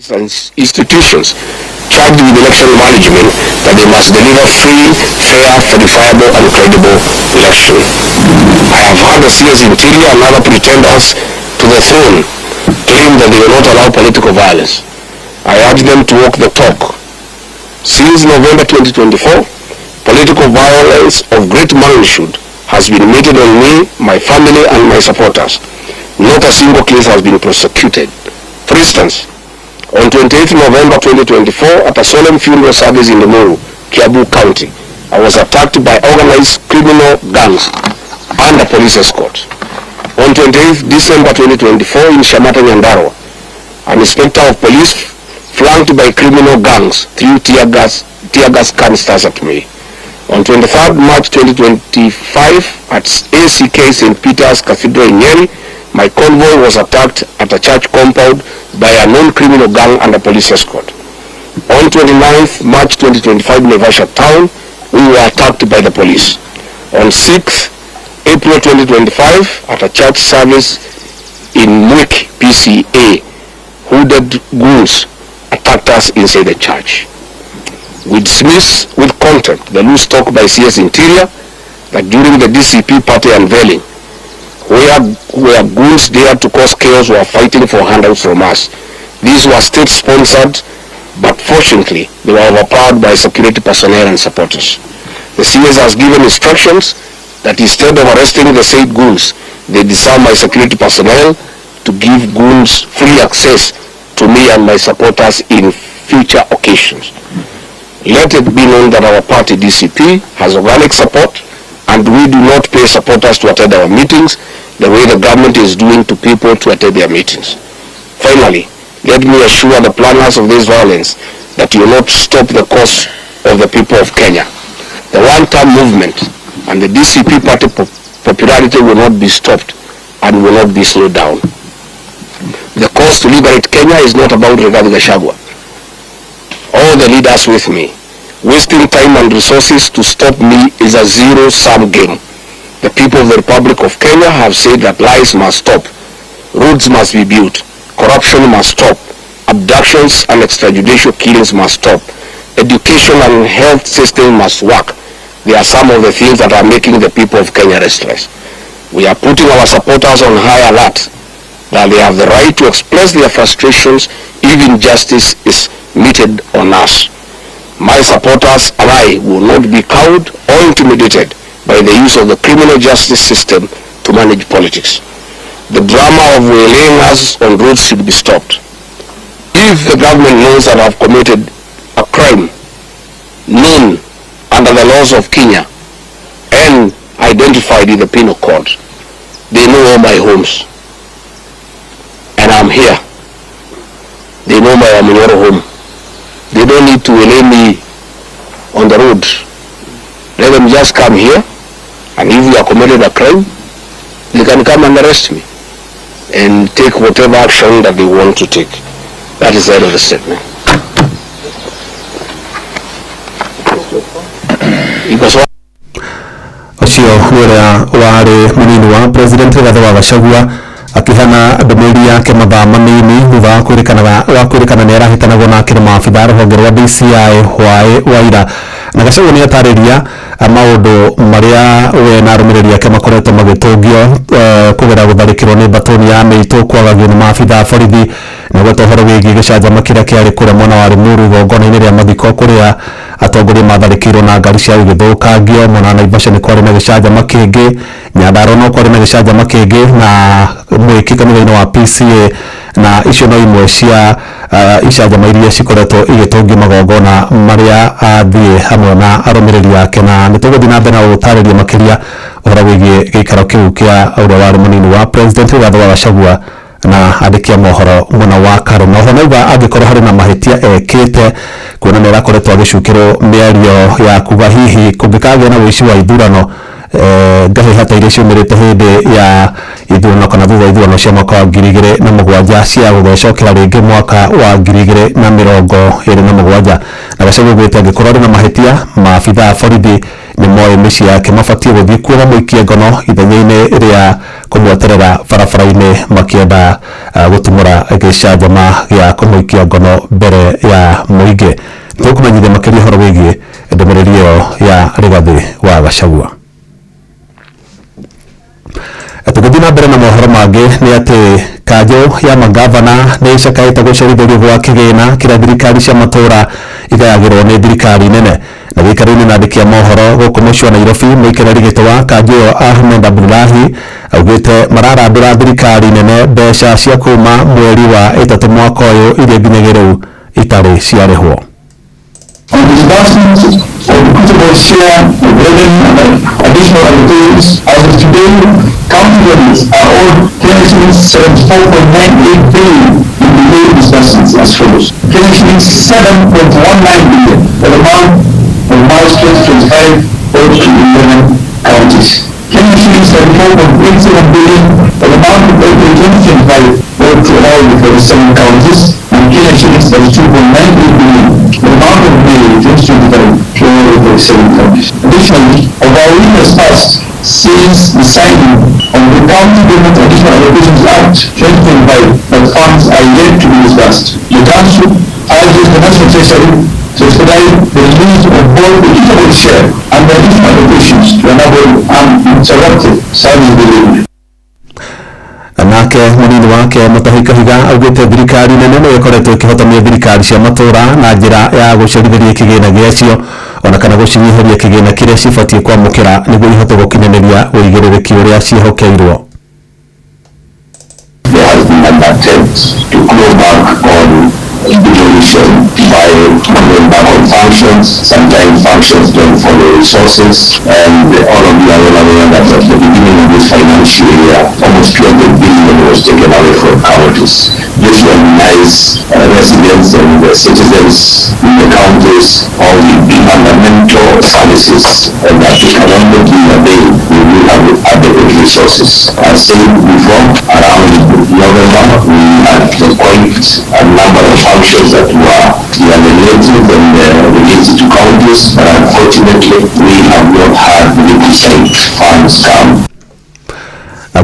Institutions charged with election management that they must deliver free, fair, verifiable and credible election. I have heard the CS Interior and other pretenders to the throne claim that they will not allow political violence. I urge them to walk the talk. Since November 2024, political violence of great magnitude has been meted on me, my family and my supporters. Not a single case has been prosecuted. For instance, on 28 November 2024, at a solemn funeral service in Limuru, Kiambu County, I was attacked by organized criminal gangs under police escort. On 28 December 2024, in Shamata, Nyandarua, an inspector of police flanked by criminal gangs threw tear gas canisters at me. On 23rd March 2025, at ACK St. Peter's Cathedral in Nyeri, my convoy was attacked at a church compound by a non-criminal gang under police escort. On 29th March 2025, in Naivasha town, we were attacked by the police. On 6th April 2025, at a church service in Mwiki, PCEA, hooded goons attacked us inside the church. We dismiss with contempt the loose talk by CS Interior that during the DCP party unveiling, where goons dared to cause chaos were fighting for handouts from us. These were state-sponsored, but fortunately, they were overpowered by security personnel and supporters. The CS has given instructions that instead of arresting the said goons, they disarm my security personnel to give goons free access to me and my supporters in future occasions. Let it be known that our party, DCP, has organic support and we do not pay supporters to attend our meetings the way the government is doing to people to attend their meetings. Finally, let me assure the planners of this violence that you will not stop the cause of the people of Kenya. The one-term movement and the DCP party popularity will not be stopped and will not be slowed down. The cause to liberate Kenya is not about Rigathi Gachagua. All the leaders with me, wasting time and resources to stop me is a zero-sum game. The people of the Republic of Kenya have said that lies must stop, roads must be built, corruption must stop, abductions and extrajudicial killings must stop, education and health system must work. They are some of the things that are making the people of Kenya restless. We are putting our supporters on high alert that they have the right to express their frustrations if injustice is meted on us. My supporters and I will not be cowed or intimidated by the use of the criminal justice system to manage politics. The drama of waylaying us on roads should be stopped. If the government knows that I've committed a crime known under the laws of Kenya and identified in the penal code, they know all my homes. And I'm here. They know my Wamunyoro home. They don't need to waylay me on the road. Let them just come here, and if we have committed a crime, they can come and arrest me and take whatever action that they want to take. That is the end of the statement. Because Ũcio nĩ ũrĩa warĩ mũnini wa president Rigathĩ wa Gachagua akĩheana ndũmĩrĩri yake mathaa manini thutha wa kwĩrĩkana nĩ arahĩtanagwo nake nĩ maabitha a rũhonge rwa DCI hwaĩ wa ira. Na Gachagua nĩ atarĩria maũndũ marĩa we na arũmĩrĩri ake makoretwo magĩtũngio kũgerera gũtharĩkĩrwo nĩ batoni ya mĩitũ, kwagagio nĩ maabitha a borithi, na gweta ũhoro wĩgiĩ gĩcanjama kĩrĩa kĩarĩ kũrĩa mwena wa Limuru, igongona-inĩ rĩa mathiko kũrĩa atongoria matharĩkĩirwo na ngari ciao igĩthũkangio. Mwena wa Naivasha nĩ kwarĩ na gĩcanjama kĩngĩ, Nyandarua no kwarĩ na gĩcanjama kĩngĩ, na mwĩki kanitha-inĩ wa PCEA. Na icio no imwe cia icanjama iria cikoretwo igĩtũngio magongona marĩa athiĩ hamwe na arũmĩrĩri ake. Na nĩ tũgũthiĩ na mbere na gũtarĩria makĩria ũhoro wĩgiĩ gĩikaro kĩu kĩa ũrĩa warĩ mũnini wa president Rigathĩ wa Gachagua na andĩki a mohoro mwena wa Karo. Na oho nauga angĩkorwo harĩ na mahĩtia ekĩte, kuona nĩ arakoretwo agĩcukĩrwo mĩario ya kuga hihi kũngĩkagĩa na ũici wa ithurano. ngahĩha ta iria ciumĩrĩte hĩndĩ ya ithurano kana thutha wa ithurano cia mwaka wa 2007 cia gũgecokera rĩngĩ mwaka wa 2027. Na Gachagua augĩte angĩkorwo arĩ na mahĩtia, maabithaa a borithi nĩ moĩ mĩciĩ yake, mabatiĩ gũthiĩ kuo mamũikie ngono ithenya-inĩ rĩa kũmweterera barabara-inĩ makĩenda gũtumũra gĩcanjama gĩa kũmũikia ngono mbere ya mũingĩ. Tũkũmenyithia makĩria ũhoro wĩgiĩ ndũmĩrĩri ĩyo ya Rigathĩ wa Gachagua. Tũgĩthiĩ na mbere na mohoro mangĩ nĩ atĩ kanjũ ya magavana nĩ ĩcakaĩte gũcerithĩrio gwa kĩgĩna kĩrĩa thirikari cia matũũra igayagĩrwo nĩ thirikari nene. Na gĩikaro-inĩ na andĩki a mohoro gũkũ mũciĩ wa Nairobi, mũikarĩri gĩtĩ wa kanjũ ĩyo Ahmed Abdullahi augĩte mararambĩra thirikari nene mbeca cia kuma mweri wa 3 mwaka ũyũ iria nginyagia rĩu itarĩ ciarĩhwo. On disbursement of equitable share of revenue and additional allocations, as of today, county bodies are owed Kenya shillings 74.98 billion in delayed disbursements as follows. Kenya shillings 7.19 billion for the month of March 2025 owed to 11 counties. Kenya shillings 34.87 billion for the month of April 2025 owed to all the 47 counties, and Kenya shillings 32.93 billion for the month of May 2025 to all the 47 counties. Additionally, over a week has passed since the signing of the County Government Additional Allocations Act 2025, but funds are yet to be disbursed. The Council urges the National Treasury to expedite the release of both the equitable share and the additional allocations to enable uninterrupted service delivery. Nake munini wake Mutahi Kahiga augĩte thirikari nene nĩ ĩkoretwo ĩkĩhotomia thirikari cia matũũra na njĩra ya gũcerithĩria kĩgĩna gĩacio ona kana gũcinyihĩria kĩgĩna kĩrĩa cibatiĩ kwamũkĩra nĩguo ihote gũkinyanĩria ũigĩrĩrĩki ũrĩa ciĩhokeirwo. There has been an attempt to claw back on devolution by going back on functions. Sometimes functions don't follow resources, and all of you are well aware that at the beginning of this financial year, almost 200 billion was taken away from counties. This will denies residents and citizens in the counties all the fundamental services, and that they can only be availed if we have adequate resources. As said before, around November, we had quite a number of functions that were related and related to counties, but unfortunately, we have not had the requisite funds come.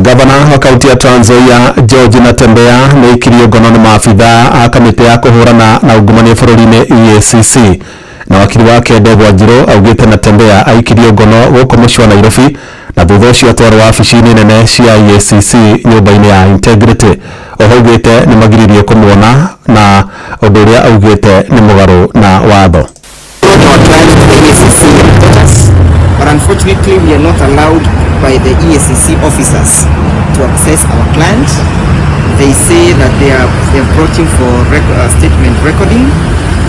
Gavana wa kaunti ya Trans Nzoia George Natembeya nĩ aikirio ngono nĩ maabithaa a kamĩtĩ ya kũhũrana na ungumania bũrũri-inĩ EACC. Na wakiri wake Ndegwa Njirũ augĩte Natembeya aikirio ngono gũkũ mũciĩ wa Nairobi na thutha ũcio atwarwo wabici-inĩ nene cia EACC nyũmba-inĩ ya Integrity. Oho augĩte nĩ magiririo kũmuona na ũndũ ũrĩa augĩte nĩ mũgarũ na watho. Our client to the EACC headquarters, but unfortunately we are not allowed by the EACC officers to access our client. They say that they have brought him for statement recording,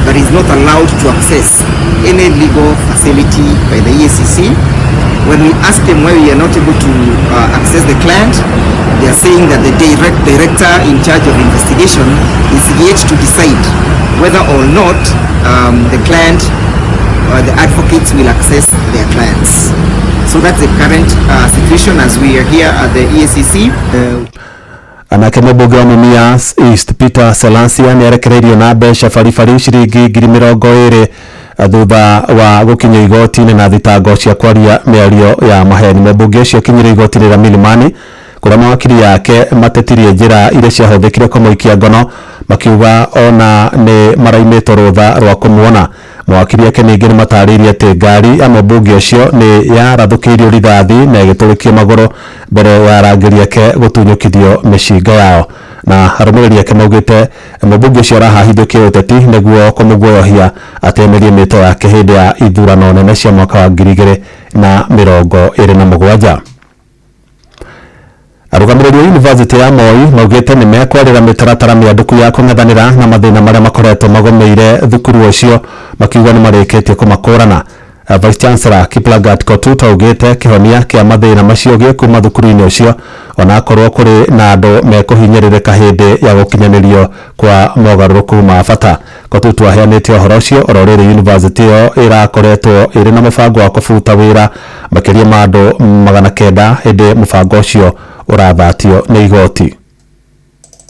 but he's not allowed to access any legal facility by the EACC. When we ask them why we are not able to access the client, they are saying that the director in charge of investigation is yet to decide whether or not the client or the advocates will access their clients. So that's the current situation as we are here at the EACC. Anake mũmbunge wa Mumias East Peter Salasya nĩ arekereirio na mbeca baribari ciringi 20,000 thutha wa gũkinya igoti-inĩ na thitango cia kwaria mĩario ya maheni. Mũmbunge ũcio akinyire igoti-inĩ rĩa Milimani kũrĩa mawakiri yake matetirie njĩra iria ciahũthĩkire kũmũikia ngono, makiuga ona nĩ maraimĩtwo rũtha rwa kũmuona. Mawakiri ake ningĩ nĩ matarĩirie atĩ ngari ya mũmbunge ũcio nĩ yarathũkĩirio rithathi na ĩgĩtũrĩkio magũrũ mbere ya arangĩri ake gũtunyũkithio mĩcinga yao. Na arũmĩrĩri ake maugĩte mũmbunge ũcio arahahithio kĩũteti nĩguo kũmũguoyohia atemerie mĩto yake hĩndĩ ya ithurano nene cia mwaka wa 2027. Arũgamĩrĩri a University ya Moi maugĩte nĩ mekwarĩra mĩtaratara mĩandĩku ya kũng'ethanĩra na mathĩna marĩa makoretwo magũmĩire thukuru ũcio, makiuga nĩ marĩkĩtie kũmakũrana. Vice Chancellor Kiplagat Kotut augĩte kĩhonia kĩa mathĩna macio gĩkuma thukuru-inĩ ũcio onakorwo kũrĩ na andũ mekũhinyĩrĩrĩka hĩndĩ ya gũkinyanĩrio kwa mogarũrũku ma bata. Kotut aheanĩte ũhoro ũcio oro rĩrĩ university ĩyo ĩrakoretwo ĩrĩ na mũbango wa kũbuta wĩra makĩria ma andũ 900 hĩndĩ mũbango ũcio ũrathatio nĩ igoti.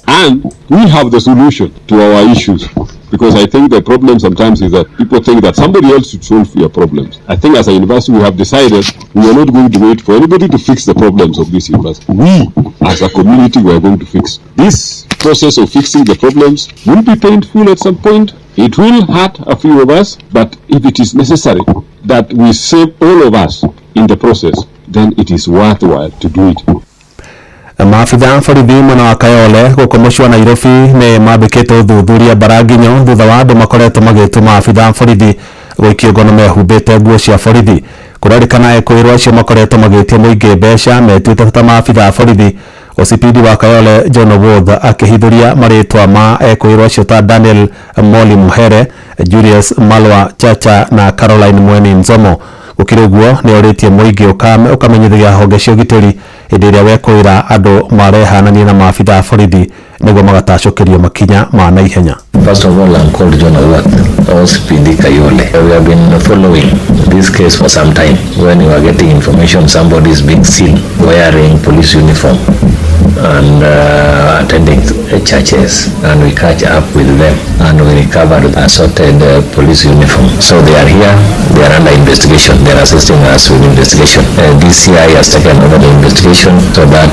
And we have the solution to our issues, because I think the problem sometimes is that people think that somebody else should solve your problems. I think as a university we have decided we are not going to wait for anybody to fix the problems of this university. We as a community we are going to fix. This process of fixing the problems will be painful at some point. It will hurt a few of us, but if it is necessary that we save all of us in the process, then it is worthwhile to do it. Maabitha borithi mwena wa Kayole gũkũ mũciĩ wa Nairobi nĩ mambĩkĩte ũthuthuria mbaranginyo thutha wa andũ makoretwo magĩtũma maabitha borithi gũikio ngono mehumbĩte nguo cia borithi. Kũrerĩkana ekũĩrwo acio makoretwo magĩtia mũingĩ mbeca metuĩte ta maabitha borithi. OCPD wa Kayole John Owoth akĩhithũria marĩtwa ma ekũĩrwo acio ta Daniel Moli Muhere, Julius Malwa Chacha na Caroline Mweni Nzomo. Gũkĩrĩ ũguo nĩ orĩtie mũingĩ ũkamenyithagia honge cia ũgitĩri hĩndĩ ĩrĩa wekwĩra andũ marehanania na maabitha borithi nĩguo magatacũkĩrio makinya ma naihenya. First of all, I'm called John Owoth, OCPD Kayole. We have been following this case for some time. When we were getting information, somebody is being seen wearing police uniform and attending churches, and we catch up with them and we recovered assorted police uniform. So they are here, they are under investigation, they are assisting us with investigation. DCI has taken over the investigation, so that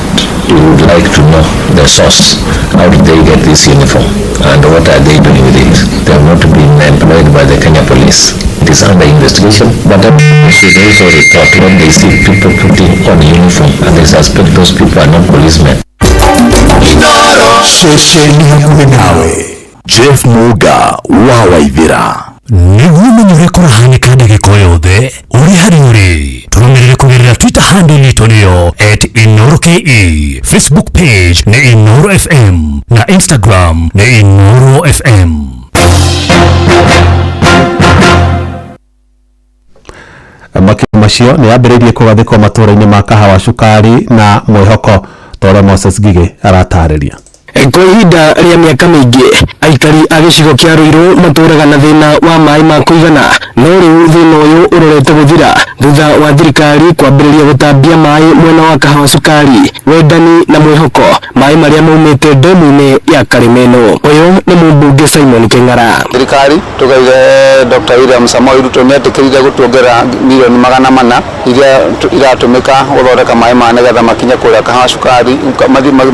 we would like to know the source. How did they get this uniform and what are they doing with it? They have not been employed by the Kenya police. It is under investigation, but they should also report when they see people putting on uniform and they suspect those people are not policemen. Ceceni hakuhĩ nawe Jeff Muga wa Waithĩra nĩguo ũmenye ũrĩa kũrahanĩka ndagĩka o yothe ũrĩ harĩa ũrĩ tũrũmĩrĩre kũgerera Twitter handle itũ nĩyo @InoroKE, Facebook page nĩ Inoro FM na Instagram nĩ Inoro FM. Makinya macio nĩ yambĩrĩirie kũgathĩkwo matũũra-inĩ ma Kahawa Cukari na Mwĩhoko ta ũrĩa Moses Ngigĩ aratarĩria. Kwa ihinda rĩa mĩaka mĩingĩ aikari a gĩcigo kĩa Ruiru matũraga na thĩna wa maĩ ma kũigana, no rĩu thĩna ũyũ ũrorete gũthira thutha wa thirikari kwambĩrĩria gũtambia maĩ mwena wa Kahawa Cukari, Wendani na Mwĩhoko, maĩ marĩa maumĩte ndemu-inĩ ya Karĩmeno. Ũyũ nĩ mũmbunge Simon Kĩng'ara. Thirikari tugaire Dr. William Samoei Ruto nĩetĩkĩrire gũtuongerera milioni 400 iria iratũmĩka gũthondeka maĩ maya nĩgetha makinye kũrĩa Kahawa Cukari,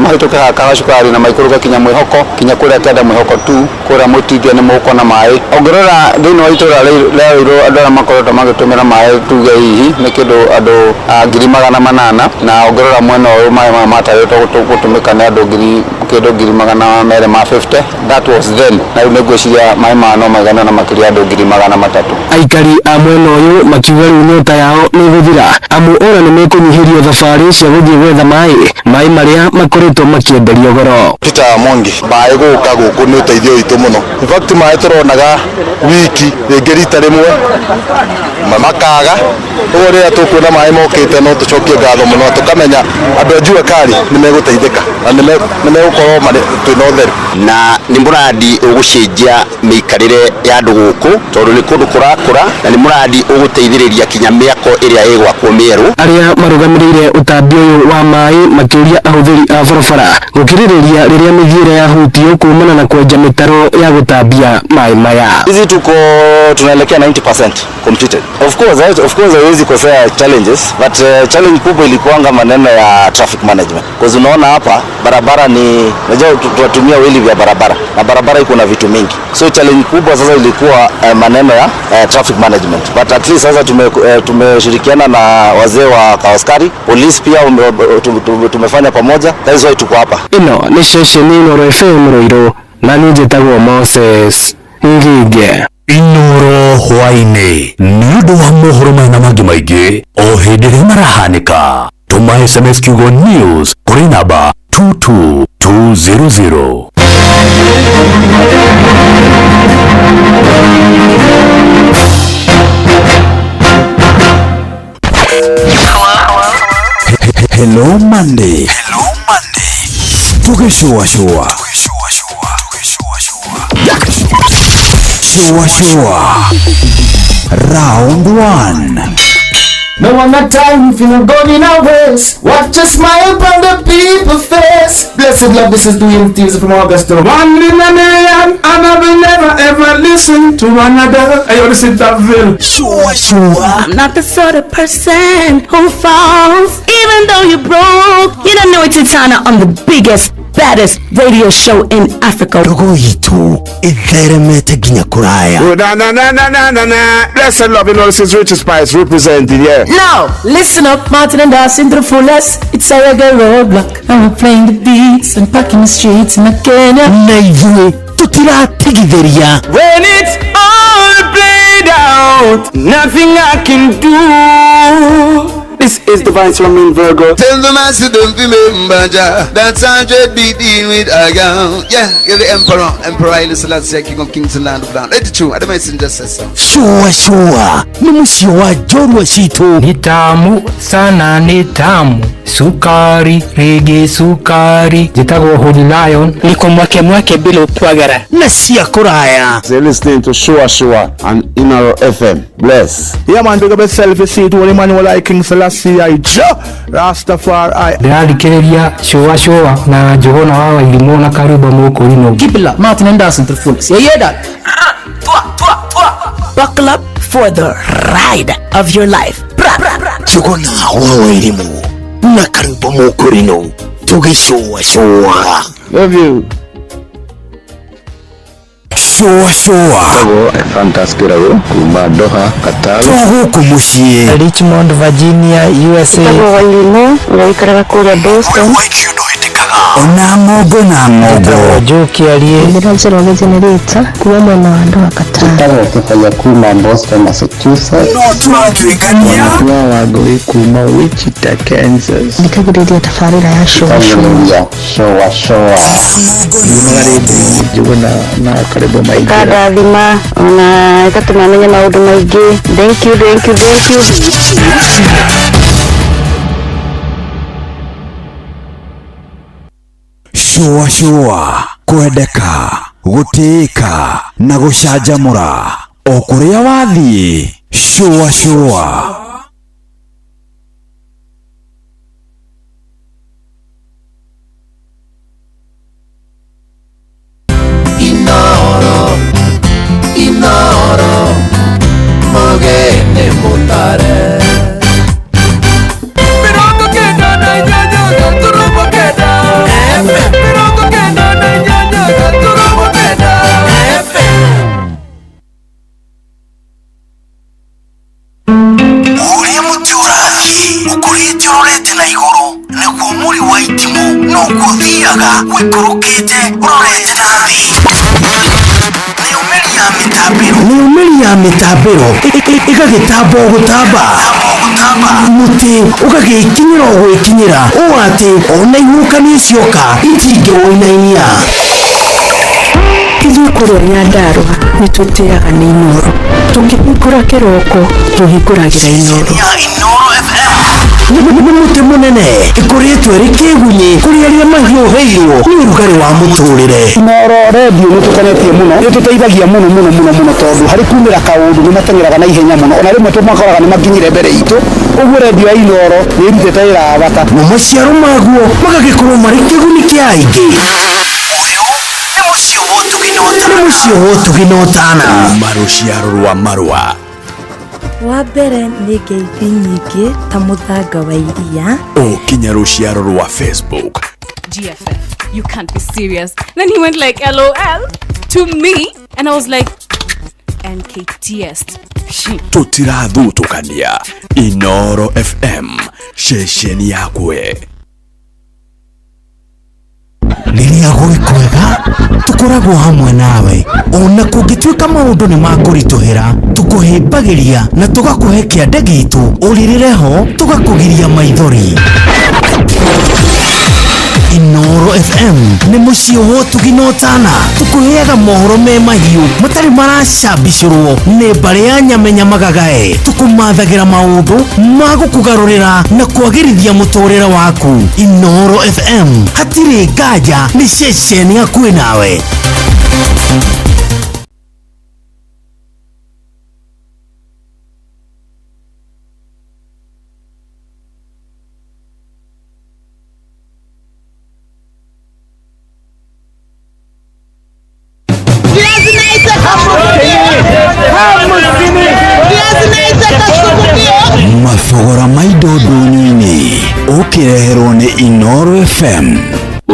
mahĩtũke haha Kahawa Cukari na maikũrũke kinya Mwĩhoko, kinya kũrĩa kĩanda Mwĩhoko tu kũrĩa Mũtindia nĩ mũgũkona maĩ. Ũngĩrora thĩinĩ wa itũra rĩa Ruiru andũ arĩa makoretwo magĩtũmĩra maĩ tuge hihi nĩ kĩndũ andũ 800,000, na ũngĩrora mwena ũyũ maĩ maya matarĩtwo gũtũmĩka nĩ andũ kĩndũ 250,000. That was then, na rĩu nĩngwĩciria maĩ maya no maigana na makĩria andũ 300,000. Aikari a mwena ũyũ makiuga rĩu nyota yao nĩ ĩgũthira amu ora nĩ mekũnyihĩrio thabarĩ cia gũthiĩ gwetha maĩ, maĩ marĩa makoretwo makĩenderio goro. Peter Mwangi, maĩ gũka gũkũ nĩ ũteithio witũ mũno. In fact maĩ tũronaga wiki rĩngĩ rita rĩmwe makaga, ũguo rĩrĩa tũkuona maĩ mokĩte no tũcokie ngatho mũno, tũkamenya andũ a Jua Kali nĩ megũteithĩka na nĩ megũkorwo twĩna ũtheru. Na nĩ mũradi ũgũcenjia mĩikarĩre ya andũ gũkũ tondũ nĩ kũndũ kũrakũra, na nĩ mũradi ũgũteithĩrĩria kinya mĩako ĩrĩa ĩgwakwo mĩerũ. Arĩa marũgamĩrĩire ũtambia ũyũ wa maĩ makĩũria ahũthĩri a barabara gũkirĩrĩria rĩrĩa mĩthiĩre yahutio kumana na kwenja mĩtaro ya gũtambia maĩ maya. Hizi tuko tunaelekea 90% completed. Of course haiwezi kosea challenges, but challenge kubwa ilikuanga maneno ya traffic management. Because unaona hapa barabara ni unajua tunatumia wili vya barabara na barabara iko na vitu mingi. So challenge kubwa sasa ilikuwa maneno ya traffic management. But at least sasa tumeshirikiana na wazee wa Kawaskari, police pia tumefanya pamoja. That is why tuko hapa. Ino ni ceceni Inoro FM Ruiru na niĩ njĩtagwo Moses Ngige. Inoro hwaĩ-inĩ nĩ ũndũ wa mohoro maya na mangĩ maingĩ o hĩndĩ ĩrĩa marahanĩka. Tũma SMS kiugo news kũrĩ namba 22200. Hello Monday. Hello Monday. Tugĩcũacũa. Shua. Round 1. No one got time if you're going in our ways. Watch a smile from the people's face. Blessed love, this is the William Thieves from Augusta. One in a million, and I will never ever listen to another. I want to sit that bill. Sure. I'm not the sort of person who falls, even though you're broke. You don't know it's Titana on the biggest, baddest radio show in Africa. Ndogo itu itheremete nginya kuraya. Na na na na na na na. Blessed love, you know this is Richard Spice representing, yeah. Now, listen up, Martin and Dawson to the fullest. It's a reggae roadblock, and we're playing the beats and packing the streets in Kenya. Na ithuĩ tũtiratigithĩria. When it's all played out, nothing I can do. This is the Vice Ramin Virgo. Tell the master don't remember that's 100 beat with a gown. Yeah, you're the emperor, Emperor Haile Selassie, King of Kings and Land of Land. It's true, I don't just say so. Shua, ni mũciĩ wa njorua citũ. Ni tamu sana, ni tamu. Sukari, rege sukari. Njĩtagwo Holy Lion. Niko mwake mwake bila upwagara. Na cia kũraya. You're listening to Shua Shua and Inaro FM. Bless. Yeah man, big up yourself, you see it, Holy Manuel I King Selassie I Jah Rastafari. Ndĩrathikĩrĩria Shua Shua na Njũgũna wa Wairimũ na Karumba Mũkũrinũ. Keep it locked, Martin and Dawson to the fullest. You hear that? Buckle up for the ride of your life. Bra, bra, bra. Njũgũna wa Wairimũ na Karumba Mũkũrinũ tũgĩcũa cũa. Love you. Shua Shua. Tagwo Fantas Kirago kuma Doha, Qatar. Tũgũkũ mũciĩ. Richmond, Virginia, USA. Tagwo Wairimũ ũrĩa kũrĩa Boston. Ona ng'ongo na ng'ongo. Joe Kiarie. Ndĩra Njoroge Generator kuma mwena wa Doha, Qatar. Tagwo Kĩbaya kuma Boston, Massachusetts. No tũratuĩkania. Mwatua wa Ngũĩ kuma Wichita, Kansas. Thikagĩrĩria tabarĩra ya Shua Shua. Shua Shua. Njũgũna na Karumba Maingĩra. Ĩkandathima ona ĩgatũma menye maũndũ maingĩ. Thank you, thank you, thank you. Shua Shua, kwendeka, gũtĩĩka na gũcanjamũra o kũrĩa wathiĩ. Shua Shua. Inoro, Inoro, mogene mutare. Ũrĩa mũtĩ ũrathiĩ ũkũrĩte ũrorete na igũrũ nĩguo mũri wa itimũ noguo ũthiaga wĩikũrũkĩte ũrorete na thĩ. Nayo mĩri ya mĩtambĩro nayo mĩri ya mĩtambĩro ĩgagĩtamba o gũtamba mũtĩ ũgagĩkinyĩra o gwĩkinyĩra ũũ atĩ ona ihuhũkanio cioka itingĩwũinainia. Ithuĩ kũrĩa Nyandarũa nĩ twĩtĩaga nĩ Inooro. Tũkĩhingũra kĩroko tũhingũragĩra Inooro. Nĩ mũtĩ mũnene ĩkũrĩtwo ĩrĩ kĩgunyĩ kũrĩ arĩa mahiũhĩirwo nĩ ũrugarĩ wa mũtũrĩre. Inooro redio nĩ tũkenetie mũno, nĩ tũteithagia mũno mũno mũno mũno tondũ harĩ kumĩra kaũndũ nĩ mateng'eraga na ihenya mũno, ona rĩmwe tũmakoraga nĩ makinyire mbere itũ. Ũguo redio ya Inooro nĩ ĩrutĩte wĩra wa bata. Mo maciaro maguo magagĩkorwo marĩ kĩguni kĩa aingĩ. Nĩ mũciĩ wa ũtugi na ũtana. Maruciaro rwa marũa. Wa mbere nĩ ngeithi nyingĩ ta mũthanga wa iria. O kinya rũciaro rwa Facebook. GFF, you can't be serious. Then he went like LOL to me and I was like NKTS. Tũtirathutũkania. Inoro FM, ceceni yakwe. Rĩrĩa gwĩ kwega tũkoragwo hamwe nawe ona kũngĩtuĩka maũndũ nĩ makũritũhĩra tũkũhĩmbagĩria na tũgakũhe kĩande gitũ ũrĩrĩre ho tũgakũgiria maithori. Inoro FM nĩ mũciĩ wa ũtugi na ũtana, tũkũheaga mohoro me mahiũ matarĩ maracabicũrwo nĩ mbarĩ ya nyamenya magagae, tũkũmathagĩra maũndũ ma gũkũgarũrĩra na kwagĩrithia mũtũrĩre waku. Inoro FM hatirĩ nganja nĩ ceceni hakuhĩ nawe. Mathogora ma indo ndũnyũ-inĩ ũkĩreherwo nĩ Inoro FM.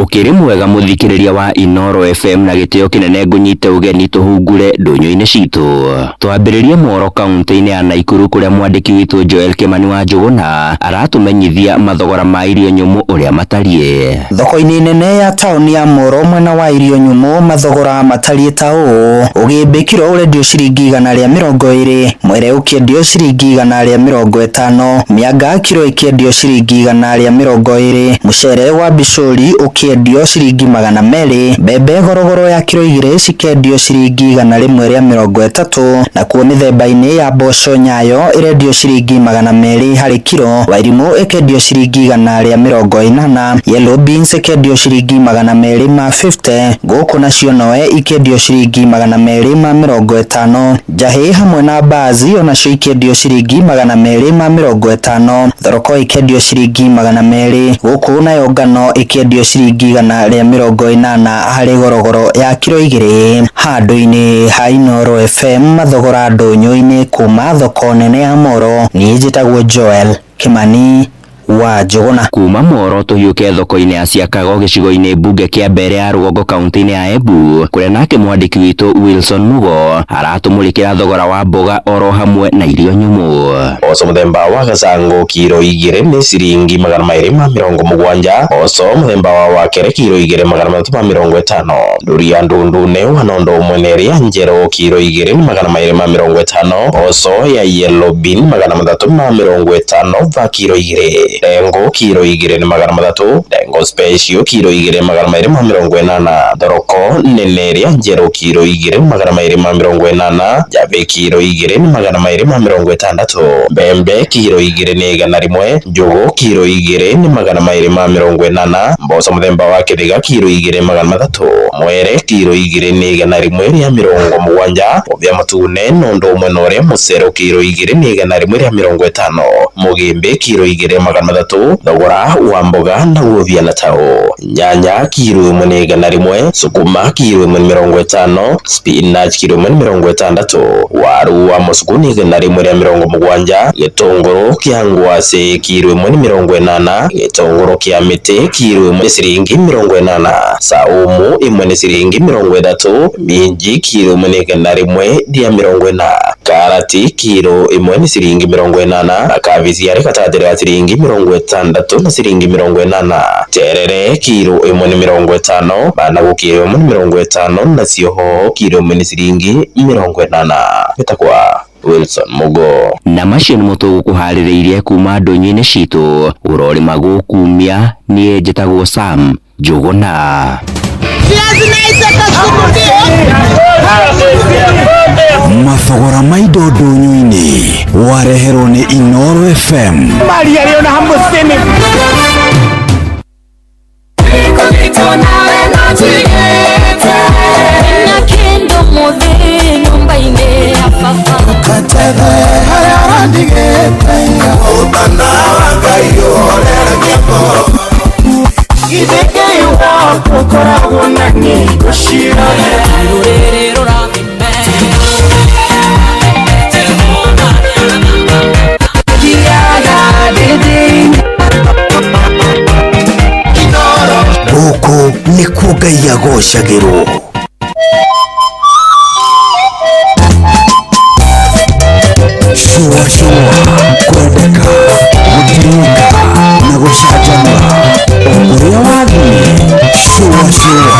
Ukiri mwega muthikiriria wa Inoro FM na gitio kinene ngunyite ugeni tuhungure ndunyu-ini citu. Twambiririe Moro kaunti-ini ya Naikuru kuria mwandiki witu Joel Kimani wa Njuguna aratumenyithia mathogora ma irio nyumu uria matarie. Thoko-inĩ nene ya tauni ya Moro mwena wa irio nyumu mathogora matarie ta ũũ: ũgĩmbĩ kiro ũrendio ciringi 120, mwere ũkĩendio ciringi 150, mĩanga kiro ĩkĩendio ciringi 120, mũcere wa bicũri ũkĩendio ciringi 200, mbembe gorogoro ya kiro 2 cikendio ciringi 130, nakuo mĩthemba-inĩ ya mboco nyayo ĩrendio ciringi 200 harĩ kiro, wairimũ ĩkendio ciringi 180, yellow beans ĩkendio ciringi 250, ngũkũ nacio noe ikendio ciringi 250, njahĩ hamwe na mbaazi onacio ikendio ciringi 250, thoroko ikendio ciringi 200, gũkũ nayo ngano ikendio ciringi 180 harĩ gorogoro ya kiro 2. Handũ-inĩ ha Inoro FM mathogora ndũnyũ-inĩ kuma thoko nene ya Moro, niĩ njĩtagwo Joel Kimani wa Njuguna. Kuma Moro tuhiuke thoko-inĩ ya Ciakago gĩcigo-inĩ mbunge kĩa mbere ya Rũgongo kaunti-inĩ ya Embu kuria nake mwandĩki witũ Wilson Mugo aratumũrĩkĩra thogora wa mboga oro hamwe na irio nyũmũ. Mboco mũthemba wa gacango kiro 2 nĩ ciringi 270, mboco mũthemba wa wakere kiro 2 350, nduria ndundune wa nondo ũmwe na ĩrĩa njerũ kiro 2 250, mboco ya yellow bean 350 va kiro 2, ndengo kiro 2 300, ndengo special kiro 2 280, thoroko nene ĩrĩa njerũ kiro 2 280, njambĩ kiro 2 260, mbembe kiro 2 100, njũgũ kiro 2 280, mboco mũthemba wa kĩthĩga kiro 2 300, mwere kiro 2 170, mũbĩa mũtune nondo ũmwe na ũrĩa mũcero kiro 2 150, mũgĩmbĩ kiro 2 300, thogora wa mboga naguo thiana tao nyanya kiro 1 100, sukuma kiro 1 50, spinach kiro 1 60, waru wa mũcuku nĩ 170, gĩtũngũrũ kĩa ngwacĩ kiro 1 80, gĩtũngũrũ kĩa mĩtĩ kiro 1 ciringi 80, saumu 1 nĩ ciringi 30, minji kiro 1 140, karati kiro 1 nĩ ciringi 80, na kabici arĩ gatagatĩ ga ciringi 60 na ciringi 80, terere kiro 1 50, managu kiro 1 50, nacio hoho kiro 1 nĩ ciringi 80. Gĩtagwa Wilson Mugo. Na macio nĩmo tũgũkũharĩrĩirie kuma ndũnyũ-inĩ citũ ũrorĩma gũkumia. Niĩ njĩtagwo Sam Njuguna. Mathogora ma indo ndũnyũ-inĩ wareherwo nĩ Inoro FM. Gũkũ nĩkuo Ngai agocagĩrwo. Shua shua, kwendeka, gũtĩĩka na gũcanjamũra o kũrĩa wathiĩ. Shua shua.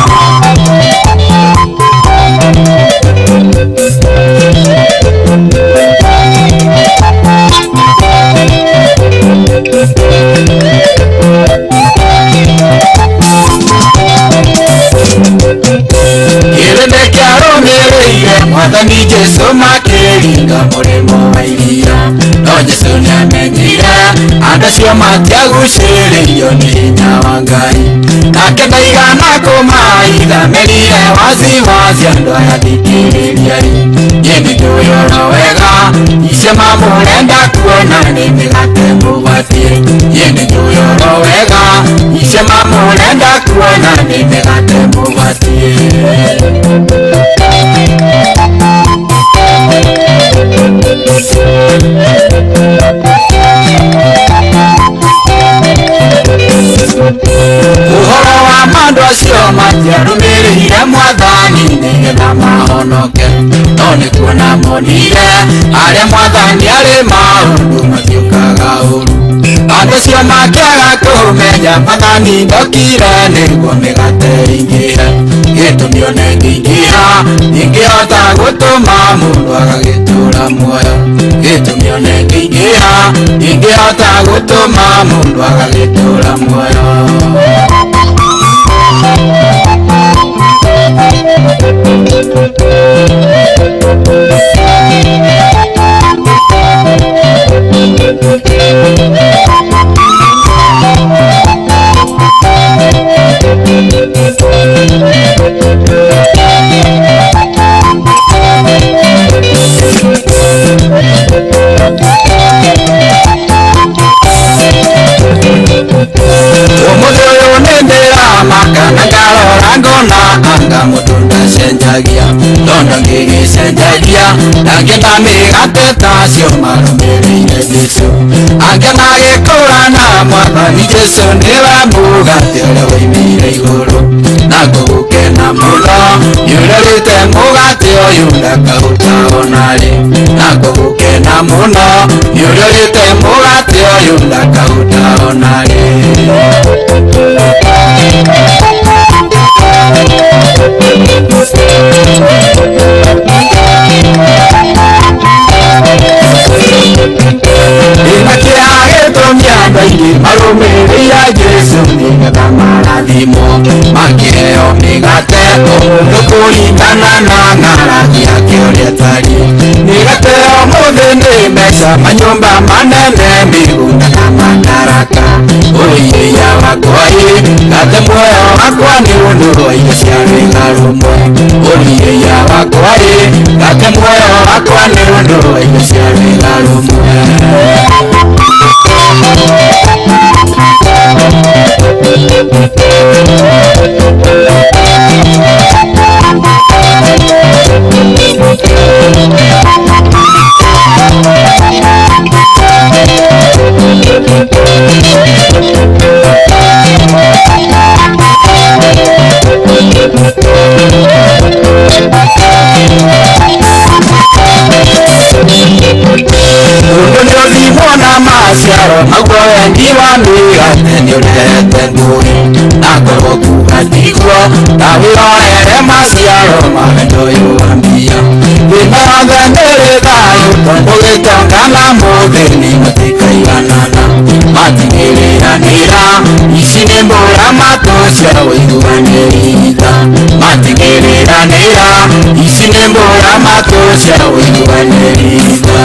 makĩringa mũrĩmo wa iria. No Jesũ nĩamenyire andũ acio matiagucĩrĩirio nĩ hinya wa Ngai. Nake ndaigana kũmaitha merire waziwazi andũ aya thikĩrĩriai. Niĩ nĩnjũĩ oro wega icio mamũrenda kuona nĩ mĩgate mũgwatie. Niĩ nĩnjũĩ oro wega icio mamũrenda kuona nĩ mĩgate mũgwatie. Ũhoro wa andũ acio matiarũmĩrĩire mwathani nĩgetha mahonoke, no nĩ kuona monire arĩa mwathani arĩ maũndũ matiũkaga ũru. Andũ acio makĩaga kũmenya mwathani ndokire nĩguo mĩgate ĩingĩhe. Gĩtũmi ona ĩngĩingĩha ndĩngĩhota gũtũma mũndũ agagĩtũra muoyo. Gĩtũmi ona ĩngĩingĩha ndĩngĩhota gũtũma mũndũ agagĩtũra muoyo. Ũmũthĩ ũyũ nĩndĩramaka na ngarora ngona anga mũndũ ndacenjagia, tondũ ngĩgĩcenjagia ndangĩenda mĩgate tacio marũmĩrĩire Jesũ. Angĩona gĩkũrana mwathani Jesũ nĩwe mũgate ũrĩa woimire igũrũ. Na ngũgũkena mũno nĩũrorĩte mũgate ũyũ ndakaũta onarĩ. Na ngũgũkena mũno nĩũrorĩte mũgate ũyũ ndakaũta onarĩ. Ndĩna kĩeha gĩtũmi andũ aingĩ marũmĩrĩire Jesũ nĩgetha marathimwo makĩheo mĩgate o mũndũ kũringana na ng'aragu yake ũrĩa ĩtariĩ. Mĩgate ya ũmũthĩ nĩ mbeca, manyũmba manene, mĩgũnda na madaraka. Ũiya wakwa ĩ gate muoyo wakwa nĩ ũndũ wa irio cia rwĩga rũmwe. Ũiya wakwa ĩ gate muoyo wakwa nĩ ũndũ wa irio cia rwĩga rũmwe. Mũndũ nĩũthimwo na maciaro maguo wendi wa mĩgate nĩũrehete ngũĩ. Na ngorwo kuga tiguo ta wĩrorere maciaro ma wendo ũyũ wa mbia. Thĩna yothe ndĩrĩ thayũ tondũ gĩtonga na mũthĩni matikaiganana. Matingĩrĩranĩra ici nĩ mbũra matũ cia ũiguanĩri tha. Matingĩrĩranĩra ici nĩ mbũra matũ cia ũiguanĩri tha.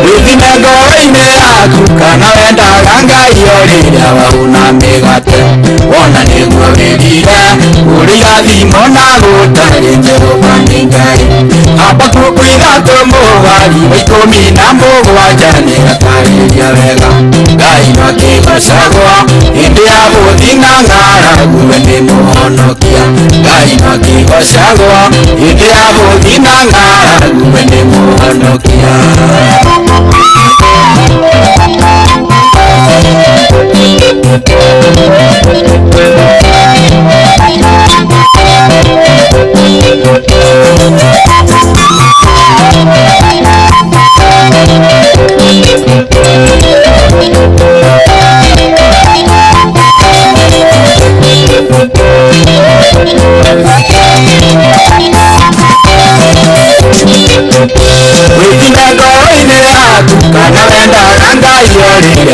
Wĩthime ngoro-inĩ yaku kana wendaga Ngai o rĩrĩa wauna mĩgate. Wona nĩguo wĩrire kũrĩ irathimo na gũtarĩ Jehova nĩ Ngai. Habakuku 3:17 nĩgatarĩria wega Ngai no akĩgocagwo hĩndĩ ya bũthi na ng'aragu we nĩ mũhonokia. Ngai no akĩgocagwo hĩndĩ ya bũthi na ng'aragu we nĩ mũhonokia. Wĩthime ngoro-inĩ yaku kana wendaga Ngai o rĩrĩa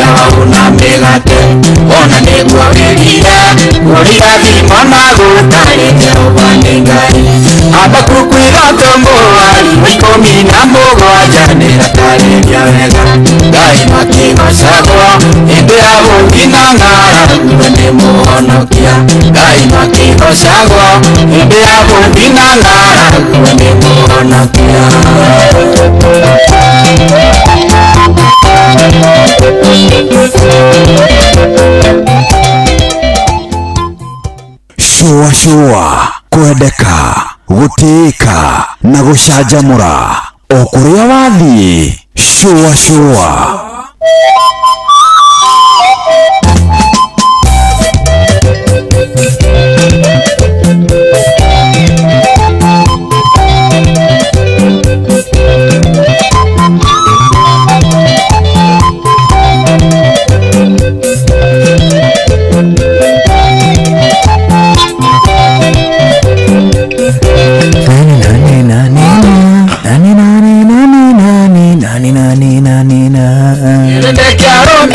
Mũrĩrathimo na gũtarĩ Jehova nĩ Ngai. Habakuku ithatũ mũhari wa 17 nĩratarĩria wega. Ngai makĩgocagwo hĩndĩ ya bũthi na ng'aragu we nĩ mũhonokia. Ngai makĩgocagwo hĩndĩ ya bũthi na ng'aragu we nĩ mũhonokia. Shũa shũa kwendeka gũtĩĩka na gũcanjamũra o kũrĩa wathiĩ shũa shũa.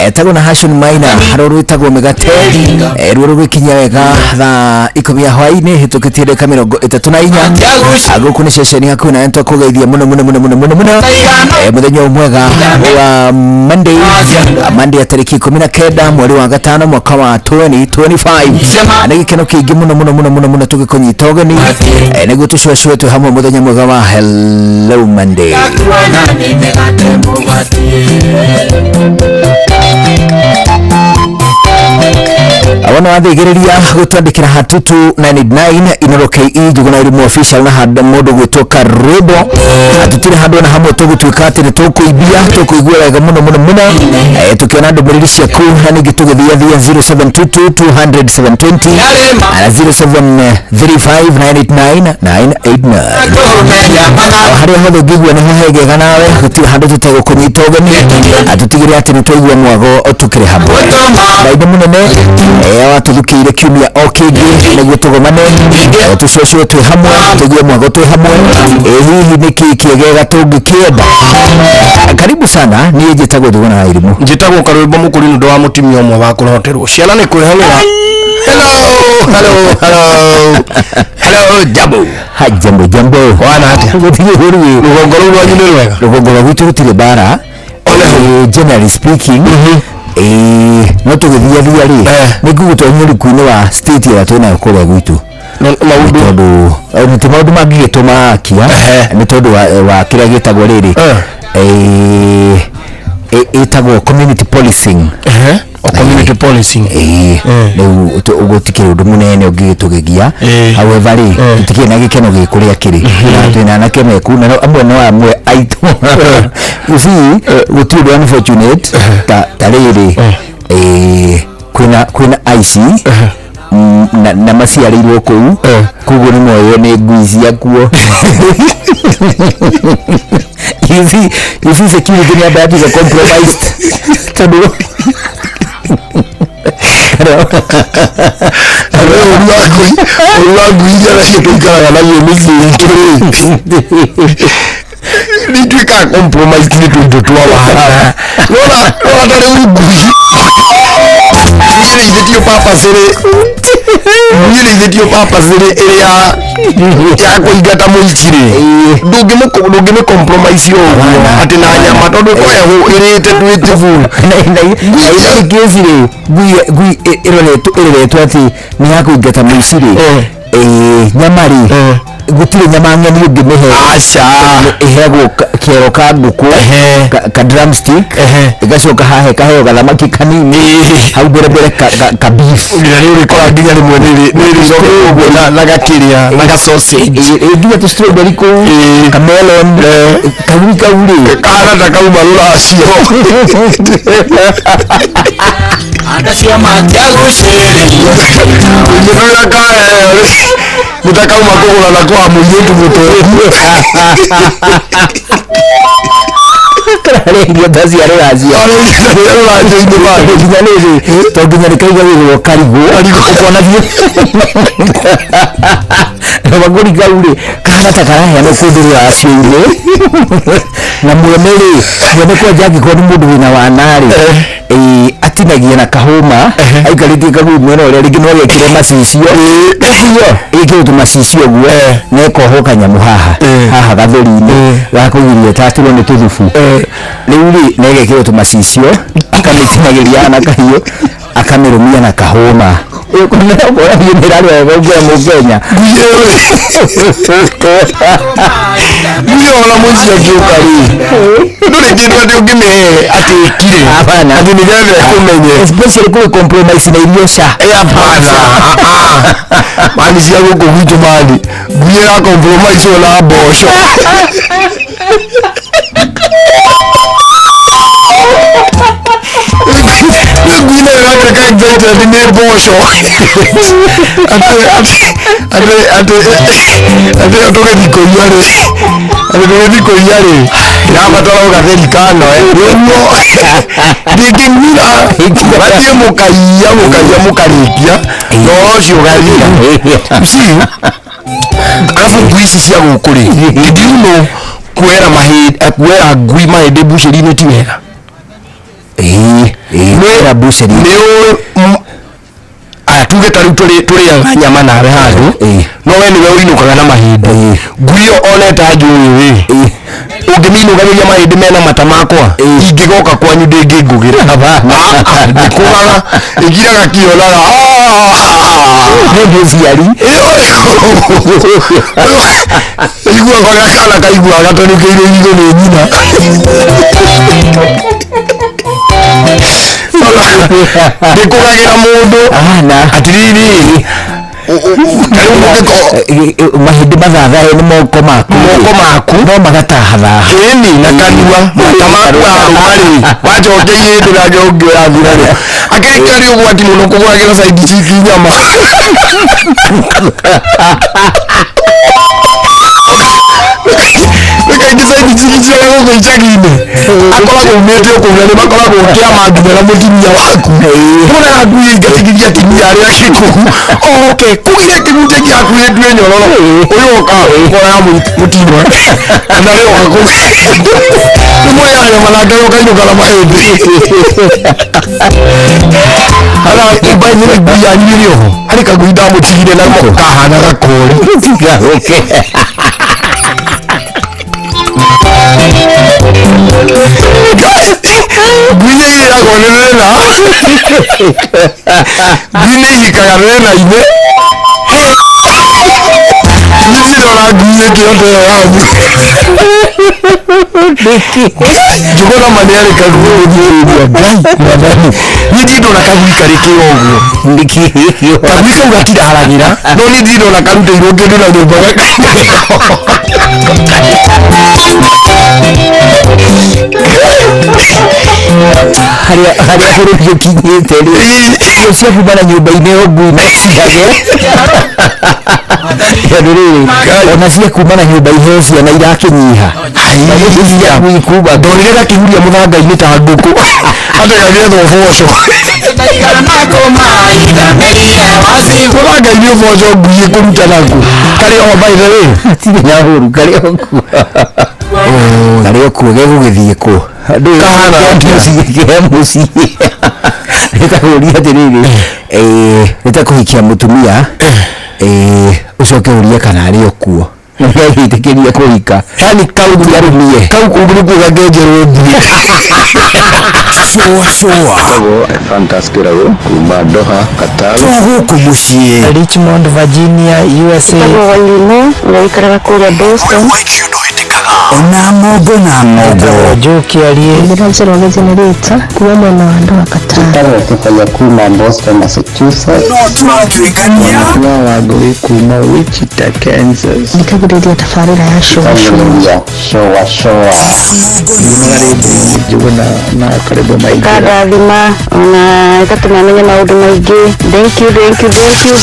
Etagwo na Hashon Maina harå rwĩtagwo mĩgate ruo rũgĩkinya wega thaa 10 ya hwaĩ-inĩ hĩtũkĩtie ndagĩka 34. Gũkũ nĩ ceceni hakuhĩ na nĩtwakũgeithia mũno mũno mũno mũno mũno mũno. Mũthenya ũyũ mwega wa Monday, Monday ya tarĩki 19 mweri wa gatano mwaka wa 2025. Nĩ gĩkeno kĩingĩ mũno mũno mũno mũno mũno tũgĩkũnyita ũgeni nĩguo tũcũacũe twĩ hamwe mũthenya mwega wa Hello Monday. Awona wathigĩrĩria gũtwandĩkĩra hatutu 989 Inoro KE Njuguna Irimu official na handũ mũndũ gwĩtwo Karwĩmbo. Tũtirĩ handũ ona hamwe tũgũtuĩka atĩ nĩ tũkũimbia tũkũigua wega mũno mũno mũno. Tũkĩona ndũmĩrĩri ciaku na ningĩ tũgĩthiathia 0722 200 720 na 0735 989 989. Harĩa hothe ũngĩigua nĩho hegega nawe gũtirĩ handũ tũtegũkũnyita ũgeni tũtigĩrĩre atĩ nĩ twaigua mwago tũkĩrĩ hamwe. Ngai nĩ mũnene watũthukĩire kiumia o kĩngĩ nĩguo tũgomane tũcũacũe twĩ hamwe tũigue mwago twĩ hamwe. Hihi nĩ kĩĩ kĩegega tũngĩkĩenda? Karibu sana, niĩ njĩtagwo Njuguna wa Irimũ. Njĩtagwo Karwĩmbo Mũkũri nĩ ũndũ wa mũtumia ũmwe wa kũroterwo ciana nĩ kwĩhang'ĩra. Hello, hello, hello. Hello, jambo. Ha, jambo jambo. Wana atĩa? Gũtirĩ ũru. Rũgongo rũu rwanyu nĩ rwega? Rũgongo rwa gwitũ rũtirĩ mbara. Generally speaking, no tũgĩthiathia rĩ nĩ ngũgũtwara mũriku-inĩ wa state ĩrĩa twĩnayo kũrĩa gwitũ tondũ ti maũndũ mangĩgĩtũma akia nĩ tondũ wa kĩrĩa gĩtagwo rĩrĩ ĩtagwo community policing. Community policing. Rĩu gũtikĩrĩ ũndũ mũnene ũngĩgĩtũgegia. However rĩ tũtikĩrĩ na gĩkeno gĩ kũrĩa kĩrĩ na twĩna anake meku na amwe no amwe aitũ. You see, gũtirĩ ũndũ unfortunate ta rĩrĩ kwĩna aici na maciarĩirwo kũu koguo nĩ moywo nĩ ngui ciakuo. You see security nĩ amba yatuĩka compromised tondũ ũru wa ngui iria nacio tũikaraga nacio mĩciĩ itũ rĩ nĩ ituĩkaga compromised nĩ tũindo twa wara. Nona ta rĩu ngui ĩrĩithĩtio purpose ĩrĩ ĩrĩ ya kũingata mũici rĩ ndũngĩmĩ compromise ũguo atĩ na nyama tondũ ĩkoragwo ĩrĩte twĩte full. Na kesi rĩ ngui ĩroretwo atĩ nĩ ya kũingata mũici rĩ nyama rĩ gũtirĩ nyama ng'eni ũngĩmĩhe. Aca. Ĩheagwo kĩero ka ngũkũ ka drumstick ĩgacoka hahe kaheo gathamaki kanini hau mbere mbere ka beef. Nginya nĩ ũrĩkora nginya rĩmwe nĩ ũguo na gakĩrĩa na ga sausage. Nginya tũ strawberry kũu ka melon kagui kau rĩ kahana ta kauma rũracio. Acio matiagucĩrĩirio ũngĩtwĩra kaheo rĩ nĩ ta kauma kũgũrana kwa mũirĩtu mũtongu. Kararĩa irio ta cia rũracio. Nginya rĩrĩ to nginya nĩ kaigagĩrĩrwo karigũ ũkona biũ gabakũri kau rĩ kahana ta karaheanwo kũndũ rũracio-inĩ na mwene rĩ mwene kwanja angĩkorwo nĩ mũndũ wĩna wana rĩ atĩ Amĩtinagia na kahũma aikarĩtie kagui mwena ũrĩa rĩngĩ no gekĩre macicio ĩyo ĩkĩrwo tũmacicio ũguo na ĩkohwo kanyamũ haha haha gathũri-inĩ gakũgiria ĩtatũrwo nĩ tũthubu. Rĩu rĩ na ĩgekĩrwo tũmacicio, akamĩtinagĩria na kahiũ, akamĩrũmia na kahũma. Ĩyo ũkona hiũ nĩ ĩrarĩa wega ũguo ya mũkenya. Ngui ona mũici angĩũka rĩ, ndũrĩ kĩndũ atĩ ũngĩmĩhe atĩ ĩkire atĩ nĩgetha ĩkũmenye. Especially kũrĩ compromise na irio ca. Hapana, mani cia gũkũ gwitũ, mani ngui ĩra compromise ona mboco. Ngui nayo ĩratuĩka excited nĩ mboco atĩ tũgĩthiĩ kũiya rĩ, atĩ tũgĩthiĩ kũiya rĩ, ĩrabatara ũgatheri kanoe nĩguo ndĩngĩng'ura. Mathiĩ mũkaiya mũkaiya mũkarĩkia na ũhoro ũcio ũgathira. You see, arabu ngui ici cia gũkũ rĩ, did you know kuoera mahĩndĩ, kuoera ngui mahĩndĩ mbucĩri-inĩ ti wega? Ĩĩ, mbucĩri. Nĩ ũĩ, aya tuge ta rĩu tũrĩaga nyama nawe handũ, no we nĩwe ũinũkaga na mahĩndĩ. Ngui ĩyo ona ĩtanjũĩ rĩ, ũngĩmĩinũkanĩria mahĩndĩ mena mata makwa, ingĩgoka kwanyu ndĩngĩngũgĩra. Ndĩkũgaga, ĩgiraga kĩonaga nĩ mũciari. Iguaga ũrĩa kana kaiguaga gatanukĩirwo irigũ nĩ nyina. Ndĩkũgagĩra mũndũ atiriri. Mahĩndĩ mathathae nĩ moko maku. Moko maku no magatahathaha. Ĩni na kanua mata maku arũma rĩ, wacokia ihĩndĩ nake ũngĩ ũrathira rĩ, akĩrĩ karĩ ũgwati mũno kũgũragĩra side chick nyama. Nĩ kaingĩ side chick cia gũkũ icagi-inĩ akoragwo umĩte o kũu na nĩ makoragwo kĩama nginya na mũtumia waku. Tuonaga ngui ĩingatithia atumia arĩa angĩ kũu oke kũgire kĩgunje gĩa hakuhĩ ndue nyororo, ũyũ oka ũkoraga mũtino na rĩ oka kũu nĩ mũrĩaga nyama nake ũkainũka na mahĩndĩ. Ara imba ngui yanyu ĩrĩ oho, harĩ kagui ndamũtigire nako kahana gakori. Ngui nĩ irĩagwo nĩ rĩna, ngui nĩ ihikaga rĩna-inĩ. Niĩ ndĩrona ngui ĩngĩ ĩyo yanyu. Njũgũna ma nĩ arĩ kagui gũthikĩrĩria Ngai mwathani. Niĩ ndirĩ ndona kagui karĩ kĩo ũguo. Kagui kau gatiraragĩra, no niĩ ndirĩ ndona karutĩirwo kĩndũ na nyũmba. Harĩa bũrũri ũkinyĩte rĩ, irio cia kuma na nyũmba-inĩ ĩyo ngui no ciage, tondũ rĩrĩ ona cia kuma na nyũmba iheo ciana irakĩnyiha cia ngui kuma. Ndonire gakĩhuria mũthanga-inĩ ta ngũkũ atĩ gagĩetha ũboco mũthanga-inĩ, ũboco ngui ĩkũruta naku karĩ o, by the way. Hatirĩ na ũru, karĩ o kuo, karĩ o kuo gegũgĩthiĩ kũ? Kahana atĩa? Kĩa mũciĩ nĩtakũria atĩrĩrĩ, nĩtakũhikia mũtumia, ũcoke ũrie kana arĩ o kuo nĩagĩtĩkĩria kũhika. Yani kau ti arũmie. Kau kũu nĩkuo gakenjerwo mbui. Cũa cũa. Fantas Kĩraũ kuma Doha, Qatar. Twa gũkũ mũciĩ. Richmond, Virginia, USA. Njĩtagwo Wairimu, ũrĩa ũikaraga kũrĩa Boston. Ona ngongo na ngongo. Joe Kiarie. Njĩra Njoroge Generator kuma mwena wa Doha, Qatar. Njĩtagwo Kĩbaya kuma Boston, Massachusetts. No tũratuĩkania. Wa Wangũi kuma Wichita, Kansas. Thikagĩrĩria tabarĩra ya Cũa Cũa. Shoa shoa. Njuguna na karibu maingĩ. Ĩkandathima ona ĩgatũma menye maũndũ maingĩ. Thank you, thank you, thank you.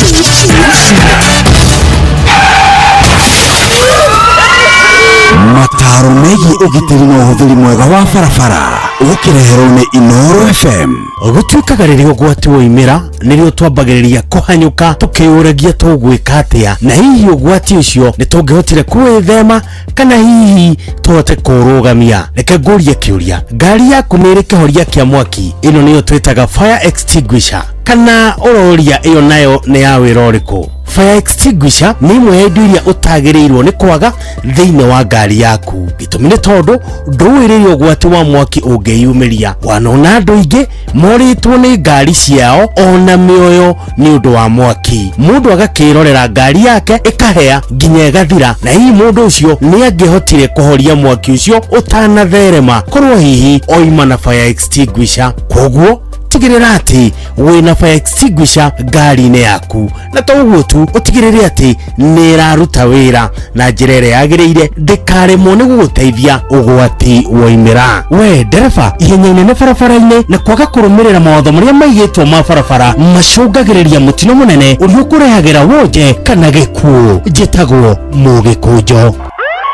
Mataro megiĩ ũgitĩri na ũhũthĩri mwega wa barabara. Ũkĩreherwo nĩ Inoro FM. Gũtuĩkaga rĩrĩa ũgwati woimĩra nĩrĩo twambagĩrĩria kũhanyũka tũkĩyũragia tũgwĩka atĩa, na hihi ũgwati ũcio nĩ tũngĩhotire kũwĩthema kana hihi tũhote kũũrũgamia. Reke ngũrie kĩũria, ngari yaku nĩ ĩrĩ kĩhoria kĩa mwaki? Ĩno nĩyo twĩtaga fire extinguisher, kana ũroria ĩyo nayo nĩ ya wĩra ũrĩkũ? Fire extinguisher nĩ ĩmwe ya indo iria ũtagĩrĩirwo nĩ kwaga thĩinĩ wa ngari yaku. Gĩtũmi nĩ tondũ ndũĩ rĩrĩa ũgwati wa mwaki ũngĩyumĩria. Wanona andũ aingĩ morĩtwo nĩ ngari ciao ona mĩoyo nĩ ũndũ wa mwaki. Mũndũ agakĩrorera ngari yake ĩkahĩa nginya ĩgathira, na hihi mũndũ ũcio nĩ angĩhotire kũhoria mwaki ũcio ũtanatherema korwo hihi oima na fire extinguisher. Koguo tigĩrĩra atĩ wĩna fire extinguisher ngari-inĩ yaku, na to ũguo tu, ũtigĩrĩre atĩ nĩ ĩraruta wĩra na njĩra ĩrĩa yagĩrĩire, ndĩkaremwo nĩ gũgũteithia ũgwati woimĩra. We ndereba, ihenya inene barabara-inĩ na kwaga kũrũmĩrĩra mawatho marĩa maigĩtwo ma barabara macũngagĩrĩria mũtino mũnene ũrĩa ũkũrehagĩra wonje kana gĩkuũ. Njĩtagwo Mũgĩkũnjo.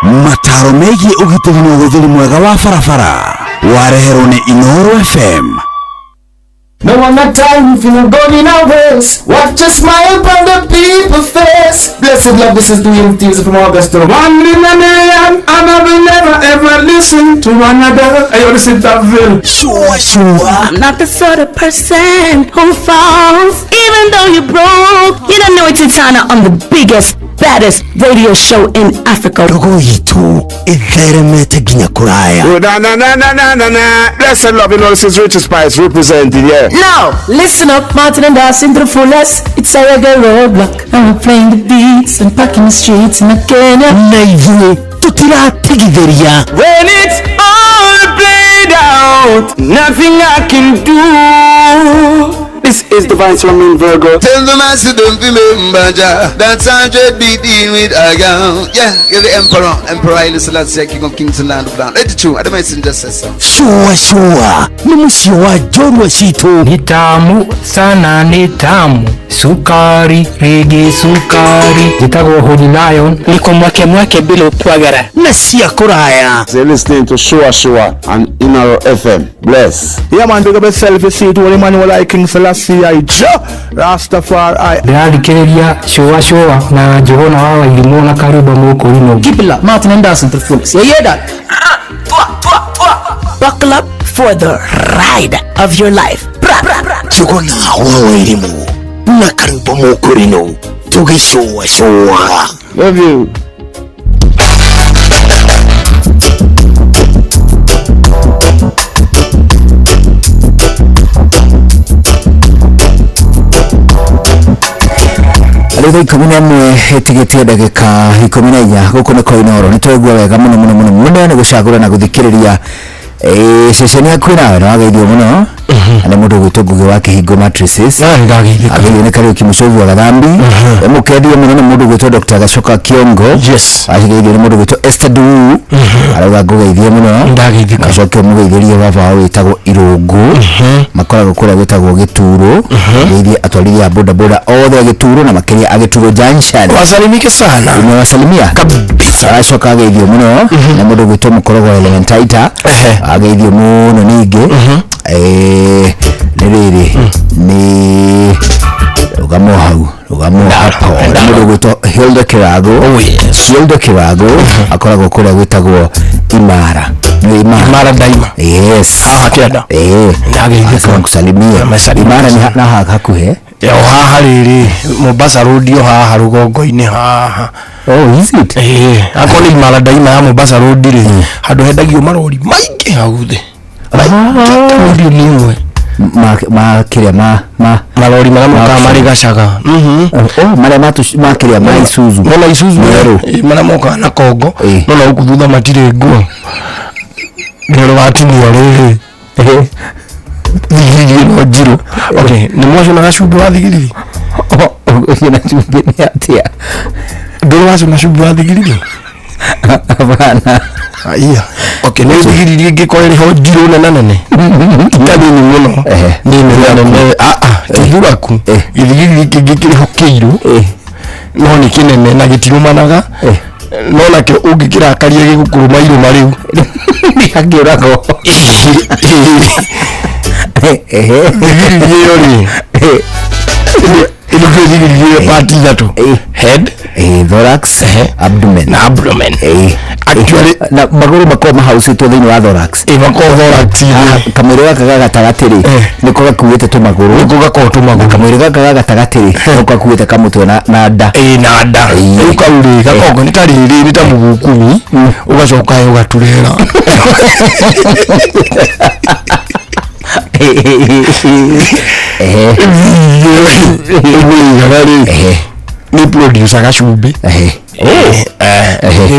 Mataro megiĩ ũgitĩri na ũhũthĩri mwega wa barabara wareherwo nĩ Inoro FM. No one got time if you're going in a race. Watch a smile on the people's face. Blessed love, this is the Real Thieves from Augusta. One in a million, and I will never ever listen to another. Hey, yo, this is Davil. Sure, sure. I'm not the sort of person who falls, even though you broke. You don't know it's Titana on the biggest, baddest radio show in Africa. Rogo itu itheremete nginya kuraya. Oh, na na na na na na na. Blessed love, you know, this is Richard Spice representing, yeah. Now, listen up, Martin and Dawson to the fullest. It's a reggae roadblock, and we're playing the beats and packing the streets in Kenya. Na ithuĩ tũtiratigithĩria. When it's all played out, nothing I can do. This is the Vice Roman Virgo. Tell the master don't remember Jah. That's 100 beat in with a gown. Yeah, you're the emperor, Emperor Haile Selassie, King of Kings and Land of Land. Let it true. I don't mind just say so. Shua shua ni mũciĩ wa njorua citũ. Ni tamu sana, ni tamu, sukari rege sukari. Njĩtagwo Holy Lion. Niko mwake mwake bila ukwagara na cia kũraya. You're listening to Shua Shua and Inaro FM. Bless. Yeah, man, big up yourself. You see it, Holy man, like King Selassie, I Jah Rastafari. Ndĩrathikĩrĩria Shua Shua na Njũgũna wa Wairimũ na Karũmba Mũkũrinũ. Keep it locked, Martin and Dawson to the fullest. You hear that? Buckle up for the ride of your life. Bra, bra, bra. Njũgũna wa Wairimũ na Karũmba Mũkũrinũ tũgĩcũa cũa. Love you. Rĩu thaa 11 ĩtigĩtie ndagĩka 14 gũkũ nĩ kwa Inoro. Nĩ twaigua wega mũno mũno mũno mũno nĩ gũcagũra na gũthikĩrĩria ceceni yaku nawe nĩ wageithio mũno na nĩ mũndũ ũgwĩtwo Ngugi wa Kĩhingo Mattresses, ageithio nĩ Kariũki Mũcovu wa Gathambi, mũkendio mũno nĩ mũndũ ũgwĩtwo Dr. Gacoka Kiongo, ageithio nĩ mũndũ ũgwĩtwo Esther Nduu, arauga ngũgeithie mũno, acoke mũgeithĩrie baba wao wĩtagwo Irũngũ, makoragwo kũrĩa gwĩtagwo Gĩturo, geithie atwarithia a bodaboda othe a Gĩturo na makĩria a Gĩturo Junction. Wasalimike sana. Umewasalimia kabisa. Aracoka ageithio mũno na mũndũ ũgwĩtwo Mũkorogo Elementaita, ageithio mũno ningĩ. Nĩ rĩrĩ nĩ rũgamo hau, rũgamo hapo nĩ mũndũ ũgwĩtwo Hilda Kirago. Hilda Kirago akoragwo kũrĩa gwĩtagwo Imara. Nĩ Imara. Imara daima. Yes. Haha kĩanda. Ndagĩithĩka. Kusalimia. Imara nĩ na haha hakuhĩ. O haha rĩrĩ Mombasa Road, o haha rũgongo-inĩ haha. Oh, is it? Akorwo nĩ Imara daima ya Mombasa Road rĩ, handũ hendagio marori maingĩ hau thĩ. Rori nĩ ĩmwe. Ma kĩrĩa ma marori marĩa mokaga marĩ Gacaga. Oh, marĩa ma kĩrĩa ma Isuzu. Mona Isuzu Merũ. Marĩa mokaga na Kongo. No na gũkũ thutha matirĩ nguo. Nĩ watinio rĩrĩ. Thigiriri ĩno njirũ. Okay, nĩ mwacũna gacumbĩ wa thigiriri? Ũcio na cumbĩ nĩ atĩa? Ndũrĩ wacũna cumbĩ wa thigiriri? Hapana. Aya. Okay, nĩ thigiriri ĩngĩkorwo ĩrĩ ho njirũ nene nene. Ti kanini mũno. Nĩ nene nene. Ti thuraku. Gĩthigiriri kĩngĩ kĩrĩ ho kĩirũ. No nĩ kĩnene na gĩtirũmanaga. No nakĩo ũngĩkĩrakaria gĩgũkũrũma irũma rĩu. Akĩũragwo. Thigiriri ĩyo rĩ, ĩno kwĩ thigiriri ĩyo part ithatũ, head, thorax, abdomen. Na abdomen. Actually na magũrũ makoragwo mahaucĩtwo thĩinĩ wa thorax. Makoragwo thorax-inĩ. Kamwĩrĩ gaka ga gatagatĩ rĩ, nĩko gakuĩte tũmagũrũ. Nĩko gakoragwo tũmagũrũ. Kamwĩrĩ gaka ga gatagatĩ rĩ, nĩko gakuĩte kamũtwe na nda. Ĩ, na nda. Rĩu kau rĩ, gakoragwo nĩ ta rĩrĩ, nĩ ta mũgukumi, ũgacoka ũgaturera. Ĩigana rĩ, nĩ producer gacumbĩ. Nĩ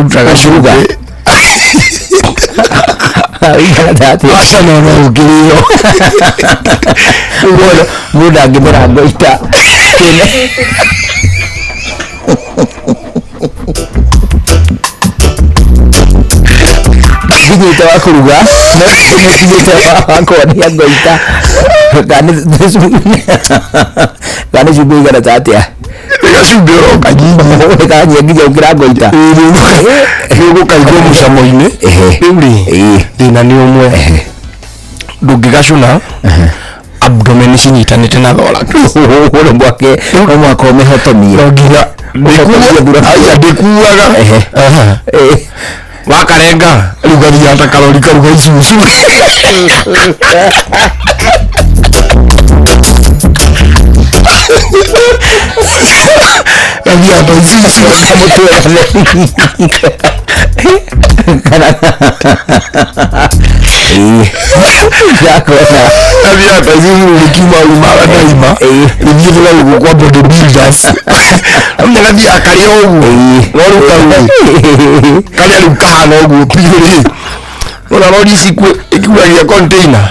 Gacuga. Aca, no no ũkĩrĩo. Mũndũ angĩmera ngoita. Nginyĩte wa kũruga, no nginyĩte wa kwonia ngoita kana nĩ cumbĩ igana ta atĩa. Gacumbĩ oro kanyinyi. Kanyia nginya ũkĩra ngoita. Nĩ ũgũkaigua mũcamo-inĩ. Rĩu rĩ, thĩna nĩ ũmwe, ndũngĩgacũna, abdomen cinyitanĩte na thorax. No mwake, no mwaka ũmĩhotomie. No nginya aia ndĩkuaga. Wakarenga rĩu gathiaga ta karori karuga icucu. Gathiaga ta icucu. Kana yakona. Gathiaga ta icucu rĩkiuma umara naima rĩthiĩte na gũkũ kwa body builders. Amenya gathiaga karĩa ũguo, no rĩu kau rĩ, karĩa rĩu kahana ũguo biũ rĩ, ona rori ici ikuagia container,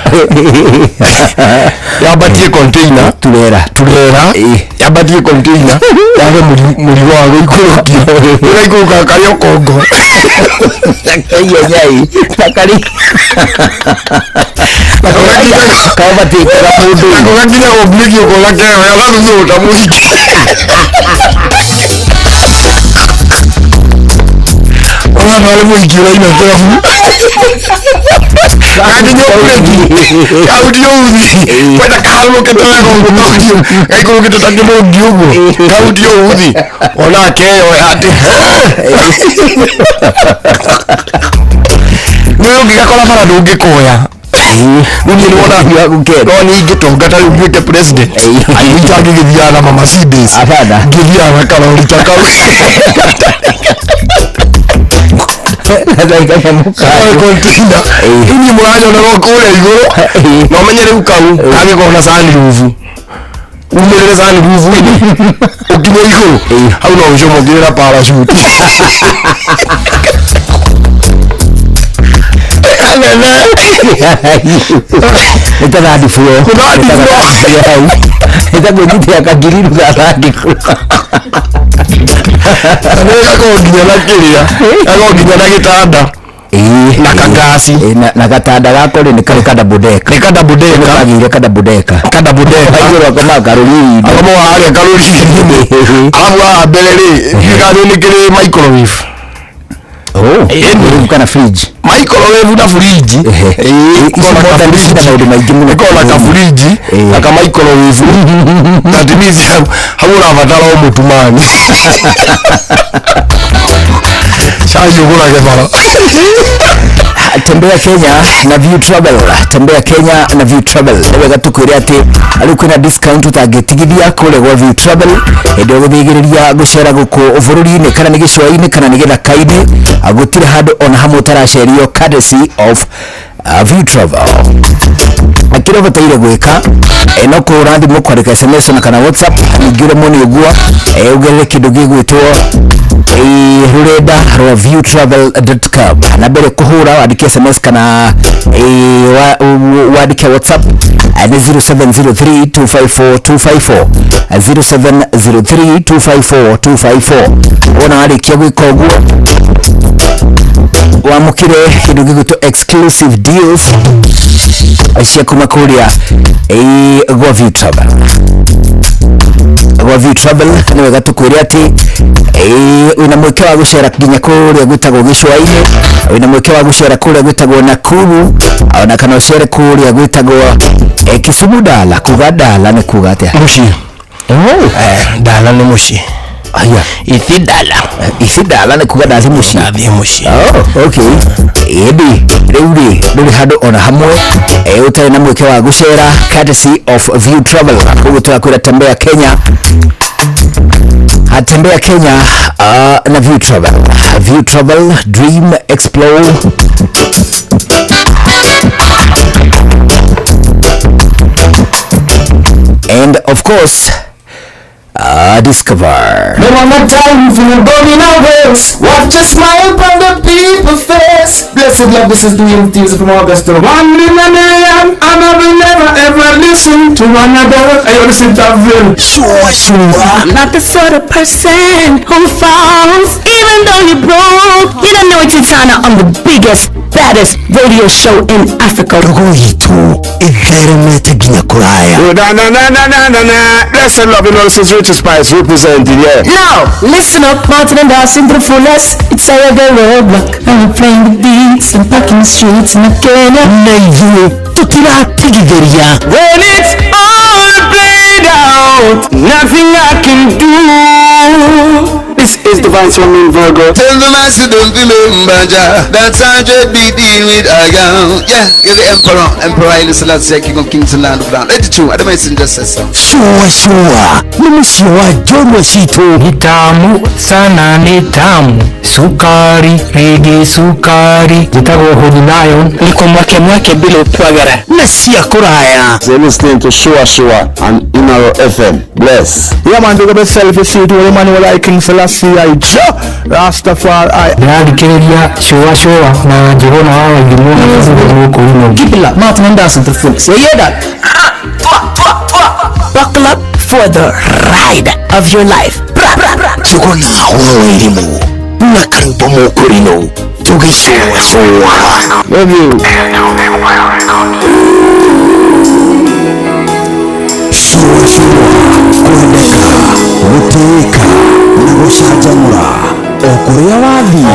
yambatie container turera. Turera yambatie container yage mũrigo wa gũikũrũkia, ũgaikũrũka karĩ okongo. Kaia nyai na kari kabatĩkaga mũndũ. Nako gakinya gũmbrĩki ũkona keoya na thutha ta mũhiki. Ona narĩ mũhiki ũraina tũrabu gakinya ũmbrĩki kaudio uthi kwenda kaharũrũkĩte wega ũguo, kaudio gaikũrũkĩte ta kĩmũngi ũguo, kaudio uthi ona akeyoya atĩ nĩ ũngĩgakora bara ndũngĩkoya. Rĩu niĩ nĩwona no niĩ ingĩtonga ta rĩu nduĩke president, aigua itangĩgĩthiaga na ma Mercedes, ngĩthiaga na karori ta kau. Container. Rĩu niĩ mũranyona no kũrĩa igũrũ, na ũmenye rĩu kau kangĩkorwo na sunroof, umĩrĩre sunroof ũkinye igũrũ hau, no ũcomokire na parachute nene. Nĩ ta third floor. Third floor. Hau nĩ ta kwĩnyitĩra kangiriru ga third floor. Gakorwo nginya na kĩrĩa, gakorwo nginya na gĩtanda na kangasi. Na gatanda gako rĩ, nĩ karĩ ka double deck. Nĩ ka double deck. Kagĩire ka double deck. Ka double deck. Igũrũ akomaga karũri-inĩ. Akomaga harĩa karũri-inĩ, arabu haha mbere rĩ, ndiũĩ nĩ kĩrĩ microwave. Oh, microwave kana fridge? Microwave na fridge. Ici modern cina maũndũ maingĩ mũno. Ĩkorwo na kafuriji na ka microwave. That means hau ũrabatara o mũtumani, cai ũgũrage bara. Tembea Kenya na View Travel, tembea Kenya na View Travel. Nĩ wega tũkwĩre atĩ rĩu kwĩna discount ũtangĩtigithia kũrĩa gwa View Travel hĩndĩ ĩrĩa ũgũthigĩrĩria gũcera gũkũ bũrũri-inĩ, kana nĩ gĩcũa-inĩ kana nĩ gĩthaka-inĩ, gũtirĩ handũ ona hamwe ũtaracerio, courtesy of View Travel. Kĩrĩa ũbataire gwĩka, no kũhũra thimũ, kwandĩka SMS na kana WhatsApp, ningĩ ũremwo nĩ ũguo, ũgerere kĩndũ gĩgwĩtwo rũrenda rwa viewtravel.com. Na mbere kũhũra, wandĩke SMS kana wandĩke WhatsApp, nĩ 0703 254 254, 0703 254 254. Wona warĩkia gwĩka ũguo, wamũkĩre kĩndũ gĩgwĩtwo exclusive deals cia kuma kũrĩa gwa View Travel. Gwa View Travel nĩ wega tũkwĩre atĩ Wĩna mweke wa gũcera nginya kũrĩa gwĩtagwo gĩcũa-inĩ, wĩna mweke wa gũcera kũrĩa gwĩtagwo Nakuru, ona kana ũcere kũrĩa gwĩtagwo Kisumu Dala. Kuga Dala nĩ kuga atĩa? Mũciĩ. Dala nĩ mũciĩ. Aya. Ithi Dala. Ithi Dala nĩ kuga ndathi mũciĩ. Ndathiĩ mũciĩ. Oh, okay. Ĩndĩ rĩu rĩ ndũrĩ handũ ona hamwe ũtarĩ na mweke wa gũcera, courtesy of View Travel. Koguo tũrakwĩra tembea Kenya, atembea Kenya na View Travel. View Travel, dream, explore. And of course, discover. No one more time for your body now waves. Watch a smile on the people's face. Blessed love, this is the real things from Augusta. One in a million, and I will never ever listen to another. I listen to Bill. Sure, sure. I'm not the sort of person who falls, even though you're broke. You don't know it's Titana on the biggest, baddest radio show in Africa. Rogo itu itheremete nginya kũraya. Na na na na na na na. Blessed love, you know, this is Richard Spice representing, yeah. Now, listen up, Martin and Dawson to the fullest. It's a reggae roadblock, and we're playing the beats and packing the streets in Kenya. Na ithuĩ tũtiratigithĩria. When it's all played out, nothing I can do. This is Divine Swamin Virgo. Tell the master don't remember Jah. That's 100 be deal with I am. Yeah, you're the emperor, Emperor Haile Selassie, King of Kings and Land of Land. 82, I don't mind just say so. Sure, sure. Ni mũciĩ wa njorua citũ. Ni tamu sana, ni tamu, sukari rege sukari. Njĩtagwo Holy Lion. Niko mwake mwake bila upwagara. Na cia kũraya. So you're listening to Shua Shua and Inaro FM. Bless. Yeah man, big up yourself, you see to Emmanuel I King Selassie I Jah Rastafari. Ndĩrathikĩrĩria Shua Shua na Njũgũna wa Waithimũ na Gũkũ. Keep it locked, Martin and Dawson to the fullest. You hear that? Buckle up for the ride of your life. Njũgũna wa Wairimu na Karũmbo Mũkũrinũ tũgĩcũacũa. Love you. Shua shua, kwendeka, gũtĩĩka na gũcanjamũra o kũrĩa wathiĩ.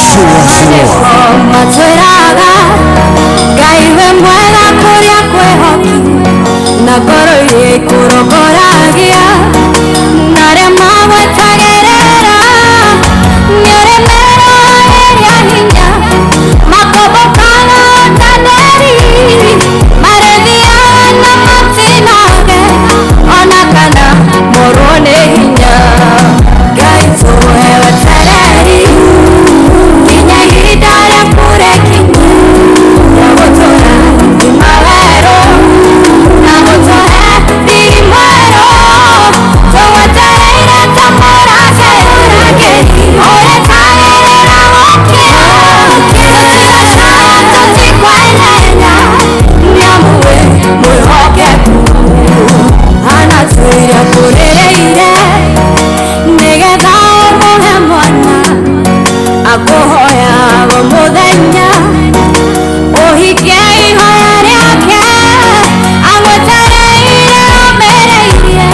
Shua shua. Matwĩraga Ngai we mwega kũrĩa kwĩhoki na ngoro iria ikũrongoragia na arĩa magwetagĩrĩra nĩũrĩmeroreria hinya makombokaga ta nderi marĩthiaga na matinage ona kana morwo nĩ hinya. Ngai tũhe wetereri nginya ihinda rĩaku rĩkinye rĩa gũtũra ngima werũ na gũtũhe riri mwerũ tũgwetereire ta mũrangĩri ũretagĩrĩra gũkĩra tũtigacaya tũtikwenenya nĩamu wĩ mwĩhokeku anatwĩire kũrĩrĩire nĩgetha ũmũhe mwana akũhoyaga mũthenya ũhingie ihoya rĩake agwetereire ũmĩrĩirie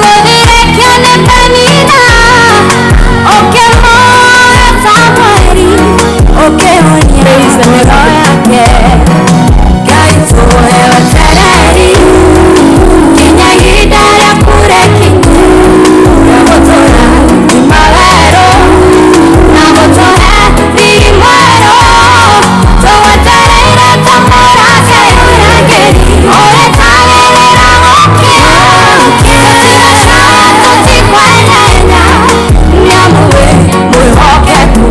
gũthirĩkio nĩ Penina ũkĩmũra Samueli ũkĩhonia ngoro yake. Ngai tũhe wetereri nginya ihinda rĩaku rĩkinye rĩa gũtũra ngima werũ na gũtũhe riri mwerũ tũgwetereire ta mũrangĩri ũretagĩrĩra gũkĩra tũtigacaya tũtikwenenya nĩamu wĩ mwĩhokeku.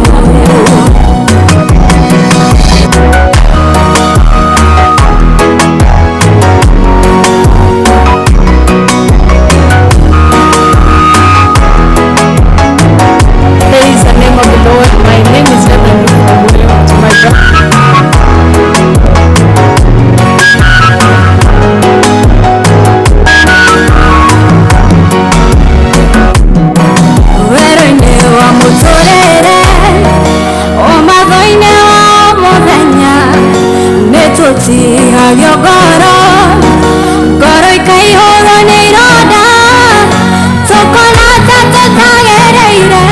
Praise the name of the Lord. My name is Reverend Ruth Agoyo. To my brother. Werũ-inĩ wa mũtũrĩre ũmatho-inĩ wa mũthenya nĩtũtihagio ngoro ngoro ikaihũrwo nĩ ironda tũkona ta tũtagĩrĩire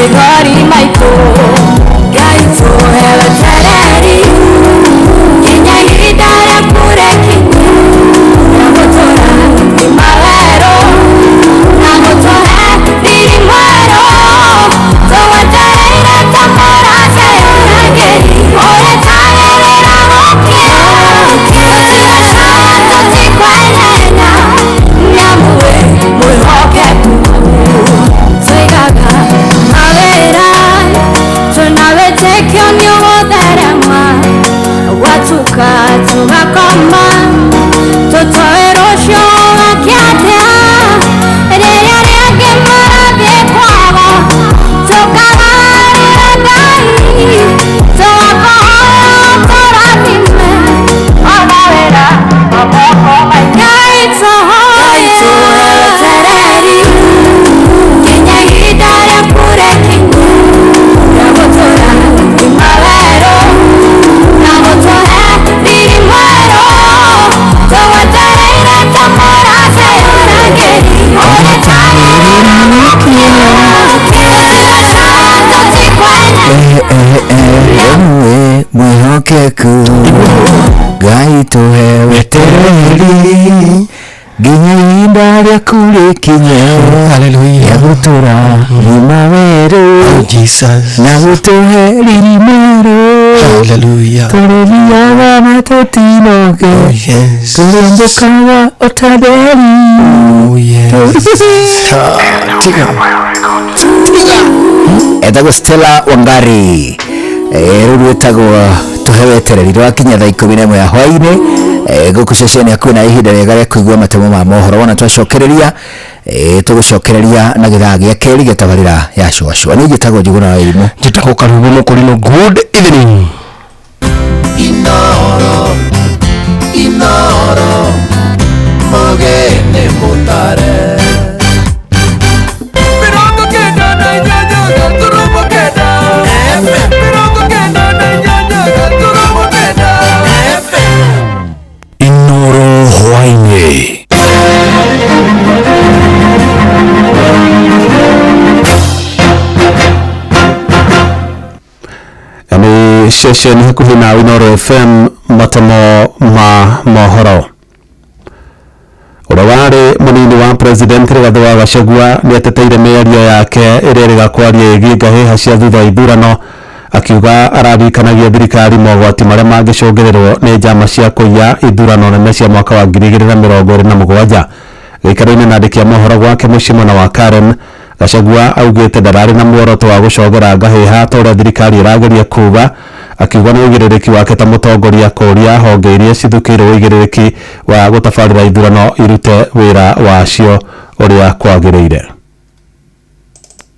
Maithori maitũ Ngai tũhe wetereri nginya ihinda rĩaku rĩkinye rĩa gũtũra thima werũ na gũtũhe riri mwerũ tũgwetereire ta mũrata ũrangĩri ũretagĩrĩra gũkĩa tũtigacaya tũtikwenyenyenya nĩamu wĩ mwĩhokeku tũigaga mawĩra twĩna wĩtĩkio nĩ ũgũtherema gwatuka tũgakoma tũtoĩ rũciũ gũgakĩa atĩa rĩrĩa rĩangĩ marathiĩ kwaga tũkagarũra Ngai tũgakũhoya ũtũrathime ona wĩra wa moko maitũ Ngai tũhoe wetereri nginya ihinda rĩaku rĩkinye rĩa gũtũra thima werũ na gũtũhe riri mwerũ tũgwetereire ta mũrata ũrangĩri ũretagĩrĩra gũkĩa tũtigacaya tũtikwenyenyenya Mwĩhokeku Ngai tũhe wetereri nginya ihinda rĩaku rĩkinye rĩa gũtũra thima werũ na gũtũhe riri mwerũ tũrĩthiaga na tũtinoge tũrĩmbũkaga o ta nderi etagwo Stella Wangari rĩu rwĩtagwo tũhe wetereri rwakinya thaa 11 ya hwainĩ gũkũ ceceni yaku na ihinda rĩega rĩa kũigua matemo ma mohoro wona twacokereria tũgũcokereria na gĩthaa gĩa kerĩ gĩa tabarĩra ya cũacũa niĩ njĩtagwo Njũgũna wa Irimũ njĩtagwo Karũgũ Mũkũrinũ good evening. Inoro, Inoro, mogene mutare. Mirongo kenda na inyanya gaturumo kenda FM. Mirongo kenda na inyanya gaturumo kenda FM. Inoro hwainĩ. Nĩ ceceni hakuhĩ na Inoro FM matemo ma mohoro. Ũrĩa warĩ mũnini wa president Rigathĩ wa Gachagua nĩateteire mĩario yake ĩrĩa ĩrĩga kwaria ĩgiĩ ngahĩha cia thutha wa ithurano akiuga araririkanagia thirikari mogwati marĩa mangĩcũngĩrĩrwo nĩ njama cia kũiya ithurano nene cia mwaka wa 2027. Gĩikaro-inĩ na andĩki a mohoro gwake mũciĩ mwena wa Karen, Gachagua augĩte ndararĩ na muoroto wa gũcogera ngahĩha ta ũrĩa thirikari ĩrageria kuga, akiuga nĩ ũigĩrĩrĩki wake ta mũtongoria kũũria honge iria cithukĩirwo ũigĩrĩrĩki wa gũtabarĩra ithurano irute wĩra wacio ũrĩa kwagĩrĩire.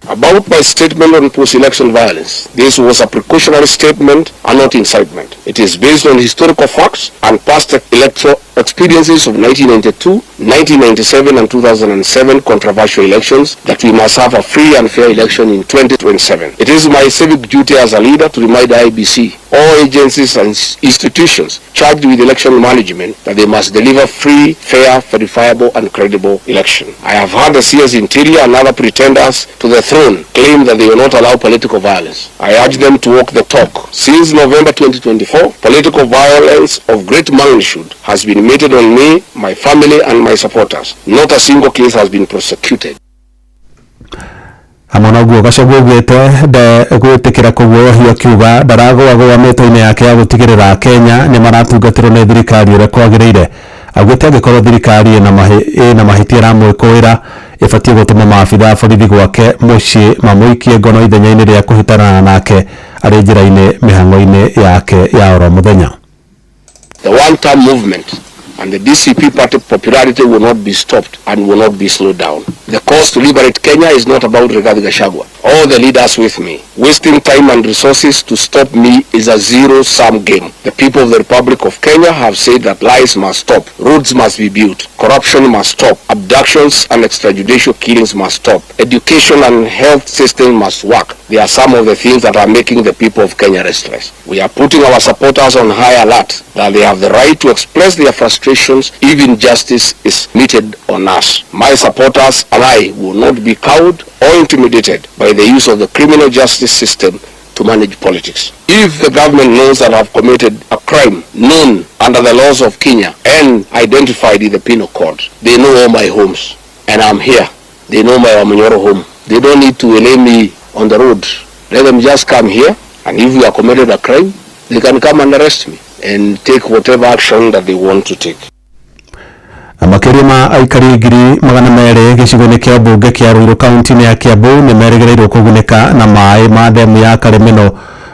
About my statement on post-election violence, this was a precautionary statement and not incitement. It is based on historical facts and past electoral experiences of 1992, 1997 and 2007 controversial elections that we must have a free and fair election in 2027. It is my civic duty as a leader to remind the IBC, all agencies and institutions charged with election management that they must deliver free, fair, verifiable and credible election. I have heard the CS Interior and other pretenders to the throne claim that they will not allow political violence. I urge them to walk the talk. Since November 2024, political violence of great magnitude has been meted on me, my family and my supporters. Not a single case has been prosecuted. Hamwe na ũguo Gachagua augĩte ndegwĩtĩkĩra kũguoyohio akiuga ndaragũagũa mĩto-inĩ yake ya gũtigĩrĩra Kenya nĩ maratungatĩrwo nĩ thirikari ũrĩa kwagĩrĩire. Augĩte angĩkorwo thirikari ĩna mahĩtia ĩramwĩkũĩra ĩbatiĩ gũtũma maabitha a borithi gwake mũciĩ mamũikie ngono ithenya-inĩ rĩa kũhĩtana nake arĩ njĩra-inĩ mĩhang'o-inĩ yake ya oro mũthenya. The one-term movement and the DCP party popularity will not be stopped and will not be slowed down. The cause to liberate Kenya is not about Rigathi Gachagua. All the leaders with me. Wasting time and resources to stop me is a zero-sum game. The people of the Republic of Kenya have said that lies must stop, roads must be built, corruption must stop, abductions and extrajudicial killings must stop, education and health system must work. They are some of the things that are making the people of Kenya restless. We are putting our supporters on high alert that they have the right to express their frustration confrontations, even justice is meted on us. My supporters and I will not be cowed or intimidated by the use of the criminal justice system to manage politics. If the government knows that I've committed a crime known under the laws of Kenya and identified in the penal code, they know all my homes and I'm here. They know my Wamunyoro home. They don't need to lay me on the road. Let them just come here, and if we have committed a crime, they can come and arrest me and take whatever action that they want to take. Makĩria ma aikari 200,000 gĩcigo-inĩ kĩa mbunge kĩa Ruiru kaunti-inĩ ya Kiambu nĩ merĩgĩrĩirwo kũgunĩka na maĩ ma demu ya Karemeno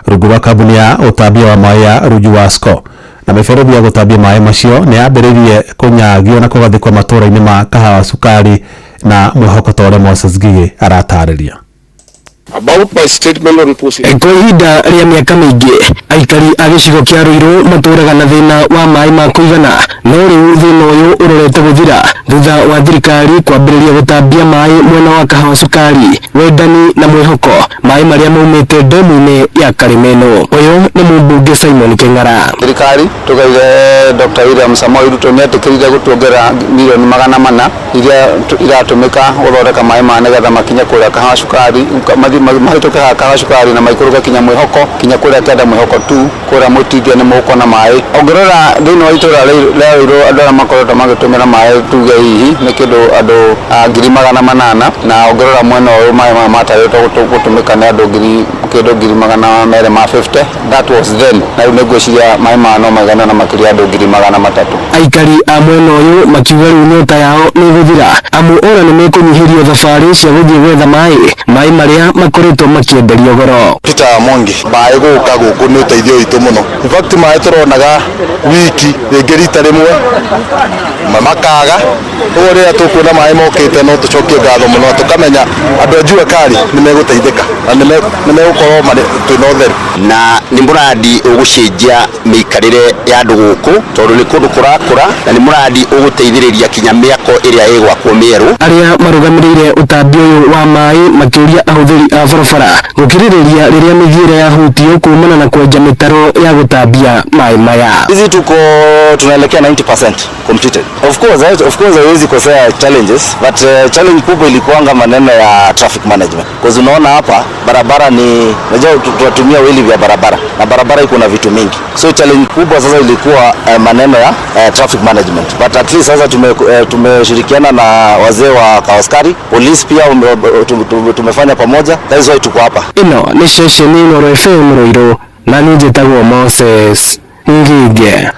rungu rwa kambuni ya ũtambia wa maĩ ya Ruju-Wasco. Na mĩberethi ya gũtambia maĩ macio nĩ yambĩrĩirie kũnyagio na kũgathĩkwo matũũra-inĩ ma Kahawa Cukari na Mwĩhoko ta ũrĩa Moses Ngigĩ aratarĩria. About my statement on pussy. Kwa ihinda rĩa mĩaka mĩingĩ aikari a gĩcigo kĩa Ruiru matũraga na thĩna wa maĩ ma kũigana, no rĩu thĩna ũyũ ũrorete gũthira thutha wa thirikari kwambĩrĩria gũtambia maĩ mwena wa Kahawa Cukari, Wendani na Mwĩhoko, maĩ marĩa maumĩte ndemu-inĩ ya Karemeno. Ũyũ nĩ mũmbunge Simon Keng'ara. Thirikari tugaire Dr. William Samoei Ruto nĩetĩkĩrire gũtuongerera milioni 400 iria iratũmĩka gũthondeka maĩ maya nĩgetha makinye kũrĩa Kahawa Cukari, mahĩtũke haha Kahawa Cukari na maikũrũke kinya Mwĩhoko, kinya kũrĩa kĩanda Mwĩhoko tu kũrĩa Mũtindia nĩ mũkuona maĩ. Ũngĩrora thĩinĩ wa itũra rĩa Ruiru andũ arĩa makoretwo magĩtũmĩra maĩ tuge hihi nĩ kĩndũ andũ 800,000, na ũngĩrora mwena ũyũ maĩ maya matarĩtwo gũtũmĩka nĩ andũ kĩndũ 250,000. That was then. Na rĩu nĩngwĩciria maĩ maya no maigana na makĩria andũ 300,000. Aikari a mwena ũyũ makiuga rĩu nyota yao nĩ ĩgũthira, amu ona nĩ mekũnyihĩrio thabarĩ cia gũthiĩ gwetha maĩ, maĩ marĩa makoretwo makĩenderio goro. Peter Mwangi, maĩ gũka gũkũ nĩ ũteithio witũ mũno. In fact maĩ tũronaga wiki rĩngĩ rita rĩmwe makaga, ũguo rĩrĩa tũkuona maĩ mokĩte no tũcokie ngatho mũno, tũkamenya andũ a Jua Kali nĩ megũteithĩka na nĩ megũkorwo twĩna ũtheru. Na nĩ mũradi ũgũcenjia mĩikarĩre ya andũ gũkũ tondũ nĩ kũndũ kũrakũra, na nĩ mũradi ũgũteithĩrĩria kinya mĩako ĩrĩa ĩgwakwo mĩerũ. Arĩa marũgamĩrĩire ũtambia ũyũ wa maĩ makĩũria ahũthĩri a barabara gũkirĩrĩria rĩrĩa mĩthiĩre yahutio kumana na kwenja mĩtaro ya gũtambia maĩ maya. Hizi tuko tunaelekea 90% completed. Of course haiwezi kosea challenges, but challenge kubwa ilikuanga maneno ya traffic management. Because unaona hapa barabara ni unajua tunatumia weli vya barabara na barabara iko na vitu mingi. So challenge kubwa sasa ilikuwa maneno ya traffic management. But at least sasa tumeshirikiana na wazee wa Kawaskari, police pia tumefanya pamoja. That is why tuko hapa. Ino ni ceceni Inooro FM Ruiru na niĩ njĩtagwo Moses Ngige.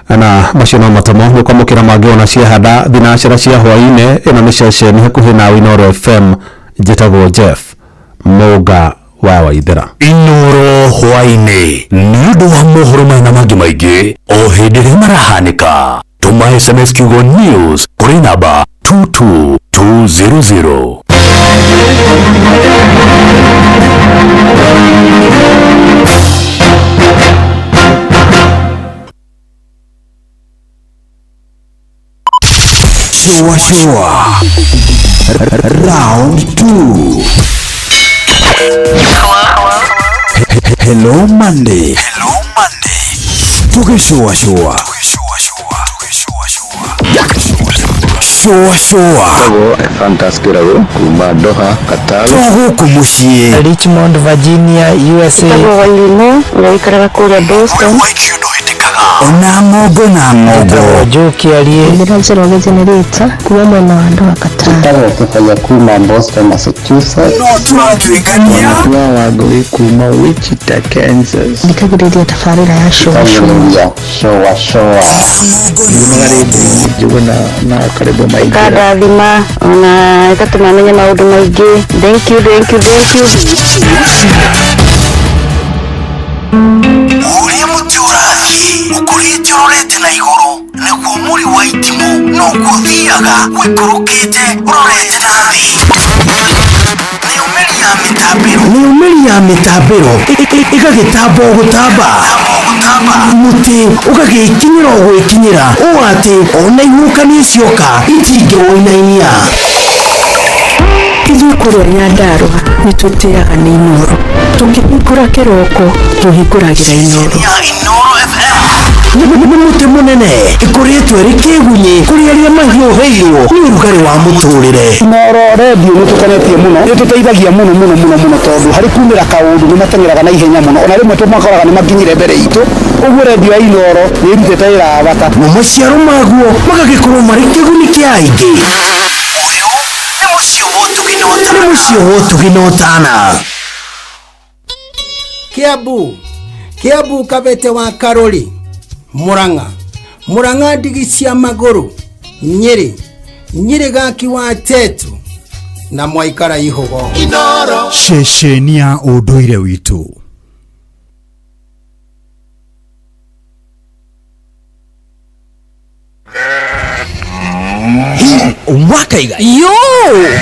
Na macio no matamo nĩ kwamũkĩra mangĩ ona ciahanda thinacera cia hwaĩ-inĩ. Ĩno nĩ ceceni hakuhĩ nawe Inooro FM, njĩtagwo Jeff Mũnga wa Waithera. Inooro hwaĩ-inĩ nĩ ũndũ wa mohoro maya na mangĩ maingĩ o hĩndĩ ĩrĩa marahanĩka. Tũma SMS kiugo news kũrĩ namba 22200. Shua Shua Round 2. Hello Monday. Hello Monday. Tukishua shua. Shua shua. Fantas Kirago kuma Doha, Qatar. Tuhuku muciĩ. Richmond, Virginia, USA. Njĩtagwo Wairimu, ũrĩa ũikaraga kũrĩa Boston. Ona ng'ongo na ng'ongo. Njoki arie. Ndĩra Njoroge Generator kuma mwena wa Doha, Qatar. Njĩtagwo Kĩbaya kuma Boston, Massachusetts. No tũratuĩkania. Mwatua wa Ngũĩ kuma Wichita, Kansas. Thikagĩrĩria tabarĩra ya Shua Shua. Shua Shua. Njuguna na karibu maingĩ. Ĩkandathima ona ĩgatũma menye maũndũ maingĩ. Thank you, thank you, thank you. Ũrĩa mũtĩ ũrathiĩ ũkũrĩte ũrorete na igũrũ nĩguo mũri wa itimũ noguo ũthiaga wĩikũrũkĩte ũrorete na thĩ. Nĩũmĩri ya mĩtambĩro, nĩũmĩri ya mĩtambĩro ĩgagĩtamba o gũtamba, mũtĩ ũgagĩkinyĩra o gwĩkinyĩra ũũ atĩ ona ihuhũkanio cioka itingĩwũinainia. Ithuĩ kũrĩa Nyandarũa nĩ tũtĩaga nĩ Inooro, tũkĩhingũra kĩroko tũhingũragĩra Inooro. Ya Inooro FM. Nĩ mũtĩ mũnene ĩkoretwo ĩrĩ kĩgunyĩ kũrĩ arĩa mahiũhĩirwo nĩ ũrugarĩ wa mũtũrĩre. Inooro redio nĩ tũkenetie mũno, nĩ tũteithagia mũno mũno mũno mũno tondũ harĩ kumĩra kaũndũ nĩ mateng'eraga na ihenya mũno, ona rĩmwe tũmakoraga nĩ makinyire mbere itũ. Ũguo redio ya Inooro nĩ ĩrutĩte wĩra wa bata. Namo maciaro maguo magagĩkorwo marĩ kĩguni kĩa aingĩ. Nĩ mũciĩ wa ũtugi na ũtana. Kiambu, Kiambu Kabete wa Karori, Murang'a, Murang'a ndigi cia magũrũ, Nyĩrĩ, Nyĩrĩ gaki wa Tetu na mwaikara ihũgo. Inoro ceceni ya ũndũire witũ. Wakaiga yo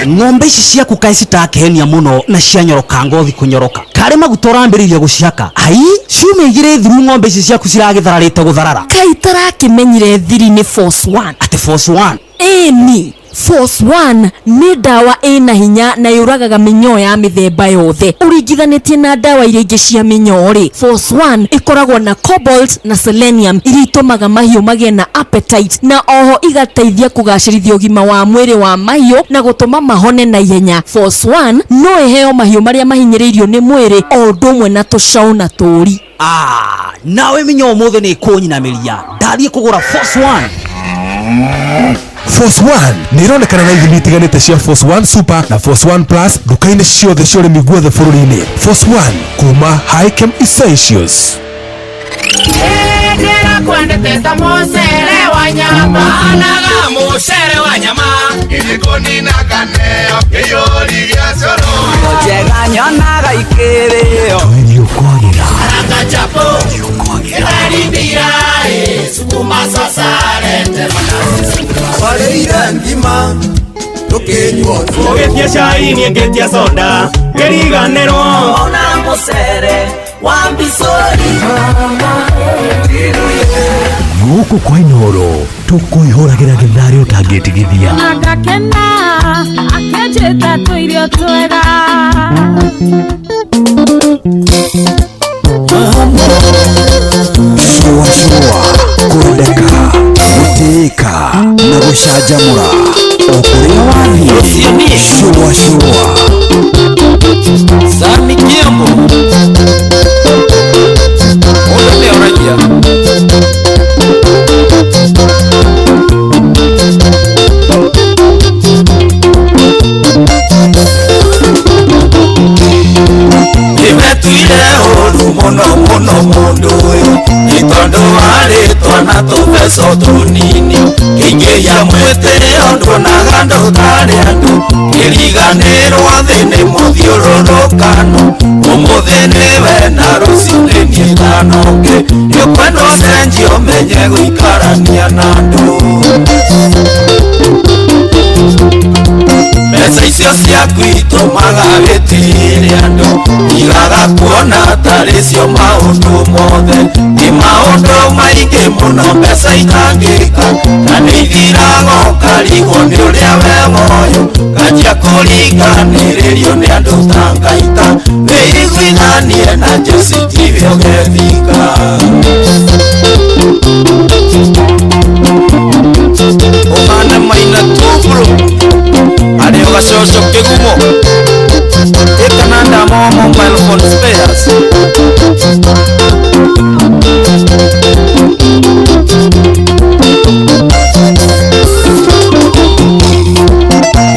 ng'ombe ici ciaku kaĩ citakehenia mũno na cianyoroka ngothi kũnyoroka karĩ maguta ũrambĩrĩirie gũcihaka ai ciumia igĩrĩ thiru ng'ombe ici ciaku ciragĩthararĩte gũtharara. Kaĩ itarakĩmenyire thiri nĩ Force One. Atĩ Force One? Ĩni, Force One nĩ ndawa ĩna hinya na yũragaga mĩnyoo ya mĩthemba yothe. Ũringithanĩtie na ndawa iria ingĩ cia mĩnyoo rĩ, Force One ĩkoragwo na cobalt na selenium iria itũmaga mahiũ magĩe na appetite na oho igateithia kũgacĩrithia ũgima wa mwĩrĩ wa mahiũ na gũtũma mahone na ihenya. Force One no ĩheo mahiũ marĩa mahinyĩrĩirio nĩ mwĩrĩ o ũndũ ũmwe na tũcaũ na tũũri. Ah, nawe mĩnyoo ũmũthĩ nĩ ĩkũnyinamĩria. Ndathiĩ kũgũra Force One. Force One nĩ ironekana na ithimi itiganĩte cia Force One Super na Force One Plus nduka-inĩ ciothe cia ũrĩmi guothe bũrũri-inĩ. Force One kuma Hikem Essentials. Kwendete mucere wa nyama anaga mucere wa nyama gĩgĩkũnina kaneo kĩiyũri gĩa coro njega nyonaga ikĩrĩo Tũirio kwagĩra karanga chapo ĩrarindira sukuma sasarete warĩire ngima tũkĩnyua ũgĩtie cai niĩ ngĩtia soda ngĩriganĩrwo ona mũcere wa mbicũri. Gũkũ kwa Inooro tũkũihũragĩra gĩtharĩ ũtangĩtigithia. Agakena akĩnjĩta tũirio twega. Shũa shũa, kwendeka, gũtĩĩka na gũcanjamũra o kũrĩa wathiĩ. Shũa shũa. Sami Kiambo mũndũ nĩoragia. Nĩmetuire ũru mũno mũno mũndũ ũyũ nĩ tondũ warĩ twana tũbeco tũnini kĩingĩhia mwĩtĩo nduonaga ndũtarĩ andũ kĩriganĩrwo thĩ nĩ mũthiũrũrũkano ũmũthĩ nĩwe na rũciũ nĩ niĩ kana ũngĩ nĩũkwenda ũcenjie ũmenye gũikarania na andũ. Mbeca icio ciaku itũmaga wĩtĩĩre andũ igaga kuona tarĩ cio maũndũ mothe ti maũndũ maingĩ mũno mbeca itangĩka na nĩ ithiraga ũkarigwo nĩ ũrĩa we woyo kanjia kũringanĩrĩrio nĩ andũ ta ngaita wĩiguithanie na Jesi tiwe ũgethika. Ũhane maina tuburu arĩ ũgacoco kĩgumo ĩkananda mo mobile phone spares.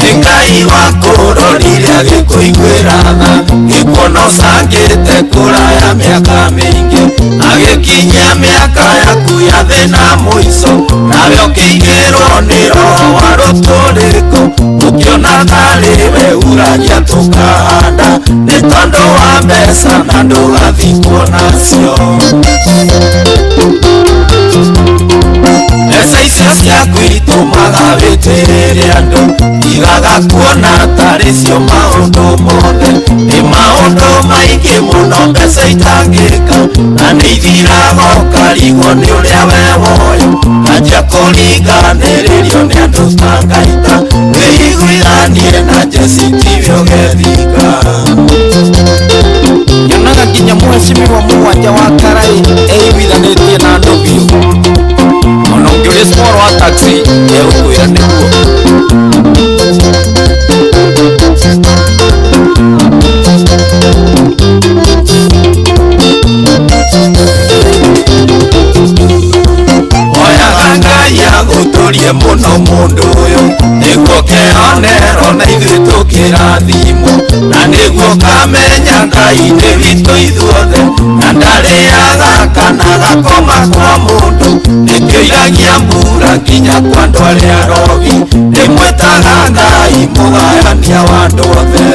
Nĩ Ngai wakũrorire agĩkũiguĩra tha gĩkuona ũcangĩte kũraya mĩaka mĩingĩ agĩkinyia mĩaka yaku ya thĩna mũico nawe ũkĩingĩrwo nĩ roho wa rũtũrĩko ũkĩona tarĩ we uragia tũkahanda nĩ tondũ wa mbeca na ndũgathikwo nacio. Mbeca icio ciaku itũmaga wĩtĩĩre andũ igaga kuona tarĩ cio maũndũ mothe nĩ maũndũ maingĩ mũno mbeca itangĩka na nĩ ithiraga ũkarigwo nĩ ũrĩa we woyo kanjia kũringanĩrĩrio nĩ andũ ta ngaita wĩiguithanie na Jesi tiwe ũgethika. Nyonaga nginya mheshimiwa mũgwanja wa Karai eiguithanĩtie na andũ biũ. Wĩcirie mũno mũndũ ũyũ nĩguo keonerwo na ithuĩ tũkĩrathimwo na nĩguo kamenya Ngai nĩ witũ ithuothe na ndarĩaga kana gakoma kwa mũndũ nĩkĩo iragia mbura nginya kwa andũ arĩa arogi ndĩmwĩtaga Ngai mũgayania wa andũ othe.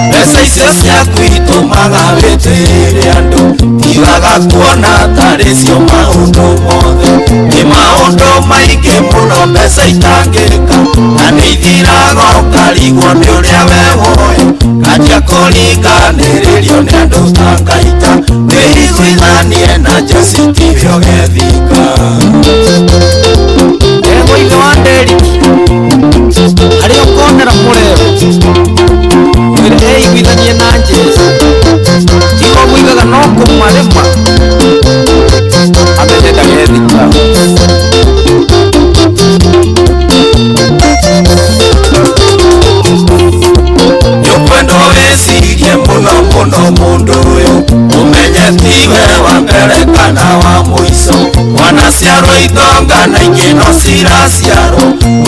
Mbeca icio ciaku itũmaga wĩtĩĩre andũ tigaga kuona tarĩ cio maũndũ mothe nĩ maũndũ maingĩ mũno mbeca itangĩka na nĩ ithiraga ũkarigwo nĩ ũrĩa we woĩ kanjia kũringanĩrĩrio nĩ andũ ta Ngaita wĩiguithanie na Jesi tiwe ũgethika. Ego ithe wa Deriki harĩa ũkonera mũreo mwĩre eiguithanie na Jesũ tiga ũguigaga no kũmarĩma amenye ndagethika. Nĩũkwendwo wĩcirie mũno mũno mũndũ ũyũ ũmenye tiwe wa mbere kana wa mũico wanaciarwo itonga na ingĩ no ciraciarwo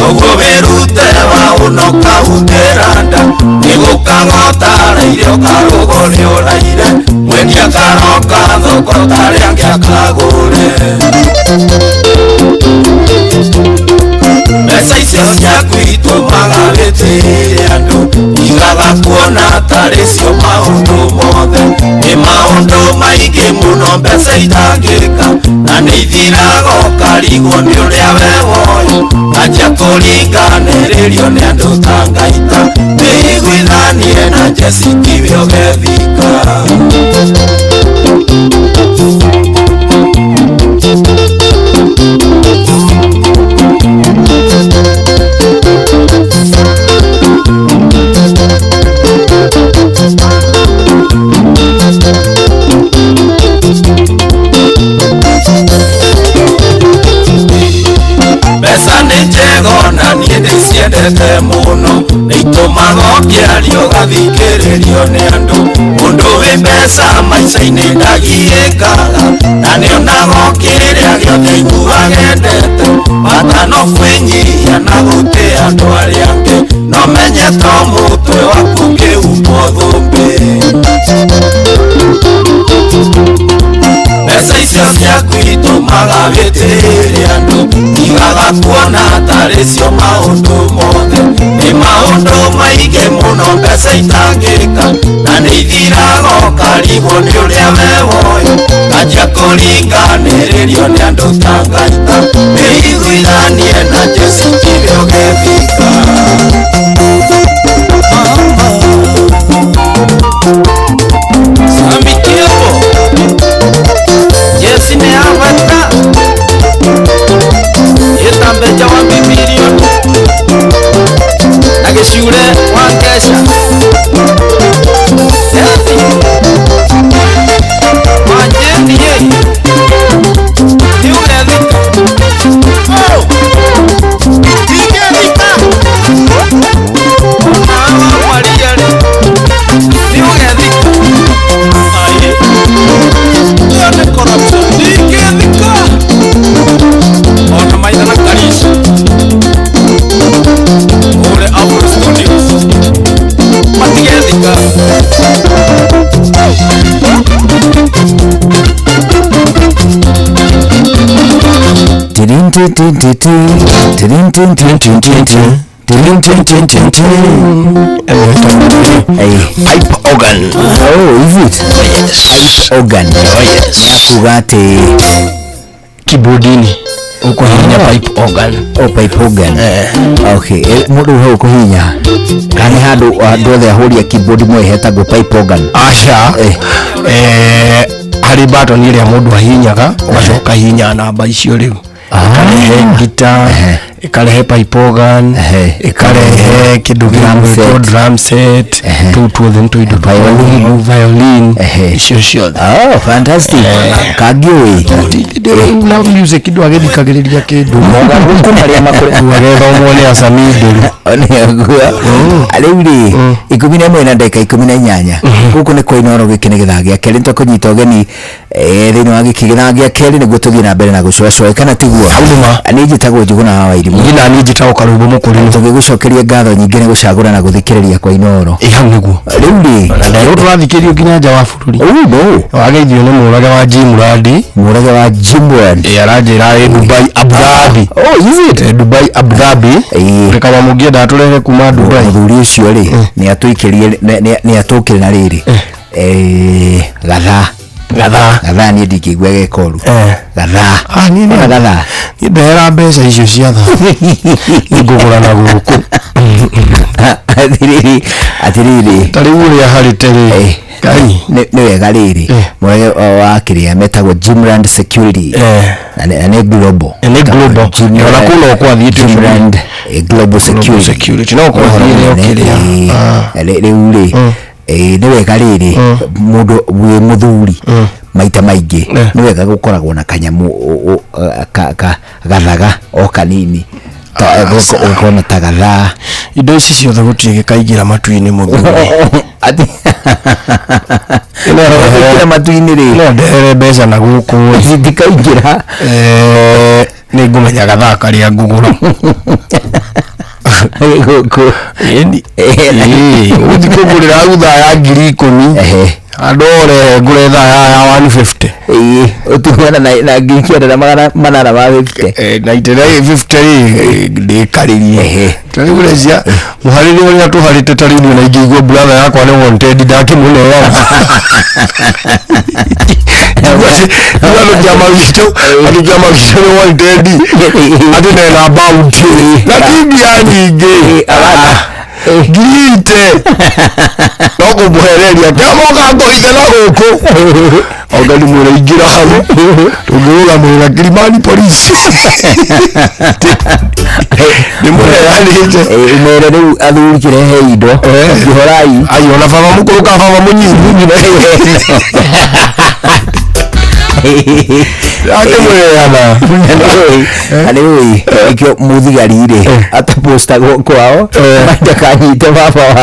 ũguo wĩrute wa ũnoka ũtĩra nda nĩgũkagotaraire ũkarũgwo nĩ ũraire mwendia karoka thoko tarĩa angĩ akagũre. Mbeca icio ciaku itũmaga wĩtĩĩre andũ igaga kuona tarĩ cio maũndũ mothe nĩ maũndũ maingĩ mũno mbeca itangĩka na nĩ ithiraga ũkarigwo nĩ ũrĩa we woĩ kanjia kũringanĩrĩrio nĩ andũ ta Ngaita wĩiguithanie na Jesi tiwe ũgethika. Mbeca nĩ njega ona niĩ ndĩciendete mũno nĩ itũmaga ũkĩaria ũgathikĩrĩrio nĩ andũ mũndũ wĩ mbeca maica-inĩ ndagiĩkaga na nĩonaga kĩrĩa gĩothe aiguaga endete bata no kwĩnyihia na gũtĩa andũ arĩa angĩ no menye to mũtwe waku ũngĩhumbwo thũmbĩ. Mbeca icio ciaku itũmaga wĩtĩĩre andũ tigaga kuona tarĩ cio maũndũ mothe nĩ maũndũ maingĩ mũno mbeca itangĩka na nĩ ithiraga ũkarigwo nĩ ũrĩa we woĩ kanjia kũringanĩrĩrio nĩ andũ ta Ngaita wĩiguithanie na Jesi tiwe ũgethika. Sami Kiambo Jesi nĩ ya bata ĩta mbeca wa bibirioni na gĩcure wa ngeca Ethi Wanjĩni ĩ nĩ ũgethika. Oh! Ndingĩthika onawe wa Maria rĩ nĩ ũgethika. Ai ĩyo nĩ corruption ndingĩthika ona maitha na Karisha ũre Afro Studios matigethika. Pipe organ. Oh, is it? Yes. Pipe organ. Oh, yes. Nĩ akuga atĩ keyboard-inĩ ũkũhihinya pipe organ. Oh, pipe organ. Okay, mũndũ hau ũkũhihinya kana nĩ handũ andũ othe ahũri a keyboard moĩ hetagwo pipe organ. Aca. Harĩ button ĩrĩa mũndũ ahihinyaga ũgacoka hihinya namba icio rĩu ĩkarehe ngita Ĩkarehe pipe organ, ĩkarehe kĩndũ gĩgwĩtwo drum set, tũu tuothe nĩ tũindo Violin. Violin, icio ciothe. Oh, fantastic. Kangĩũĩ. Rĩu na music ndwagĩthikagĩrĩria kĩndũ. Mogarũrũku marĩa makũre. Ndwagethomwo nĩ acami ndũru. Nĩguo. Rĩu rĩ, 11 na ndagĩka 18, gũkũ nĩ kwa Inooro. Gĩkĩ nĩ gĩthaa gĩa kerĩ. Nĩtũkũnyita ũgeni thĩinĩ wa gĩkĩ gĩthaa gĩa kerĩ nĩguo tũthiĩ na mbere na gũcũacũa, kana tiguo? Niĩ njĩtagwo Njũgũna wa Wairimũ. Niĩ naniĩ njĩtagwo Karũmbũ Mũkũrinũ. Tũgĩgũcokeria ngatho nyingĩ nĩ gũcagũra na gũthikĩrĩria kwa Inooro. Ĩ, hau nĩguo. Rĩu rĩ, na nderwo tũrathikĩrio nginya nja wa bũrũri. Ũũ wageithio nĩ mũrage wa Jim Randi. Mũrage wa Jim Randi. Ĩ, aranjĩra ĩ Dubai, Abu Dhabi. Oh, is it? Dubai, Abu Dhabi. Ĩĩ. Kama mũngĩenda tũrehe kuma Dubai. Mũthuri ũcio rĩ, nĩ atũikĩrie, nĩ atũkĩre na rĩrĩ, gathaa. Gathaa. Gathaa, niĩ ndingĩigua geka ũru. Gathaa. Ah, niĩ Ona gathaa. Niĩ ndehera mbeca icio cia thaa, nĩngũgũra na gũkũ. Atĩrĩrĩ, atĩrĩrĩ. Ta rĩu ũrĩa harĩte rĩ, Ngai. Nĩ wega rĩrĩ, mũrage wa kĩrĩa metagwo Jimland Security, na nĩ global. Nĩ global. Ona kũu no kwathiĩte. Jimland Global Security. Security. No kwathiĩre o kĩrĩa. Rĩu rĩ, nĩ wega rĩrĩ, mũndũ wĩ mũthuri maita maingĩ nĩ wega gũkoragwo na kanyamũ gathaga o kanini, ũgakorwo na ta gathaa. Indo ici ciothe gũtirĩ gĩkaingĩra matu-inĩ, mũthuri. Atĩ ĩra matu-inĩ rĩ? No ndehere mbeca na gũkũ rĩ. Citikaingĩra. Nĩ ngũmenya gathaa karĩa ngũgũra. Gũkũ. Ĩni. Ũgũthiĩ kũngũrĩra hau thaa ya 10,000, handũ ũrehe ngũre thaa ya 150. Ĩĩ, ũtigana na 9850. Na 950 rĩ, ndĩkarĩrie. Ta rĩu ũrecia mũharĩre ũrĩa tũharĩte, ta rĩu niĩ ona ingĩigua brother yakwa nĩ wanted, ndakĩmũneana. Igua atĩ kĩama gitũ nĩ wanted, atĩ nena bounty na ti mbia nyingĩ, ngirite no kũmũhereria kĩama ũkangũithe na gũkũ, anga nĩ mũraingĩra hau tũngĩrũgamĩrĩra Kilimani Police nĩ mũheanĩte. Umere rĩu athuri kĩrehe indo kĩhorai. Ai, ona baba mũkũrũ ka baba mũnyinyi akĩmũheana. Na rĩu nĩkĩo mũthigari rĩ atapostagwo kwao, ndakanyite baba wao,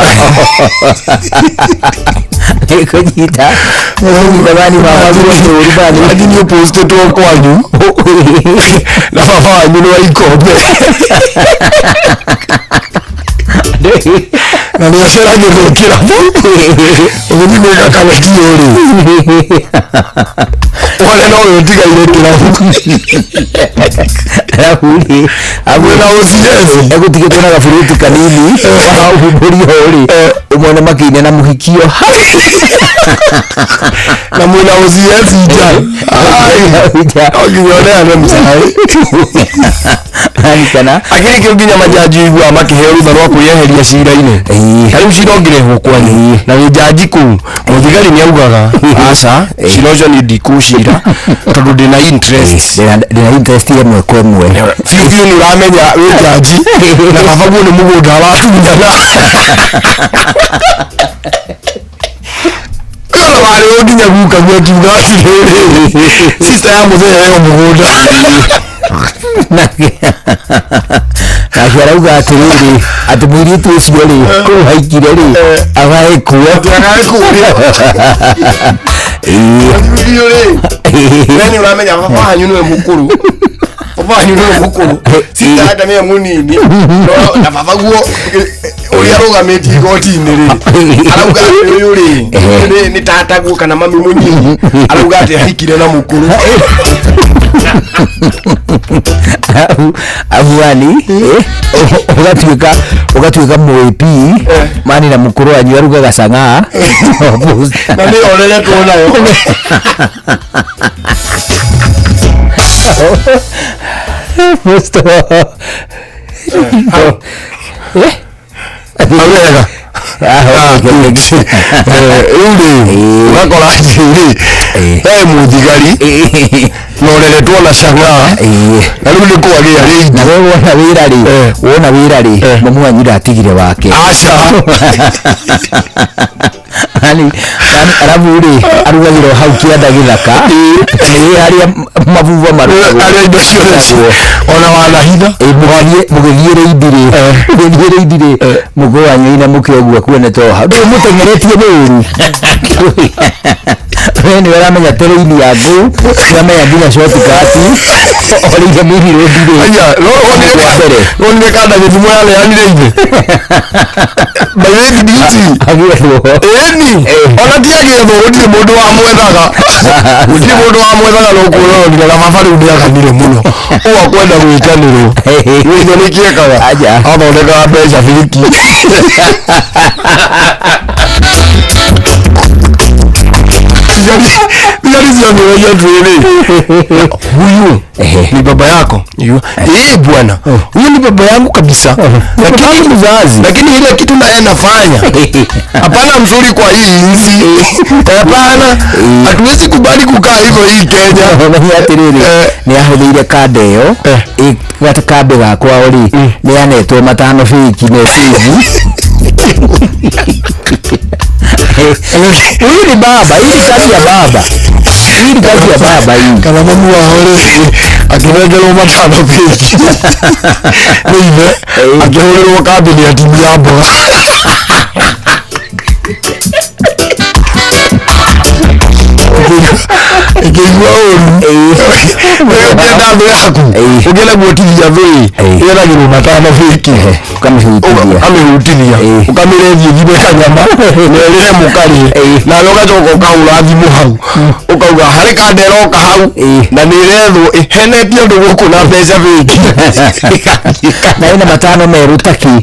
nĩkũnyita bani baba guo bani. Lakini ũpostĩtwo kwanyu na baba wanyu nĩ wa ikombe na nĩ aceragĩrwo kĩrabu, ũgĩthiĩ gwĩka karetio rĩ, wone no we ũtigaire kĩrabu. Arabu rĩ Mwĩna OCS. Egũtigĩtwo na gaburuti kanini wahumbũrio rĩ, ũmone makĩina na mũhikio. Na mwĩna OCS nja. Nja. No nginya ũneane mcai. Kana akĩrĩ kĩo nginya majaji iguaga makĩheo rũtha rwa kwĩyeheria cira-inĩ. Ta rĩu cira ũngĩrehwo kwanyu na wĩ jaji kũu, mũthigari nĩ augaga, "Aca, cira ũcio niĩ ndikũcira tondũ ndĩna interest." Ndĩna interest ĩmwe kwa ĩmwe. Biũ biũ, nĩ ũramenya wĩ jaji na baba guo nĩ mũgũnda watunyana ona warĩ nginya guka guo akiuga atĩrĩrĩ, sister ya mũthee heo mũgũnda. Nake arauga atĩrĩrĩ, atĩ mũirĩtu ũcio rĩ, kũu haikire rĩ, agae kuo. Agae kũũria. Biũ rĩ, we nĩ ũramenya baba wanyu nĩwe mũkũrũ, baba wanyu nĩwe mũkũrũ, sister yake nĩwe mũnini. Na baba guo ũrĩa arũgamĩtie igoti-inĩ rĩ, arauga atĩ ũyũ rĩ nĩ tataguo kana mami mũnini, arauga atĩ ahikire na mũkũrũ. Ahuani ũgatuĩka mũĩpi mani na mũkũrũ wanyu arugaga cang'aa. Na nĩ oreretwo nayo. Musto. Hau wega. Rĩu rĩ, ũgakora atĩrĩrĩ, he mũthigari Na ũreretwo na chang'aa. Na rĩu nĩ kwagĩa rĩngĩ. Na we wona wĩra rĩ, wona wĩra rĩ, mamu wanyu ndatigire wake. Aca. Yani arabu rĩ, arugagĩrwo hau kĩanda gĩthaka, nĩ harĩa mabuba marugagwo. Harĩa indo ciothe ona wanahitha. Mũgĩthiĩ rĩindi rĩ, mũgĩthiĩ rĩindi rĩ, mũkũ wanyu ina mũke ũguo kuone to hau. Ndũĩ mũteng'eretie nĩ ũru. We nĩwe ũramenya terrain ya ngũ, ũramenya nginya shortcut, orĩire main road rĩ. Aya, no wonire wonire kanda gĩthumo yareanire ithe. By the beauty. Agĩethwo. Ĩni, ona ti agĩethwo gũtirĩ mũndũ wamwethaga. Gũtirĩ mũndũ wamwethaga no kuononire na baba rĩu nĩaganire mũno. Ũũ akwenda gwĩtanĩrwo. Wĩithe nĩ kĩekaga. Athondekaga mbeca biriki. Thigari ciamũragia atĩrĩrĩ, huyu ni baba yako? Eh, bwana, huyu ni baba yangu kabisa, lakini mzazi, lakini ile kitu naye nafanya hapana mzuri kwa hii nchi, hapana, hatuwezi kubali kukaa hivyo hii Kenya. Ũmenye atĩrĩrĩ, nĩ ahũthĩire kanda ĩyo gatakambĩ ga kwao rĩ, nĩ yanetwo matano fake message. Huyu ni baba, hii ni kazi ya baba. Hii ni kazi ya baba hii. Kana mamu wao rĩ akĩnengerwo matano fake nĩ ithe, akĩhũrĩrwo kambĩ nĩ atimia ya mboga. Ĩkĩigua ũru. Ũngĩenda thũ yaku, ũngĩenda guotithia thũ ĩ, ĩgeragĩrwo matano fake. Ũkamĩhutithia. Ũkamĩhutithia. Ũkamĩrethie thimũ kanyama, na ĩrĩhe mũkarĩe. Nawe ũgacoka ũkahũra thimũ hau. Ũkauga harĩ kanda ĩroka hau, na nĩ ĩrethwo ĩhenetie andũ gũkũ na mbeca fake. Na ĩna matano merũ ta kĩ.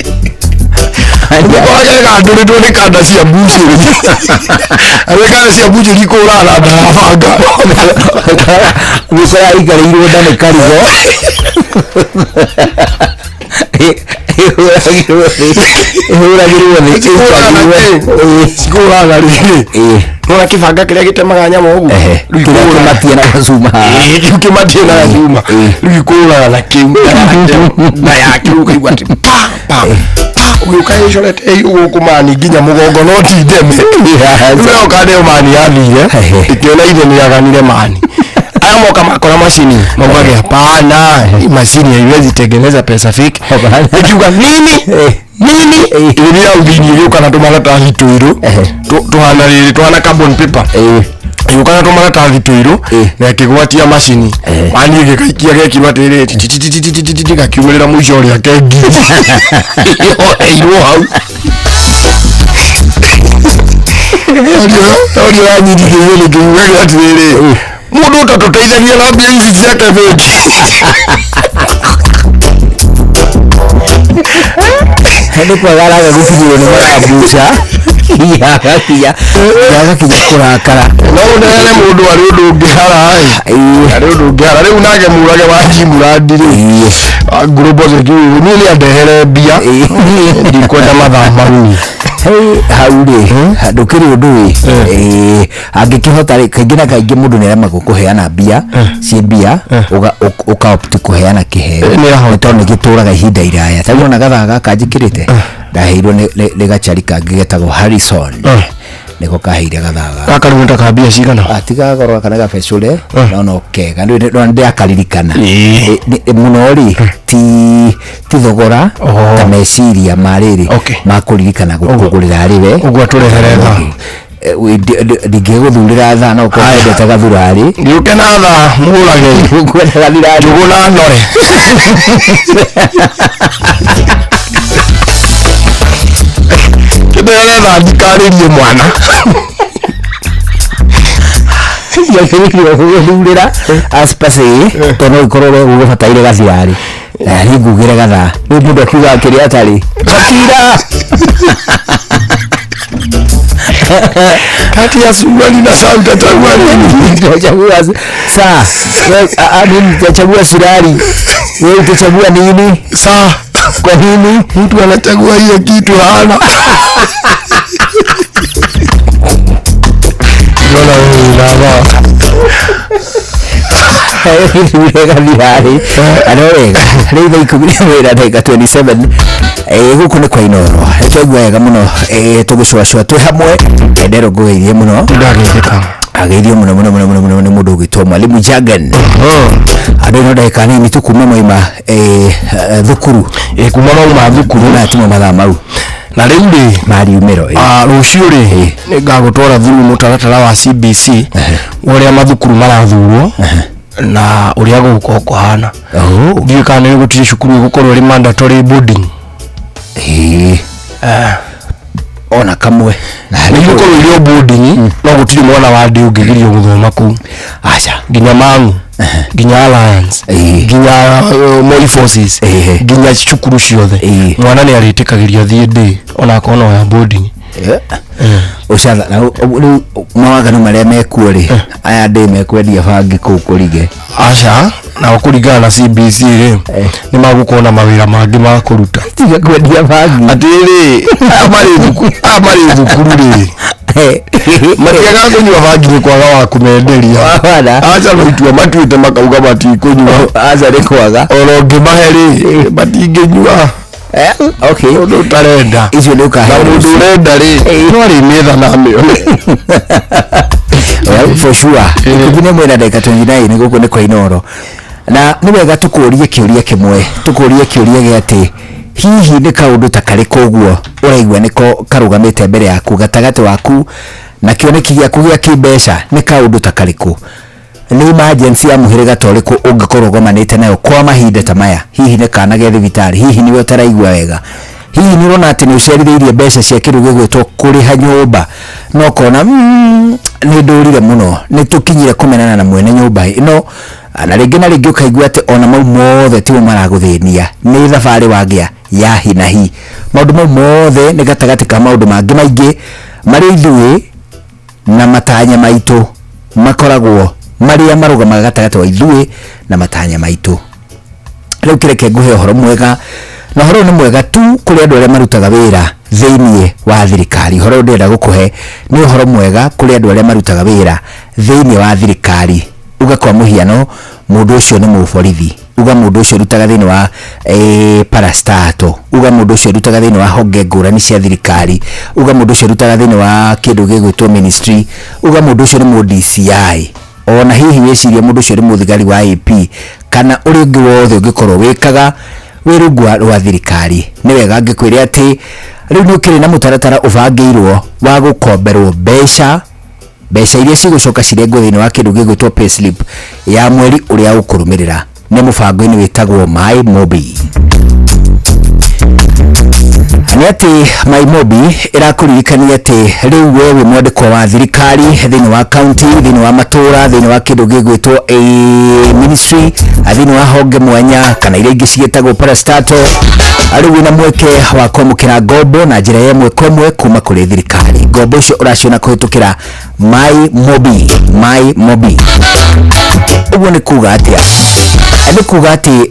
Ũkorage gandũrĩtwo nĩ kanda cia mbucĩrĩ. Arĩ kanda cia mbucĩrĩ ikũraga na ndarabanga. Gũkora aikarĩirwo nda nĩ karigo. Ĩhũragĩrwo thĩ. Ĩhũragĩrwo thĩ. Cikũraga rĩrĩ. Nĩwona kĩbanga kĩrĩa gĩtemaga nyama ũguo? Rĩu Kĩrĩa ikũraga. kĩmatie na gacuma. Ĩĩ, kĩu kĩmatie na gacuma. Rĩu ikũraga na kĩu nda yake ũkaigua atĩ pa pa pa ũgĩũka ĩcorete gũkũ mani nginya mũgongo no ti ndeme. Rĩu kanda ĩyo mani yathire ĩkĩona ithe nĩaganire mani. Aya moka makora macini maugage hapana, hii macini haiwezi tengeneza pesa fake. Ikiuga nini nini ĩrĩa hau thĩinĩ ĩgĩũka na tũmaratathi tũirũ tũhana rĩrĩ tũhana carbon paper ĩgĩũka na tũmaratathi tũirũ na ĩkĩgwatia macini mani ĩgĩgaikia gekirwo atĩrĩrĩ tititititititi gakiumĩrĩra mũico ũrĩa kengiri yoheirwo hau. Ũrĩa ũranyitithĩirie nĩ kĩugaga atĩrĩrĩ, mũndũ ũtatũteithagia na mbia ici ciake bengi. Nĩ kwaga araga gũkinyĩrwo nĩ marambuca. Agakinya agakinya kũrakara. No ũneane mũndũ arĩ ũndũ ũngĩhara ĩ, arĩ ũndũ ũngĩhara. Rĩu nake mũrage wa Jimurandi rĩ, global security niĩ nĩ andehere mbia, ndikwenda mathaa mau. Hau rĩ, ndũkĩrĩ ũndũ ĩ, angĩkĩhota rĩ, kaingĩ na kaingĩ mũndũ nĩ aremagwo kũheana mbia, ciĩ mbia, ũka opt kũheana kĩheo, nĩ tondũ nĩ gĩtũraga ihinda iraya. Ta rĩu ona gathaa gaka njĩkĩrĩte, ndaheirwo nĩ gacari kangĩ getagwo Harrison. Nĩko kaheire gathaa gaka. Gaka rĩu nĩ ta ka mbia cigana? Ti ga goro kana gabecũre, no no kega. Nĩ ndĩakaririkana. Mũno rĩ, ti thogora, ta meciria ma rĩrĩ, ma kũririkana gũkũgũrĩra arĩ we. Ũguo atũrehere thaa. Ndingĩgũthurĩra thaa no ũkorwo wendete gathurarĩ. Gĩũke na thaa mũrage. Ũkwenda gathurarĩ. Njũgũ na nore. Kĩndehere thaa ndikarĩrie mwana. Ndiagĩrĩirwo gũgũthurĩra as per se, tondũ no ũkorwo we ũgũbataire gathurarĩ. Na niĩ ngugĩre gathaa. Rĩu mũndũ akiuga kĩrĩa atarĩ. Gakira. Kati ya suruali na saa utachagua nini? Utachagua saa. Mimi nitachagua suruali. Wewe utachagua nini? Saa. Kwa nini? Mtu anachagua hiyo kitu hana. Mbona wewe unavaa? Gathiarĩ ano wega rĩu thaa 11 na ndagĩka 27. Gũkũ nĩ kwa Inooro, twaigua wega mũno, tũgĩcũacũa twĩ hamwe. Ndero ngũgeithie mũno. Ndageithĩka. Ageithio mũno mũno mũno mũno mũno nĩ mũndũ ũgwĩtwo Mwalimu Jagan. Andũ ino ndagĩka nini tu kuma maima thukuru. Kuma mauma thukuru. Na timo mathaa mau na rĩu rĩ mariumĩro. Rũciũ rĩ nĩngagũtwara through mũtaratara wa CBC, ũrĩa mathukuru marathurwo na ũrĩa gũgũkorwo kũhana. Ndiũĩ kana nĩ gũtirĩ cukuru ĩgũkorwo ĩrĩ mandatory boarding. Ona kamwe. Nĩ igũkorwo irĩ o boarding, no gũtirĩ mwana wa ndĩ ũngĩgirio gũthoma kũu. Aca. Nginya Mang'u, nginya Alliance, nginya Moi Forces, nginya cukuru ciothe, mwana nĩ arĩtĩkagĩrio athiĩ ndĩ ona akorwo no ya boarding. Ũcatha na rĩu mawaganu marĩa mekuo rĩ, aya ndĩ mekwendia bangi kũu kũrige. Aca, nao kũringana na CBC rĩ, nĩ magũkorwo na mawĩra mangĩ ma kũruta. Tiga kwendia bangi. Atĩrĩrĩ, aya marĩ thukuru rĩ, matiagaga kũnyua bangi nĩ kwaga wa kũmenderia. Aca, no itua matuĩte makauga matikũnyua. Aca, nĩ kwaga. Ona ũngĩmahe rĩ, matingĩnyua. Okay. Mũndũ ũtarenda. Icio nĩ ũkahe. Na mũndũ ũrenda rĩ, no arĩmĩetha na amĩone. Well, for sure. 11 na ndagĩka 29, gũkũ nĩ kwa Inooro. Na nĩ wega tũkũrie kĩũria kĩmwe, tũkũrie kĩũria gĩa atĩ hihi nĩ kaũndũ ta karĩkũ ũguo ũraigua nĩko karũgamĩte mbere yaku, gatagatĩ waku na kĩoneki gĩaku gĩa kĩmbeca? Nĩ kaũndũ ta karĩkũ, nĩ emergency ya mũhĩrĩga ta ũrĩkũ ũngĩkorwo ũgomanĩte nayo kwa mahinda ta maya? Hihi nĩ kana ge thibitarĩ? Hihi nĩwe ũtaraigua wega? Hihi nĩ ũrona atĩ nĩ ũcerithĩirie mbeca cia kĩndũ gĩgwĩtwo kũrĩha nyũmba no ũkona nĩ ndũrire mũno, nĩ tũkinyire kũmenana na mwene nyũmba ĩno? Na rĩngĩ na rĩngĩ ũkaigua atĩ ona mau mothe timo maragũthĩnia, nĩ thabarĩ wagĩa ya hi na hi. Maũndũ mau mothe nĩ gatagatĩ ka maũndũ mangĩ maingĩ marĩa ithuĩ na matanya maitũ makoragwo, marĩa marũgamaga gatagatĩ wa ithuĩ na matanya maitũ. Rĩu kĩreke ngũhe ũhoro mwega, na ũhoro ũyũ nĩ mwega tu kũrĩ andũ arĩa marutaga wĩra thĩiniĩ wa thirikari. Ũhoro ũyũ ndĩrenda gũkũhe nĩ ũhoro mwega kũrĩ andũ arĩa marutaga wĩra thĩiniĩ wa thirikari. Uga kwa mũhiano mũndũ ũcio nĩ mũborithi, uga mũndũ ũcio ũrutaga thĩinĩ wa parastato, uga mũndũ ũcio ũrutaga thĩinĩ wa honge ngũrani cia thirikari, uga mũndũ ũcio ũrutaga thĩinĩ wa kĩndũ gĩgwĩtwo ministry, uga mũndũ ũcio nĩ mũ DCI, ona hihi wĩcirie mũndũ ũcio nĩ mũthigari wa AP, kana ũrĩa ũngĩ wothe ũngĩkorwo wĩkaga wĩ rungu rwa thirikari. Nĩ wega ngĩkwĩre atĩ rĩu nĩ ũkĩrĩ na mũtaratara ũbangĩirwo wa gũkomberwo mbeca, mbeca iria cigũcoka cirengwo thĩinĩ wa kĩndũ gĩgwĩtwo payslip ya mweri ũrĩa ũkũrũmĩrĩra. Nĩ mũbango-inĩ wĩtagwo My Mobi. Nĩ atĩ My Mobi ĩrakũririkania atĩ rĩu we wĩ mwandĩkwo wa thirikari thĩinĩ wa county, thĩinĩ wa matũra, thĩinĩ wa kĩndũ gĩgwĩtwo ministry, thĩinĩ wa honge mwanya kana iria ingĩ cigĩtagwo parastato, rĩu wĩna mweke wa kwamũkĩra ngombo na njĩra ya ĩmwe kwa ĩmwe kuma kũrĩ thirikari. Ngombo icio ũraciona kũhĩtũkĩra My Mobi. My Mobi ũguo nĩ kuga atĩa? Nĩ kuga atĩ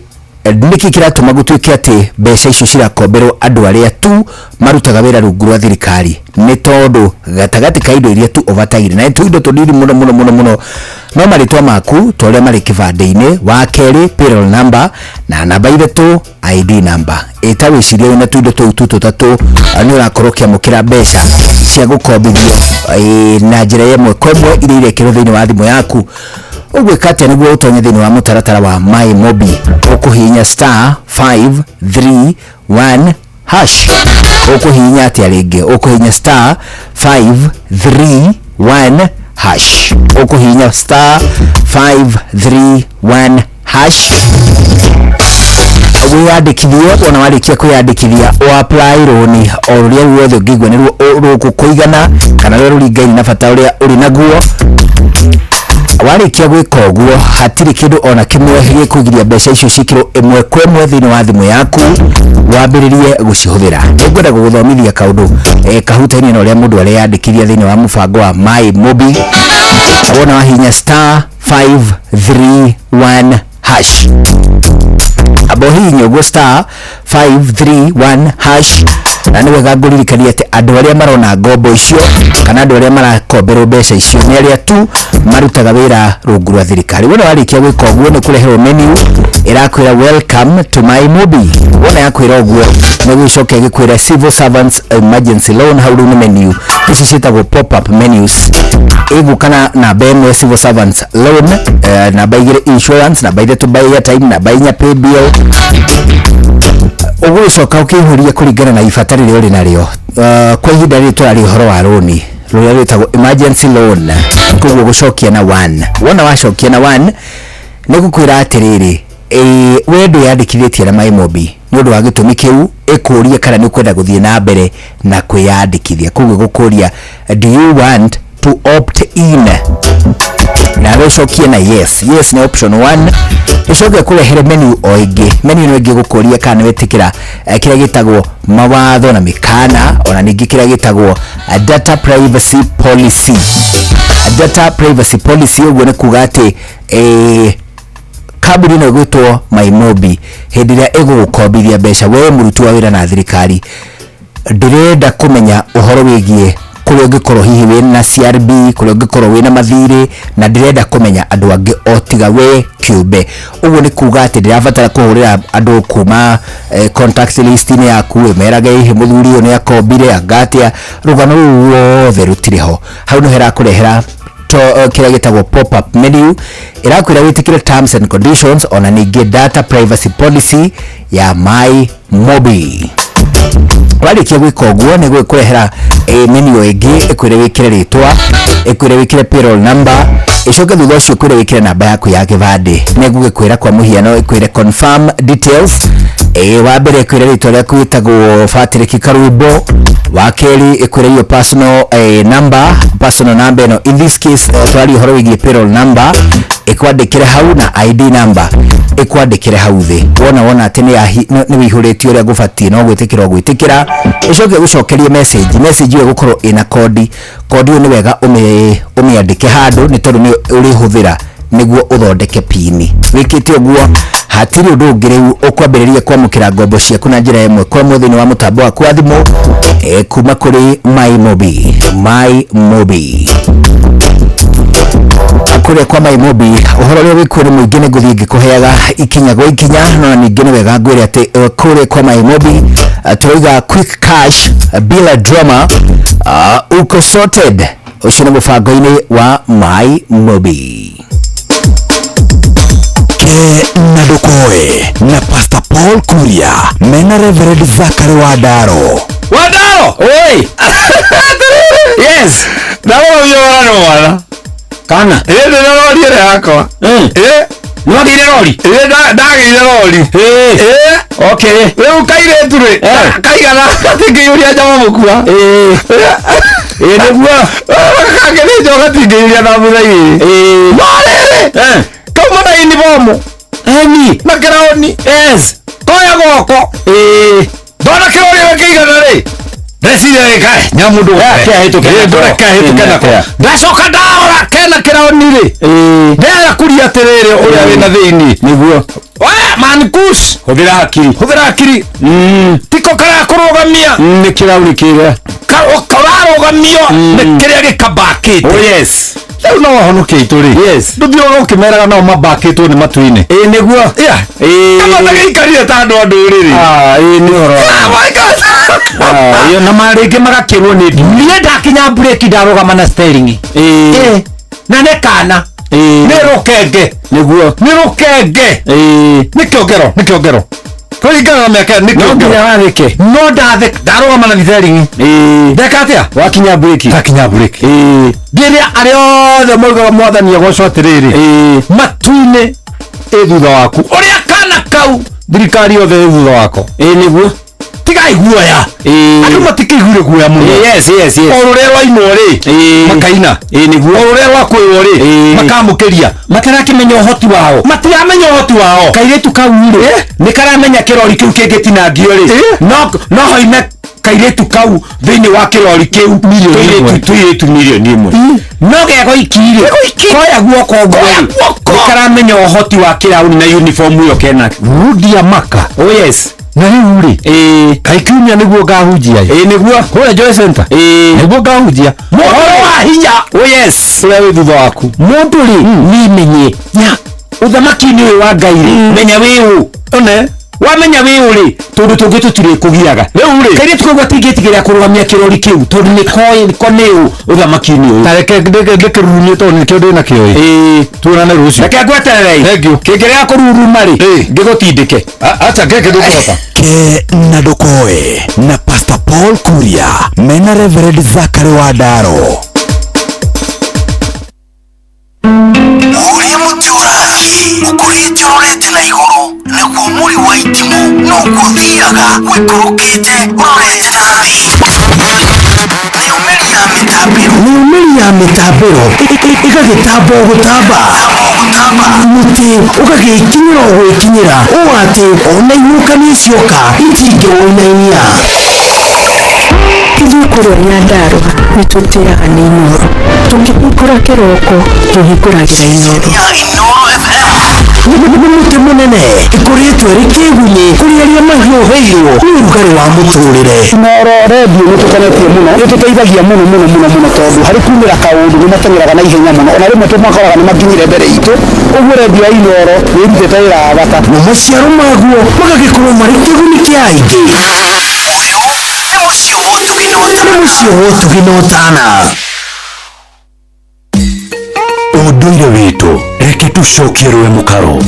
nĩkĩ kĩratũma gũtuĩke atĩ mbeca icio cirakomberwo andũ arĩa tu marutaga wĩra rungu rwa thirikari? Nĩ tondũ gatagatĩ ka indo iria tu ũbataire, na nĩ tũindo tũnini mũno mũno mũno mũno, no marĩtwa maku ta ũrĩa marĩ kĩbandĩ-inĩ, wa kerĩ payroll number, na namba 3 ID number. Ĩta wĩcirie wĩna tũindo tũu tu tũtatũ, nĩ ũrakorwo ũkĩamũkĩra mbeca cia gũkombithio na njĩra ya ĩmwe kwa ĩmwe iria irekĩrwo thĩinĩ wa thimũ yaku. Ũgwĩka atĩa nĩguo ũtonye thĩinĩ wa mũtaratara wa My Mobi? Ũkũhihinya star 531 hash. Ũkũhihinya atĩa rĩngĩ? Ũkũhihinya star 531 hash. Ũkũhihinya star 531 hash wĩyandĩkithie. Wona warĩkia kwĩyandĩkithia, ũ apply rũni o rũrĩa ruothe ũngĩigua nĩruo rũgũkũigana kana rũrĩa rũringaine na bata ũrĩa ũrĩ naguo. Warĩkia gwĩka ũguo, hatirĩ kĩndũ ona kĩmwe gĩkũgiria mbeca icio ciĩkĩrwo ĩmwe kwa ĩmwe thĩinĩ wa thimũ yaku, wambĩrĩrie gũcihũthĩra. Nĩngwenda gũgũthomithia kaũndũ kahutainie na ũrĩa mũndũ areyandĩkithia thĩinĩ wa mũbango wa My Mobi. Wona wahihinya star 531 hash, amba ũhihinye ũguo star 531 hash. Na nĩ wega ngũririkanie atĩ andũ arĩa marona ngombo icio kana andũ arĩa marakomberwo mbeca icio nĩ arĩa tu marutaga wĩra rungu rwa thirikari. Wona warĩkia gwĩka ũguo nĩ kũreherwo menu ĩrakwĩra welcome to my movie. Wona yakwĩra ũguo nĩ gũcoka ĩgĩkwĩra civil servants emergency loan. Hau rĩu nĩ menu ici ciĩtagwo pop up menus. Ĩgũka na namba ĩmwe civil servants loan, namba igĩrĩ insurance, namba ithatũ buy airtime, namba inya pay bill. Ũgũgĩcoka ũkĩihũria kũringana na ibata rĩrĩa ũrĩ narĩo. Kwa ihinda rĩrĩ tũraria ũhoro wa rũni rũrĩa rwĩtagwo emergency loan, koguo gũcokia na 1. Wona wacokia na 1 nĩ gũkwĩra atĩrĩrĩ, we ndwĩyandĩkithĩtie na MyMobi, nĩ ũndũ wa gĩtũmi kĩu ĩkũrie kana nĩ ũkwenda gũthiĩ na mbere na kwĩyandĩkithia. Koguo ĩgũkũria do you want to opt in, nawe ũcokie na yes. Yes nĩ option 1. Ĩcoke kũrehere menu o ĩngĩ. Menu ĩno ĩngĩ gũkũria kana nĩ wetĩkĩra kĩrĩa gĩtagwo mawatho na mĩkana, ona ningĩ kĩrĩa gĩtagwo data privacy policy. Data privacy policy ũguo nĩ kuga atĩ kambuni ĩno ĩgwĩtwo MyMobi hĩndĩ ĩrĩa ĩgũgũkombithia mbeca we mũruti wa wĩra na thirikari, ndĩrenda kũmenya ũhoro wĩgiĩ kũrĩa ũngĩkorwo hihi wĩna CRB, kũrĩa ũngĩkorwo wĩna mathirĩ, na ndĩrenda kũmenya andũ angĩ o tiga we kĩũmbe. Ũguo nĩ kuga atĩ ndĩrabatara kũhũrĩra andũ kuma contact list-inĩ yaku ĩmerage hihi mũthuri ũyũ nĩ akombire anga atĩa. Rũgano rũu ruothe rũtirĩ ho. Hau nĩho ĩrakũrehera kĩrĩa gĩtagwo pop up menu, ĩrakwĩra wĩtĩkĩre terms and conditions, ona ningĩ data privacy policy ya MyMobi. Warĩkia gwĩka ũguo nĩ gũkũrehera menu ĩngĩ ĩkwĩre wĩkĩre rĩtwa, ĩkwĩre wĩkĩre payroll number, ĩcoke thutha ũcio ĩkwĩre wĩkĩre namba yaku ya kĩbandĩ. Nĩ ngũgĩkwĩra kwa mũhiano ĩkwĩre confirm details. Wa mbere ĩkwĩre rĩtwa rĩaku wĩtagwo Patrick Karumbo, wa kerĩ ĩkwĩre your personal number, personal number ĩno in this case twaria ũhoro wĩgiĩ payroll number, ĩkwandĩkĩre hau na ID number ĩkwandĩkĩre hau thĩ. Wona atĩ nĩ wĩihũrĩtie ũrĩa gũbatiĩ no gwĩtĩkĩra ũgwĩtĩkĩra, ĩcoke ĩgũcokerie message. Message ĩyo ĩgũkorwo ĩna kodi. Kodi ĩyo nĩ wega ũmĩandĩke handũ nĩ tondũ nĩ ũrĩhũthĩra nĩguo ũthondeke pini. Wĩkĩte ũguo hatirĩ ũndũ ũngĩ rĩu ũkwambĩrĩria kwamũkĩra ngombo ciaku na njĩra ĩmwe kwa ĩmwe thĩinĩ wa mũtambo waku wa thimũ kuma kũrĩ MyMobi. MyMobi kũrĩa kwa MyMobi ũhoro ũrĩa wĩkuo nĩ mũingĩ, nĩ ngũthiĩ ngĩkũheaga ikinya gwa ikinya. No ningĩ nĩ wega ngwĩre atĩ kũrĩa kwa MyMobi tũrauga quick cash bila drama, uko sorted. Ũcio nĩ mũbango-inĩ wa MyMobi. Ke na ndũkoe na Pastor Paul Kuria mena Reverend Zachary Wandaro. Wandaro! Oi! Yes! Ndamũthia mwana nĩ mwana. Kana? Ĩ ndĩna rori ĩrĩa yakwa. Ĩ? Nĩ wagĩire rori? Ĩ ndagĩire rori. Ĩ? Okay. Rĩu kairĩtu rĩ, kaigana gatingĩiyũria njama mũkua. Ĩ nĩguo. Kangĩthĩnjwo gatingĩiyũria na thutha igĩrĩ. No rĩrĩ, kauma na uniform. Eni. Na kĩraũni. Yes. Koya guoko. Ndona kĩrori ũrĩa kĩigana rĩ, ndeciria gĩkae nyamũ ndũreke ahĩtũke nako. Ndacoka ndarora kena kĩraũni rĩ, ndera kũria atĩrĩrĩ ũrĩa wĩna thĩinĩ. Nĩguo. We man kush, Hũthĩra hakiri. Hũthĩra hakiri. Tiko karakũrũgamia. Nĩ kĩraũni kĩrĩa. Kararũgamio nĩ kĩrĩa gĩkambakĩte. Oh yes. Rĩu no wahonokia itũ rĩ. Yes. Ndũthiaga ũkĩmeraga nao mambakĩtwo nĩ matu-inĩ. Ĩ nĩguo. Yeah. Ĩ. Kama gĩikarire ta andũ a ndũrĩrĩ. Ĩ nĩ ũhoro. Ĩyo na marĩngĩ magakĩrwo nĩ ndini. Niĩ ndakinya breki ndarũgama na steering. Ĩ. Na nĩ kana. Ĩ. Nĩ rũkenge. Nĩguo. Nĩ rũkenge. Ĩ. Nĩ kĩongero, nĩ kĩongero. Kũringana na mĩaka nĩ No kĩongero. nginya wathĩke. No ndathĩ ndarũgama na steering. Ĩ. Ndeka atĩa? Wakinya breki. Ndakinya breki. Ĩ. Rĩrĩa arĩa othe maugaga mwathani agocwo atĩrĩrĩ, matu-inĩ ĩ thutha waku. Ũrĩa kana kau thirikari yothe ĩ thutha wako. Ĩ nĩguo. Tigai guoya. Andũ matikĩiguire guoya mũno. Yes, yes, yes. O rũrĩa rwainwo rĩ, makaina. Ĩ nĩguo. O rũrĩa rwakwĩrwo rĩ, makamũkĩria. Matarakĩmenya ũhoti wao. Matiramenya ũhoti wao. Kairĩtu kau rĩ, nĩ karamenya kĩrori kĩu kĩngĩtinangio rĩ, no hoime kairĩtu kau thĩinĩ wa kĩrori kĩu tũirĩtu mirioni ĩmwe. No gegoiki rĩ, koya guoko ũguo rĩ, nĩ karamenya ũhoti wa kĩrauni na uniform ĩyo kena. Rudia maka. Oh yes. Na rĩu rĩ, kaĩ kiumia nĩguo ngahunjia? Ĩ nĩguo kũrĩa Joy Center nĩguo ngahunjia ũhoro wa hinya. Oh yes, ũrĩa wĩ thutha waku mũndũ rĩ, nĩmenye ya ũthamaki-inĩ ũyũ wa Ngai rĩ, menya wĩ ũ. One wamenya wĩ ũ rĩ, tũndũ tũngĩ tũtirĩ kũgiaga. Rĩu rĩ, kairĩtu kau gatingĩtigĩra kũrũgamia kĩrori kĩu tondũ nĩ koĩ nĩko nĩ ũ ũthamaki-inĩ ũyũ. Tareke ndĩkĩrurumie tondũ nĩkĩo ndĩ nakĩo. Ĩ tuonane rũciũ. Reke ngweterere. Thank you. Kĩngĩrega kũruruma rĩ, ngĩgũtindĩke. Acha keke ndũkũhota. Ke na ndũkoe na Pastor Paul Kuria mena Reverend Zachary Wandaro. Ũrĩa mũtĩ ũrathiĩ ũkũrĩte ũrorete na igũrũ, naguo mũri wa itimũ noguo ũthiaga ũikũrũkĩte ũrorete na thĩ. Nayo mĩri ya mĩtambĩro, nayo mĩri ya mĩtambĩro ĩgagĩtamba o gũtamba, mũtĩ ũgagĩkinyĩra o gwĩkinyĩra, ũũ atĩ ona ihuhũkanio cioka itingĩwũinainia. Ithuĩ kũrĩa Nyandarũa nĩ tũtĩaga nĩ Inooro. Tũkĩhingũra kĩroko tũhingũragĩra Inooro. Nĩ mũtĩ mũnene ĩkũrĩtwo ĩrĩ kĩgunyĩ kũrĩ arĩa mahiũhĩirwo nĩ ũrugarĩ wa mũtũrĩre. Inooro redio nĩ tũkenetie mũno, nĩ tũteithagia mũno mũno mũno mũno tondũ harĩ kumĩra kaũndũ nĩ mateng'eraga na ihenya mũno, ona rĩmwe tũmakoraga nĩ makinyire mbere itũ. Ũguo redio ya Inooro nĩ ĩrutĩte wĩra wa bata. Na maciaro maguo magagĩkorwo marĩ kĩguni kĩa aingĩ. Nĩ mũciĩ wa ũtugi na ũtana. Nĩ mũciĩ wa ũtugi na ũtana. Ũndũire witũ, reke tũcokie rũĩ mũkaro.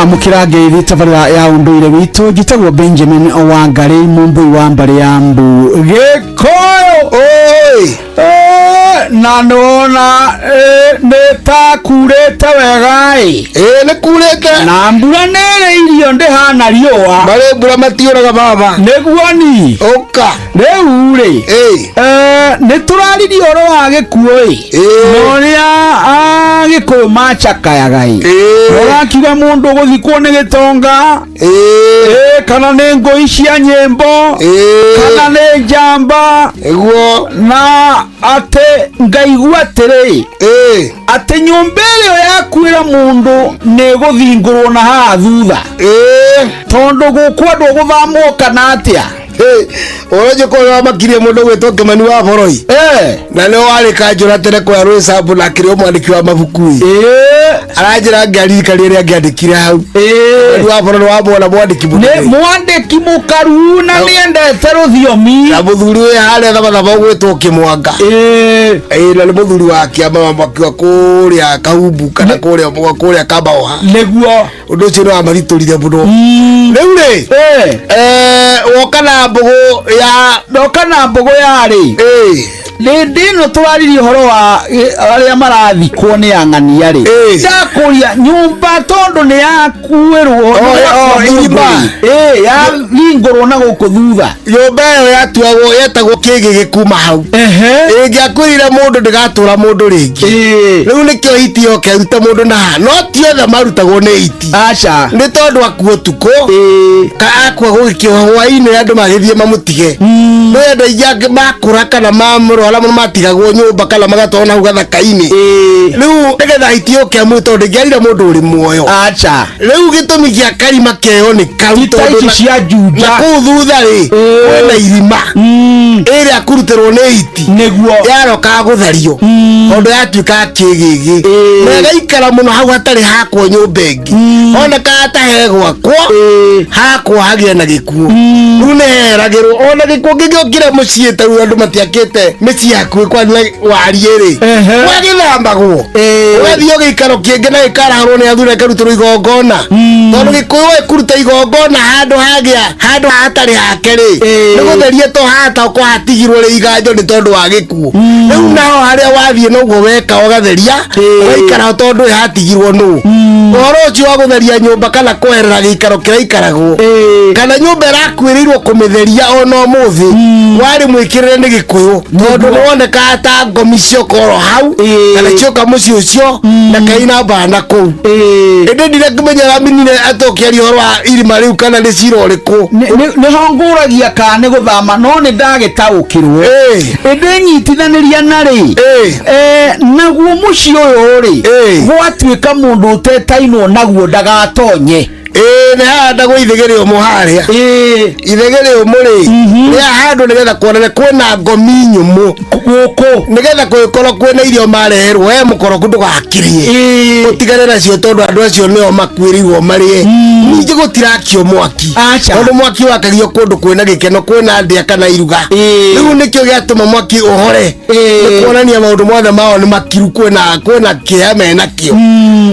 Amũkĩra ngeithi tabarĩra ya ũndũire witũ. Njĩtagwo Benjamin Wangarĩ, mũmbũi wa mbarĩ ya Mbu Gĩkũyũ. Oi! Na nĩwona nĩ ta kurĩte wega ĩ. Ĩ nĩ kurĩte. Na mbura nĩ ĩrĩ irio ndĩhana riũa. Marĩ mbura matiũraga baba. Nĩguo ni. Ũka. Rĩu rĩ, nĩ tũraririe ũhoro wa gĩkuũ ĩ, na ũrĩa Agĩkũyũ macakayaga ĩ, ũrakiuga mũndũ gũthikwo nĩ gĩtonga ĩ, kana nĩ ngũi cia nyĩmbo, kana nĩ njamba. Nĩguo. Na atĩ ngaigua atĩrĩ, atĩ nyũmba ĩrĩa yakuĩra mũndũ nĩ ĩgũthingũrwo na haha thutha, tondũ gũkũ andũ gũthamwo kana atĩa. Ũrĩa kũrĩa wamakirie mũndũ gwĩtwo Kĩmani wa Boroi, na nĩ warĩ kanjũra tene kũrĩa Rwĩcambu, na akĩrĩ o mwandĩki wa mabuku ĩ, aranjĩra ngĩaririkania ũrĩa angĩandĩkire hau. Kĩmani wa Boroi wamwona mwandĩki nĩ mũnene mwandĩki mũkaru na nĩendete rũthiomi, na mũthuri wĩ harĩa Thabathaba ũgwĩtwo Kĩmwanga, ĩ na nĩ mũthuri wa kĩama makiwa kũrĩa Kahumbu kana kũrĩa kũrĩa Kambaoha. Nĩguo. Ũndũ ũcio nĩ wamaritũrire mũno. Rĩu rĩ, woka na mbũgũ ya ndoka na mbũgũ yarĩ hĩndĩ ĩno tũraririe ũhoro wa arĩa marathikwo nĩ ang'ania rĩ, ndakũria nyũmba tondũ nĩ yakuĩrwo irima. Yathingũrwo na gũkũ thutha. Nyũmba ĩyo yatuagwo yetagwo kĩgĩgĩ kuma hau. Ĩngĩakwĩrire mũndũ ndĩgatũra mũndũ rĩngĩ. Rĩu nĩkĩo hiti yoka ĩrute mũndũ na haha, no ti othe marutagwo nĩ hiti. Aca. Nĩ tondũ akua ũtukũ, ka akua gũgĩkĩoha hwaĩ-inĩ andũ magĩthiĩ mamũtige. No andũ aingĩ angĩ makũra kana mamũrwara mũno matigagwo nyũmba kana magatwarwo na hau gathaka-inĩ. Rĩu nĩgetha hiti yũke amwe tondũ ndĩngĩarire mũndũ ũrĩ muoyo. Aca. Rĩu gĩtũmi gĩa karima keo nĩ kau Ti ta tondũ ici cia Juja. na kũu thutha rĩ, kwĩna irima ĩrĩa kũrutĩrwo nĩ hiti. Nĩguo. Yarokaga gũthario tondũ yatuĩkaga kĩgĩgĩ na ĩgaikara mũno hau hatarĩ hakwo nyũmba ĩngĩ, honekaga ta he gwakwo hakwo hagĩe na gĩkuũ. Rĩu nĩ heheragĩrwo ona gĩkuũ kĩngĩokire mũciĩ, ta rĩu andũ matiakĩte mĩciĩ hakuhĩ kwa na wariĩ rĩ, gwagĩthambagwo ũgathiĩ gĩikaro kĩngĩ na gĩkarahũrwo nĩ athuri ĩkarutĩrwo igongona, tondũ gĩkũyũ ĩkũruta igongona handũ hagĩa handũ hatarĩ hake rĩ, nĩ gũtheria to hata ko hatigirwo rĩ iganjo nĩ tondũ wa gĩkuũ. Rĩu naho harĩa wathiĩ noguo weka ũgatheria ũgaikara tondũ ĩ hatigirwo nũ. Ũhoro ũcio wa gũtheria nyũmba kana kweherera gĩikaro kĩraikaragwo kana nyũmba ĩrakuĩrĩirwo kũmĩtheria ona ũmũthĩ warĩ mwĩkĩrĩre nĩ gĩkũyũ, tondũ nĩwonekaga ta ngomi cioka oro hau kana cioka mũciĩ ũcio na kaina mbana kũu. Ĩndĩ ndirekĩmenya raminire atĩ ũkĩaria ũhoro wa irima rĩu kana nĩ cira ũrĩkũ. Nĩho ngũragia kana nĩ gũthama, no nĩ ndagĩtaũkĩrwo ĩndĩ nyitithanĩria na rĩ, naguo mũciĩ ũyũ rĩ, gwatuĩka mũndũ ũtetainwo naguo ndagatonye. Ĩĩ nĩ hahandagwo ithĩgĩ rĩũmũ harĩa. Ithĩgĩ rĩũmũ rĩ rĩahandwo nĩgetha kuonania kwĩna ngomi nyũmũ gũkũ, nĩgetha kũngĩkorwo kwĩna irio mareherwo we mũkoroku ndũgakĩrĩe, ũtigane nacio tondũ andũ acio nĩo makuĩrĩirwo marĩe. Ningĩ gũtirakio mwaki, tondũ mwaki wakagio kũndũ kwĩna gĩkeno, kwĩna ndĩa kana iruga. Rĩu nĩkĩo gĩatũma mwaki ũhore, nĩ kuonania maũndũ mothe mao nĩ makiru, kwĩna kĩeha menakĩo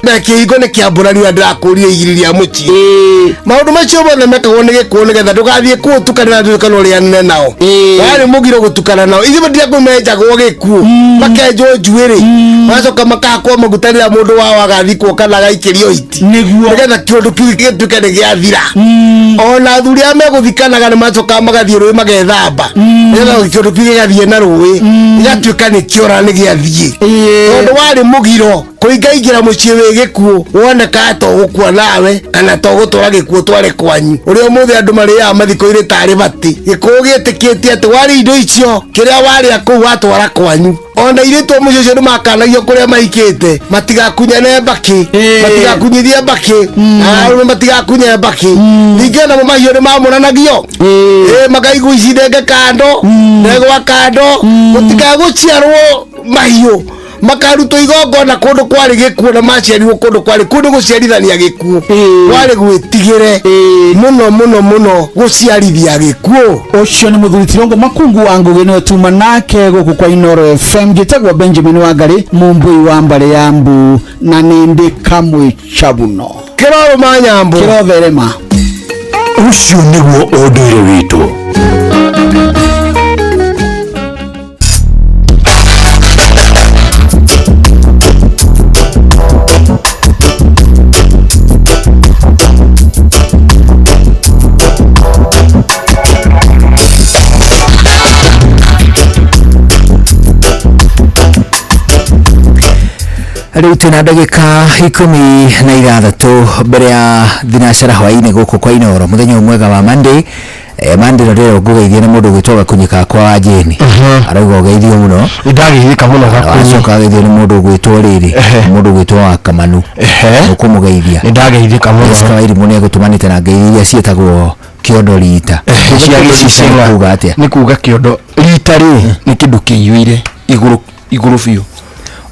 na kĩhingo nĩ kĩambũranio. Ndĩrakũria igiriria mũciĩ, maũndũ macio mothe mekagwo nĩ gĩkuũ nĩgetha ndũgathiĩ kũu ũtukane na andũ kana ũrĩanĩre nao. Warĩ mũgiro gũtukana nao. Ithuĩ ndiaku menjagwo gĩkuũ, makenjwo njuĩrĩ, magacoka makahakwo maguta rĩrĩa mũndũ wao agathikwo kana agaikĩrio hiti, nĩguo nĩgetha kĩũndũ kĩu gĩtuĩke nĩ gĩathira. Ona athuri arĩa megũthikanaga nĩ macokaga magathiĩ rũĩ magethamba, nĩgetha kĩũndũ kĩu gĩgathiĩ na rũĩ, gĩgatuĩka nĩ kĩora, nĩ gĩathiĩ, tondũ warĩ mũgiro kũingaingĩra mũciĩ wĩ gĩkuũ, woneka to gũkua nawe kana to gũtwara gĩkuũ tware kwanyu. Ũrĩa ũmũthĩ andũ marĩaga mathiko-inĩ tarĩ bati, gĩkũyũ gĩtĩkĩtie atĩ warĩ indo icio, kĩrĩa warĩa kũu watwara kwanyu. Ona irĩtwo mũciĩ ũcio nĩ makanagio kũrĩa mahikĩte matigakunyane mbakĩ, matigakunyithie mbakĩ, arũme matigakunye mbakĩ. Ningĩ namo mahiũ nĩ mamũranagio, makaigwo ici ndenge kando, ndegwa kando, gũtikagũciarwo mahiũ makarutwo igongona kũndũ kwarĩ gĩkuũ na maciarirwo kũndũ kwarĩ kũndũ gũciarithania gĩkuũ. Kwarĩ gwĩtigĩre mũno mũno mũno gũciarithia gĩkuũ. Ũcio nĩ mũthuri Tirongo Makungu wa Ngũgĩ, nĩwe tuma nake gũkũ kwa Inoro FM. Njĩtagwo Benjamin Wangari, mũmbũi wa mbarĩ ya mbu, na nĩ ndĩ kamwe cabuno. Kĩrorũma nyambo. Kĩrotherema. Ũcio nĩguo ũndũire witũ. Rĩu twĩna ndagĩka 16 mbere ya thinacara hwaĩ-inĩ gũkũ kwa Inoro. Mũthenya mwega wa Monday. Monday no ndĩrenda ngũgeithie nĩ mũndũ ũgwĩtwo Gakunyĩ kwa Wajeni, arauga ũgeithio mũno. Ndageithĩka mũno Gakunyi. Acoka ageithio nĩ mũndũ ũgwĩtwo rĩrĩ, mũndũ ũgwĩtwo wa Kamanu, ũkũmũgeithia. Nĩndageithĩka mũno. Jessica Wairimũ nĩ egũtũmanĩte na ngeithi iria ciĩtagwo kĩondo rita. Cia gĩcicinga. Kuga atĩa? Nĩ kuga kĩondo rita rĩ nĩ kĩndũ kĩiyũire igũrũ igũrũ biũ.